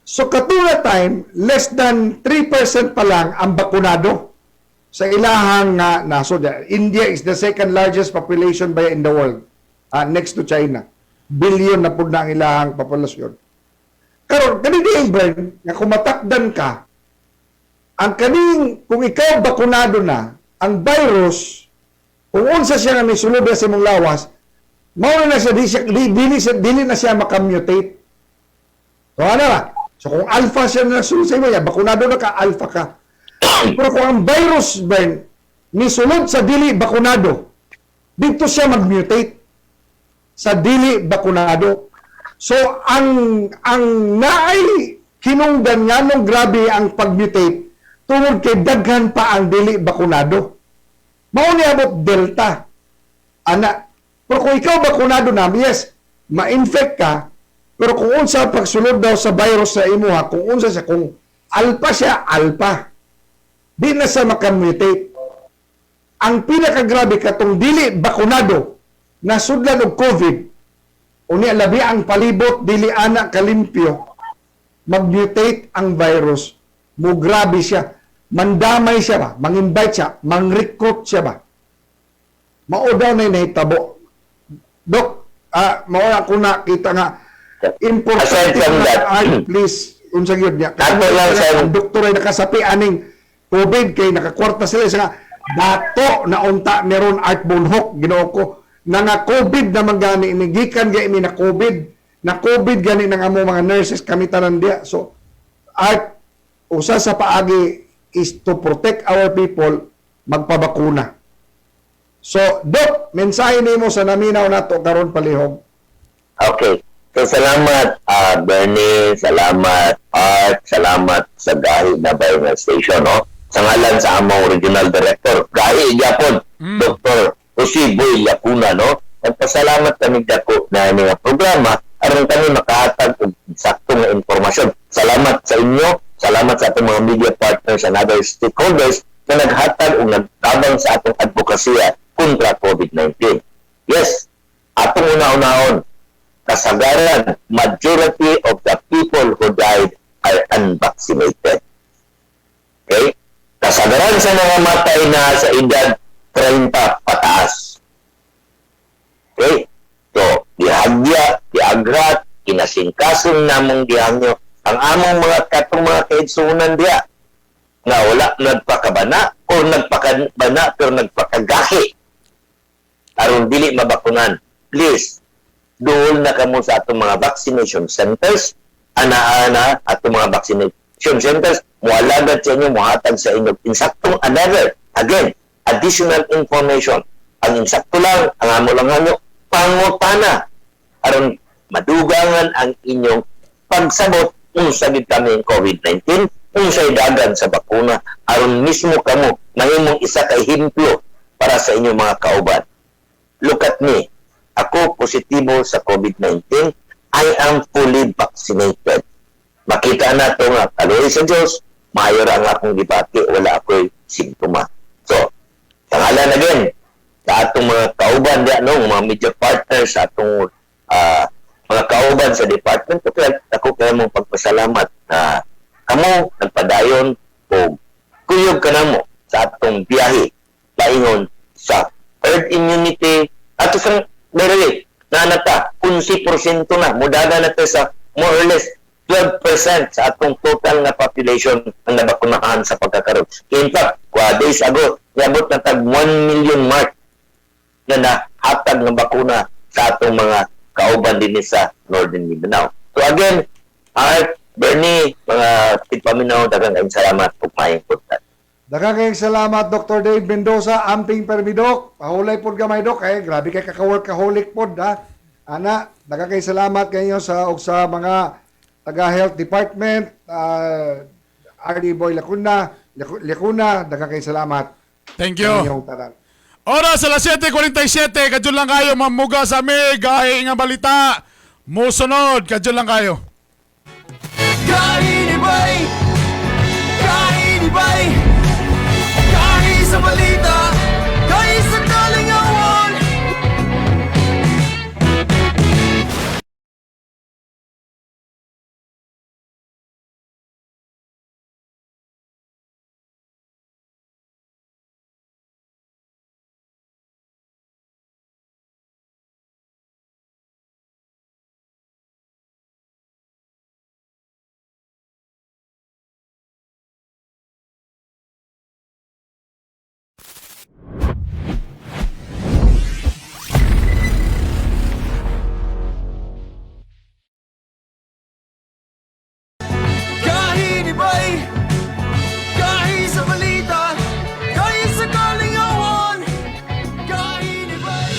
So katulad time, less than 3% pa lang ang bakunado sa ilahang nga nasod. India is the second largest population by in the world, next to China. Billion na pud na ang ilahang populasyon. Karon kani di Bern, nga kung matakdan ka, ang kaning kung ikaw bakunado na, ang virus kung unsa siya nga misulod sa imong lawas, mao na siya di, siya, di, dili, siya, dili na siya makamutate. So ano ba? So kung alpha siya na sulod sa imo, ya, bakunado na ka, alpha ka. Pero kung ang virus, Bern, nisulod sa dili bakunado, dito siya mag-mutate sa dili bakunado. So ang naay hinungdan nga nung grabe ang pag-mutate tungod kay daghan pa ang dili bakunado. Mao ni abot Delta. Ana, pero kung ikaw bakunado na, yes, ma-infect ka, pero kung unsa pagsulod daw sa virus sa imuha, kung unsa siya, kung alpha siya, alpha. Di na siya makamutate. Ang pinakagrabe katong dili bakunado, nasudlan og COVID, unya labi ang palibot, dili ana kalimpyo, mag-mutate ang virus, mo grabe siya, mandamay siya ba, mang-invite siya, mang-recruit siya ba. Mao daw na nahitabo. Dok, mao na ako nakita nga, importante Aside from na that, ay, please, unsa gyud niya. Ato lang sa- Ang doktor ay nakasapi aning COVID kay nakakwarta sila sa nga dato na unta meron Art Bonhoc Ginoo ko na nga COVID naman gani ni gikan gani mi na COVID gani nang amo mga nurses kami tanan diya. So Art, usa sa paagi is to protect our people, magpabakuna. So Dok, mensahe nimo sa naminaw nato karon palihog. Okay. So salamat Bernie, salamat Art, salamat sa Gahi na Viral Station, no? Sa ngalan sa among regional director, Gahi gyapon, Dr. Jose Boy Lacuna, no? Nagpasalamat kami dako na ini nga programa aron kami makahatag og sakto nga impormasyon. Salamat sa inyo, salamat sa atong mga media partners and other stakeholders na naghatag o nagtabang sa atong advokasya kontra COVID-19. Yes, atong una-unahon, kasagaran, majority of the people who died are unvaccinated. Okay? Kasagaran sa mga matay na sa edad 30 pataas. Okay? So, gihagya, giagrat, kinasingkasong namong gihangyo ang among mga katong mga kaigsuonan diya nga wala nagpakabana o nagpakabana pero nagpakagahi aron dili mabakunan. Please, duol na kamo sa atong mga vaccination centers, ana-ana atong mga vaccination centers, mualagad sa inyo, muhatag sa inyo insaktong another, again, additional information. Ang insakto lang, ang amo lang hanyo, pangutana aron madugangan ang inyong pagsabot unsa gid kami ang COVID-19, unsay dagan sa bakuna, aron mismo kamo mahimong isa ka ehemplo para sa inyong mga kauban. Look at me. Ako positibo sa COVID-19. I am fully vaccinated. Makita na to nga, kaluoy sa Diyos, maayo ra ang akong gibati, wala ako'y simptoma. So, pangalan again, sa atong mga kauban diya, no, mga media partners, sa atong mga kauban sa Department of Health, ako kaya mong pagpasalamat na kamo nagpadayon o kuyog ka namo sa atong biyahe paingon sa herd immunity ato sang by the way, naa ta 11% na mudaga na ta sa more or less 12% sa atong total nga population ang nabakunahan sa pagkakaroon. In fact, kwa days ago, niabot na tag 1 million mark na nahatag ng bakuna sa atong mga kauban din sa Northern Mindanao. So again, Art, Bernie, mga tigpaminaw, daghang kayong salamat ug maayong buntag. Daghang kayong salamat Dr. Dave Mendoza, amping permidok. Pahulay pod gamay dok eh grabe kay kaka-workaholic pod ha. Ana, daghang kayong salamat kayo sa og sa mga taga Health Department, RD Boy Lacuna, Lacuna, daghang kayong salamat. Thank you. Sa inyong tanan. Oras alas 7:47, kadyo lang kayo mamuga sa mi gahi nga balita. Musunod, kadyo lang kayo. Kainibay, kainibay, kahi sa balita, kahi sa kalingawan. Kahinibay, kahi sa balita, kahi sa kalingawan. Kahinibay.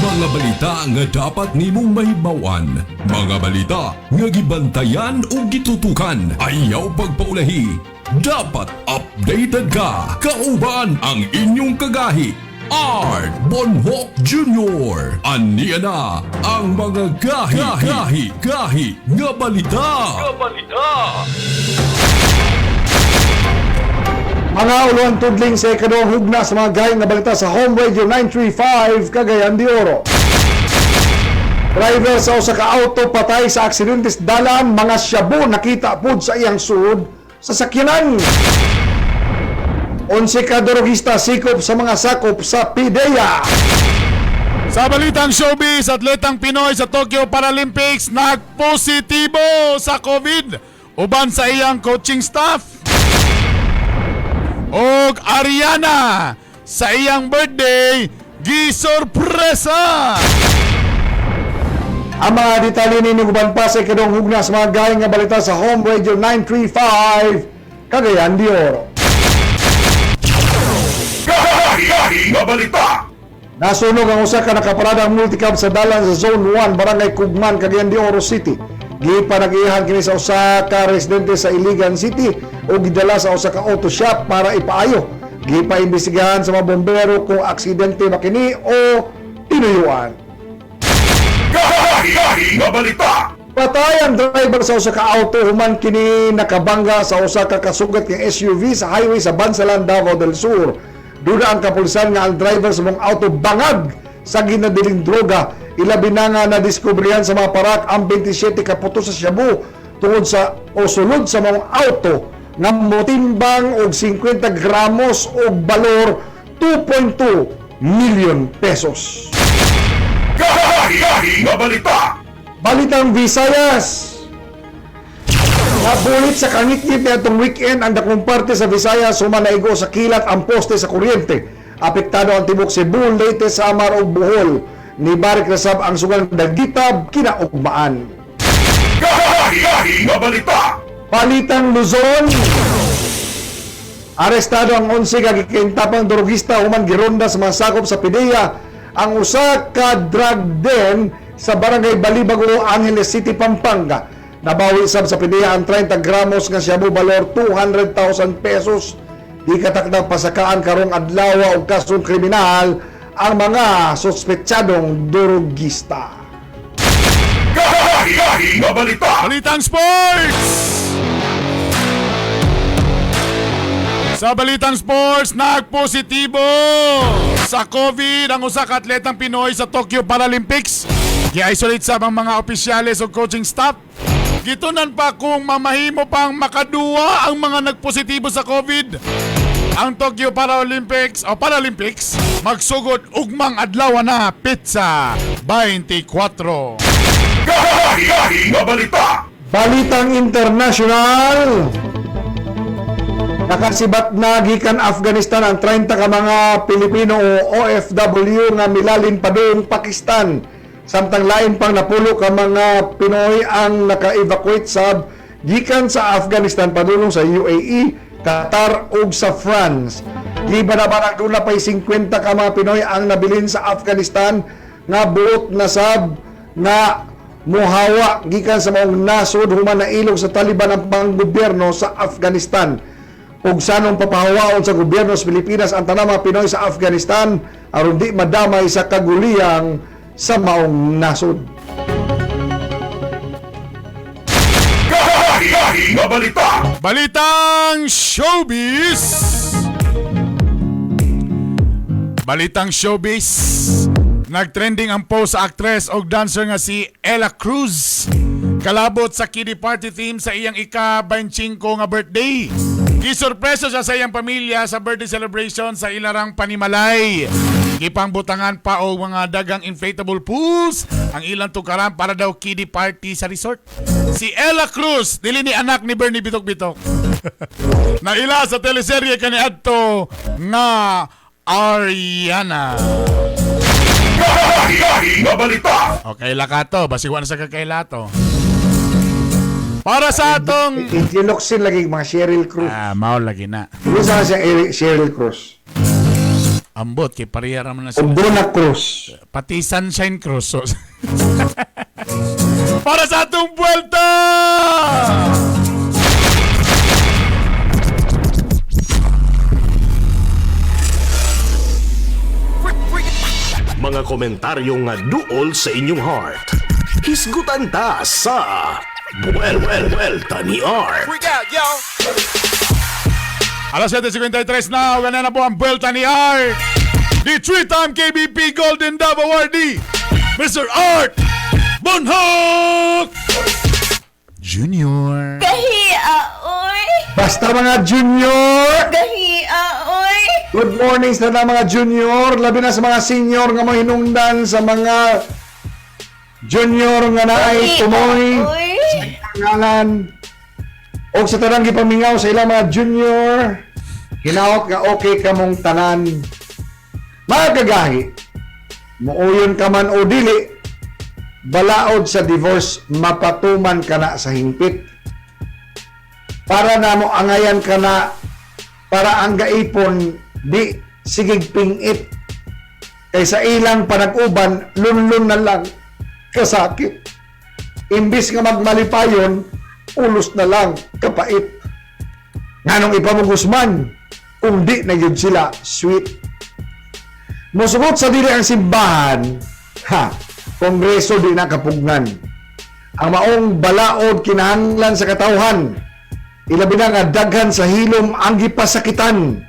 Mga balita nga dapat nimong mahibaw-an. Mga balita nga gibantayan o gitutukan. Ayaw pagpaulahi. Dapat updated ka. Kauban ang inyong kagahi. Art Bonhoc Jr. Aniya na ang mga gahi, gahi, gahi nga balita. Nga balita. Mga uluan tudling sa ikaduhang hugna sa mga gahi nga balita sa Home Radio 935 Cagayan de Oro. Driver sa usa ka auto patay sa aksidente sa dalan, mga shabu nakita pud sa iyang suod sa sakyanan. 11 ka drogista sikop sa mga sakop sa PDEA. Sa balitang showbiz, atletang Pinoy sa Tokyo Paralympics nagpositibo sa COVID uban sa iyang coaching staff. Og Ariana sa iyang birthday gisorpresa. Ang mga detalye ninyo uban pa sa ikaduhang hugna sa mga gahi nga balita sa Home Radio 935 Cagayan de Oro. Gahi, gahi nga balita. Nasunog ang usa ka nakaparadang multicab sa dalan sa Zone 1, Barangay Cugman, Cagayan de Oro City. Gipanag-iyahan kini sa usa ka residente sa Iligan City o gidala sa usa ka auto shop para ipaayo. Gipaimbestigahan sa mga bombero kung aksidente ba kini o tinuyuan. Gahi nga balita. Patay ang driver sa usa ka auto human kini nakabangga sa usa ka kasugat nga SUV sa highway sa Bansalan, Davao del Sur. Duda ang kapulisan nga ang driver sa mong auto bangag sa ginadiling droga. Ilabi na nga nadiskubrihan sa mga parak ang 27 ka puto sa shabu tungod sa o sulod sa mga auto nga motimbang og 50 gramos og balor 2.2 million pesos. Gahi nga balita. Balitang Visayas. Nabulit sa kangitngit niadtong weekend ang dakong parte sa Visayas human naigo sa kilat ang poste sa kuryente. Apektado ang tibok Cebu, Leyte, Samar ug Bohol. Nibarik na sab ang sugal Dagitab kinaugmaan. Gahi nga balita. Balitang Luzon. Arestado ang 11 ka gikintapang drogista human gironda sa mga sakop sa PDEA ang usa ka drug den sa Barangay Balibago, Angeles City, Pampanga. Nabawi sab sa PDEA ang 30 gramos nga shabu balor 200,000 pesos. Di katakdang pasakaan karong adlaw og kasong kriminal ang mga sospetsadong drogista. Gahi nga balita. Balitang Sports! Sa Balitang Sports, nagpositibo sa COVID ang usa ka atletang Pinoy sa Tokyo Paralympics. Gi-isolate sa ang mga opisyales o coaching staff. Gitunan pa kung mamahimo pang makaduwa ang mga nagpositibo sa COVID. Ang Tokyo Paralympics o Paralympics magsugod ugmang adlaw na pizza 24. Gahi nga balita. Balitang International. Nakasibat na gikan Afghanistan ang 30 ka mga Pilipino o OFW nga milalin padung Pakistan. Samtang lain pang napulo ka mga Pinoy ang naka-evacuate sab gikan sa Afghanistan padulong sa UAE, Qatar ug sa France. Giba na ba duna pay 50 ka mga Pinoy ang nabilin sa Afghanistan nga buot na sab nga muhawa gikan sa maong nasod human nailog sa Taliban ang panggobyerno sa Afghanistan. Ug sanong papahawaon sa gobyerno sa Pilipinas ang tanang mga Pinoy sa Afghanistan aron di madamay sa kaguliyang sa maong nasod. Gahi nga balita. Balitang Showbiz. Balitang Showbiz. Nagtrending ang post sa actress og dancer nga si Ella Cruz. Kalabot sa kiddie party theme sa iyang ika-25 nga birthday. Gisorpresa siya sa iyang pamilya sa birthday celebration sa ilarang panimalay. Gipangbutangan pa og mga dagang inflatable pools ang ilang tukaran para daw kiddie party sa resort. Si Ella Cruz, dili ni anak ni Bernie Bitok-Bitok. Naila sa teleserye kaniadto nga Ariana. Gahi nga balita. Okay lakato, basig wa na sa kakailato. Para sa atong Intiloksin lagi mga Cheryl Cruz. Ah, mao lagi na. Unsa siya Cheryl Cruz? Ambot kay pareha ra man na O Donna Cruz. Pati Sunshine Cruz. So. Para sa atong buwelta! Mga komentaryo nga duol sa inyong heart. Hisgutan ta sa Buwelta ni Art. Freak out, yo! Alas 7:53 na, ganyan na po ang Buwelta ni Art. The three-time KBP Golden Dove Awardee, Mr. Art Bonhoc Junior. Gahi, oy. Basta mga junior! Gahi, oy. Good morning sa tanang mga junior, labi na sa mga senior nga mahinungdan sa mga junior nga naay tumoy sa ngalan. Og sa tanang gipamingaw sa ilang mga junior, hinaot nga okay ka mong tanan. Mga kagahi, muuyon ka man o dili, balaod sa divorce, mapatuman ka na sa hingpit. Para na mo angayan ka na, para ang gaipon di sigig pingit. Kaysa ilang panag-uban, lunlun na lang kasakit. Imbis nga magmalipayon, ulos na lang kapait. Nganong ipamugusman, kung di na yun sila sweet. Musugot sa dili ang simbahan, ha, kongreso di na kapugnan. Ang maong balaod kinahanglan sa katawhan, ilabi na nga daghan sa hilom ang gipasakitan.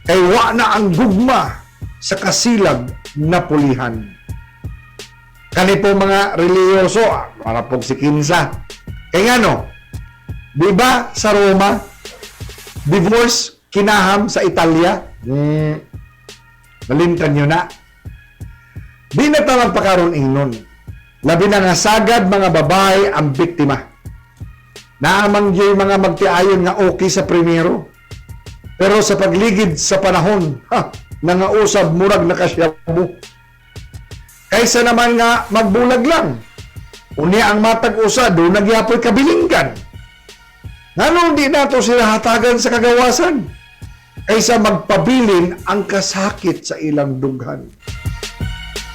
Kay wa na ang gugma sa kasilag na pulihan. Kani po mga reliyoso, para pong si Kinsa. Kay ngano, di ba sa Roma, divorce kinaham sa Italia? Nalimtan nyo na. Di na tamang pakaroon ingnon. Labi na nga sagad mga babae ang biktima. Naamang yung mga magtiayon nga okay sa primero. Pero sa pagligid sa panahon, ha, nangausab murag nakasyabu. Kaysa naman nga magbulag lang. Unya ang matag usa do nagyapoy kabilinggan. Nganong di nato sila hatagan sa kagawasan? Kaysa magpabilin ang kasakit sa ilang dughan.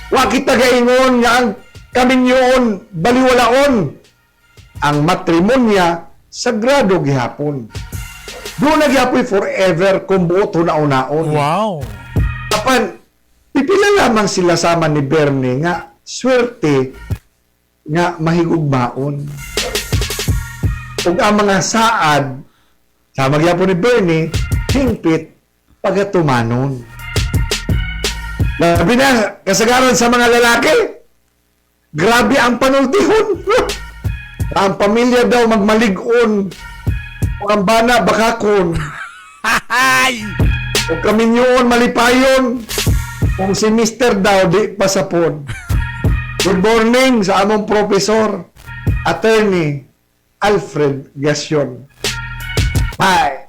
Wa kita gaingon nga ang kaminyoon baliwalaon. Ang matrimonya sagrado gihapon. Doon nagyapoy forever kung buot hunaon-naon. Wow. Apan, pipila lamang sila sama ni Bernie nga swerte nga mahigugmaon. Ug ang mga saad sama gyapon ni Bernie hingpit pagatumanon. Labi na kasagaran sa mga lalaki. Grabe ang panultihon. Ang pamilya daw magmalig-on. O ang bana bakakon. O kaminyoon malipayon. Kung si Mr. daw di pasapon. Good morning sa among professor, Attorney Alfred Gassion. Bye!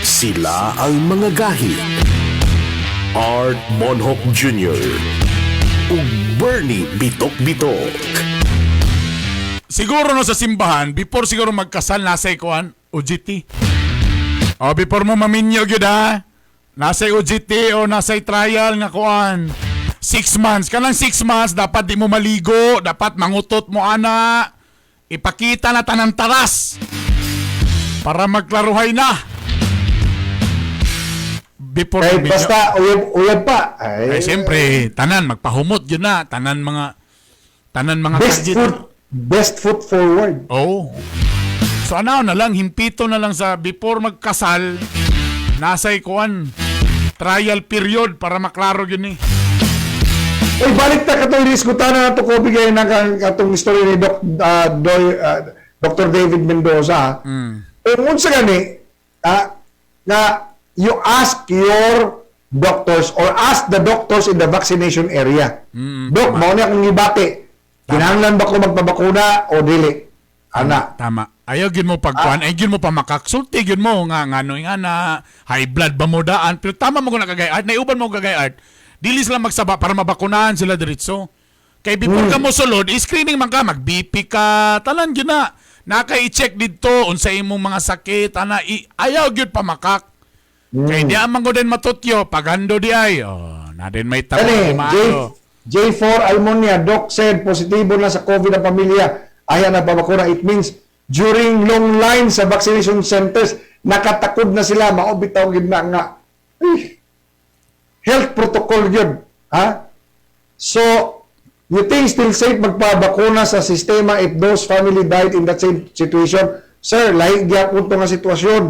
Sila ang mga gahi. Art Bonhoc Jr. ug Bernie Bitok Bitok. Siguro no sa simbahan, before siguro magkasal, nasa ikuan, OJT. O, before mo maminyo gyud ha, nasa OJT o nasa trial nga kuan. 6 months. Kanang 6 months, dapat di mo maligo, dapat mangutot mo ana. Ipakita na tanang taras para magklaruhay na. Before Kahit maminyo. basta uyab, uyab pa. Ay, Ay, siyempre, tanan, magpahumot yun na. Tanan mga Best kadjit. foot, best foot forward. Oo. So ano na lang, himpito na lang sa before magkasal, nasa ikuan, trial period para maklaro yun eh. Uy, balik ta katong diskutan na nato ko bigay na katong story ni Doc Doy, Dr. David Mendoza. Kung unsa gani na you ask your doctors or ask the doctors in the vaccination area. Doc, mao ni akong gibati. Kinahanglan ba ko magpabakuna o dili? Ana. Tama. Ayaw gyud mo pagkuan, ayaw gyud mo pa makaksulti gyud mo nga ngano nga na high blood ba mo daan. Pero tama mo ko na kagay art, naiuban mo kagay art. Dili sila magsaba para mabakunahan sila diretso. Kay before ka mo sulod, i-screening man ka, mag-BP ka, tanan gyud na. Naka i-check didto unsa imong mga sakit, ana ayaw gyud pa makak. Kay di man ko din matutyo, paghando di ay. Oh, na din may tabo Kani, di J, maayo. J4 Almonia, Doc said positibo na sa COVID ang pamilya. Ayaw na pabakuna. It means during long line sa vaccination centers, nakatakod na sila. Mao bitaw gid na nga. Eh, health protocol yun. Ha? So, you think still safe magpabakuna sa sistema if those family died in that same situation? Sir, lahi gyapon to nga sitwasyon.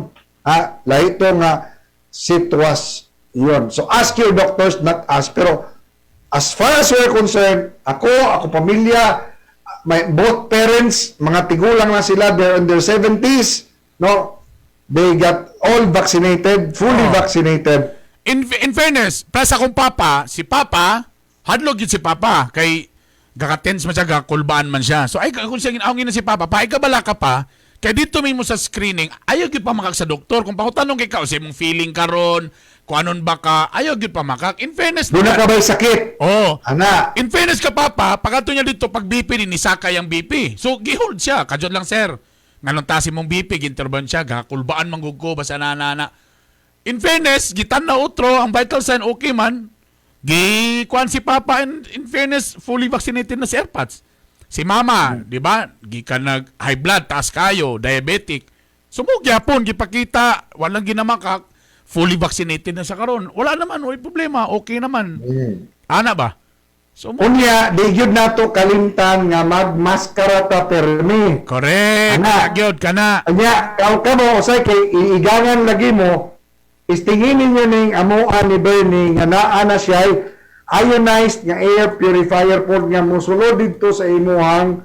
Ha? Lahi to nga sitwasyon. So, ask your doctors, not us. Pero, as far as we're concerned, ako pamilya, my both parents, mga tigulang na sila, they're in their 70s, no? They got all vaccinated, fully vaccinated. In fairness, plus akong papa, si papa, hadlok yun si papa, kay gakatense man siya, gakulbaan man siya. So ay, kung siya ginaawngin na si papa, pa, kabala ka pa, kay dito mo sa screening, ayaw gyud pa makak sa doktor. Kung pakutanong kay ka, o sa imong feeling karon, kung anon ba ka, ayaw gyud pa makak. In fairness, Doon na ka ba'y sakit? Oh. Ana. In fairness ka papa, pagkato niya dito, pag BP din, nisakay ang BP. So, gihold siya. Kadyot lang, sir. Nganong tasi mong BP, ginterban siya, gakulbaan man gud ko, basta na na na. In fairness, gitan na utro ang vital sign okay man. Gi kuan si Papa, in fairness, fully vaccinated na si Airpods. Si Mama, di ba? Gikan nag high blood, taas kayo, diabetic. So mo gyapon gipakita, walang ginamakak, fully vaccinated na sa karon. Wala naman, way problema, okay naman. Ana ba? So mo Unya, di gyud nato kalimtan nga magmaskara ta permi. Correct. Ana. Gyud kana. Unya, kaw kamo usay kay iigangan lagi mo, istingin ninyo ning amuan ni Bernie nga naa na siya ionized nga air purifier pod nga mosulod didto sa imuhang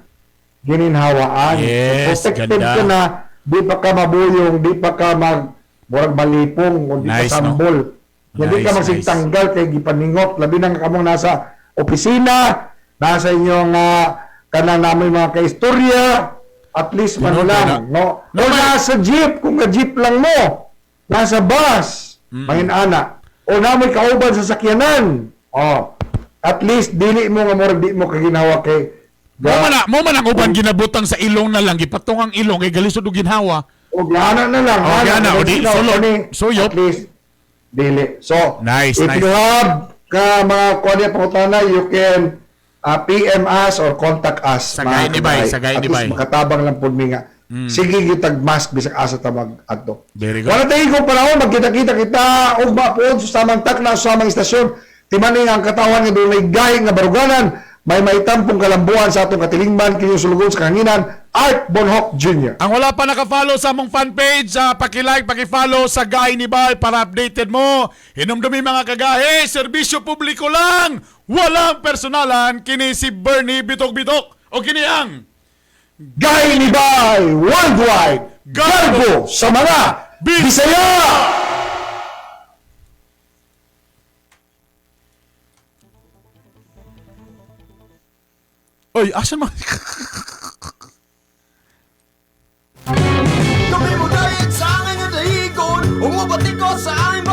gininhawaan. Yes, so, protected ganda. ka na, di pa ka mabuyong, di pa ka mag murag malipong, o di Nice, pa sambol. No? Hindi ka Nice, magsigtanggal kay gipaningot, labi na nga kamong nasa opisina, nasa inyong kanang namin mga kaistorya, at least man Tinuod lang, na. no? O nasa jeep, kung ka-jeep lang mo, nasa bus, ana. O namoy kauban sa sakyanan. Oh. At least dili mo nga murag di mo kaginawa kay Mo man ang uban ginabutang sa ilong na lang, gipatong ang ilong kay galisod og ginhawa. O gana na lang. O gana, o di sulod. Suyop. At least dili. So, Nice, if nice. you have ka mga kuan pangutana, you can PM us or contact us. Sa Gay mga ni Bay, kabay. sa Gay At ni least Bay. makatabang lang pud mi nga. Sige gitag mask bisag asa ta mag adto. Very good. Wala tayo kung panahon, magkita-kita kita, ugma po sa samang takna, sa samang istasyon, timaning ang katawan nga dunay gahi nga baruganan, may maitampong kalambuan sa atong katilingban, kini sulugon sa kahanginan, Art Bonhoc Jr. Ang wala pa naka-follow sa among fan page, paki-like, paki-follow sa Gay ni Bay para updated mo. Hinumdumi mga kagahe, serbisyo publiko lang. Walang personalan kini si Bernie Bitok-Bitok o kini ang Gay ni Bay Worldwide Garbo sa mga Bisaya! Oy, asan man? Kami mo dahil sa aking dahigon. Umubati ko sa aking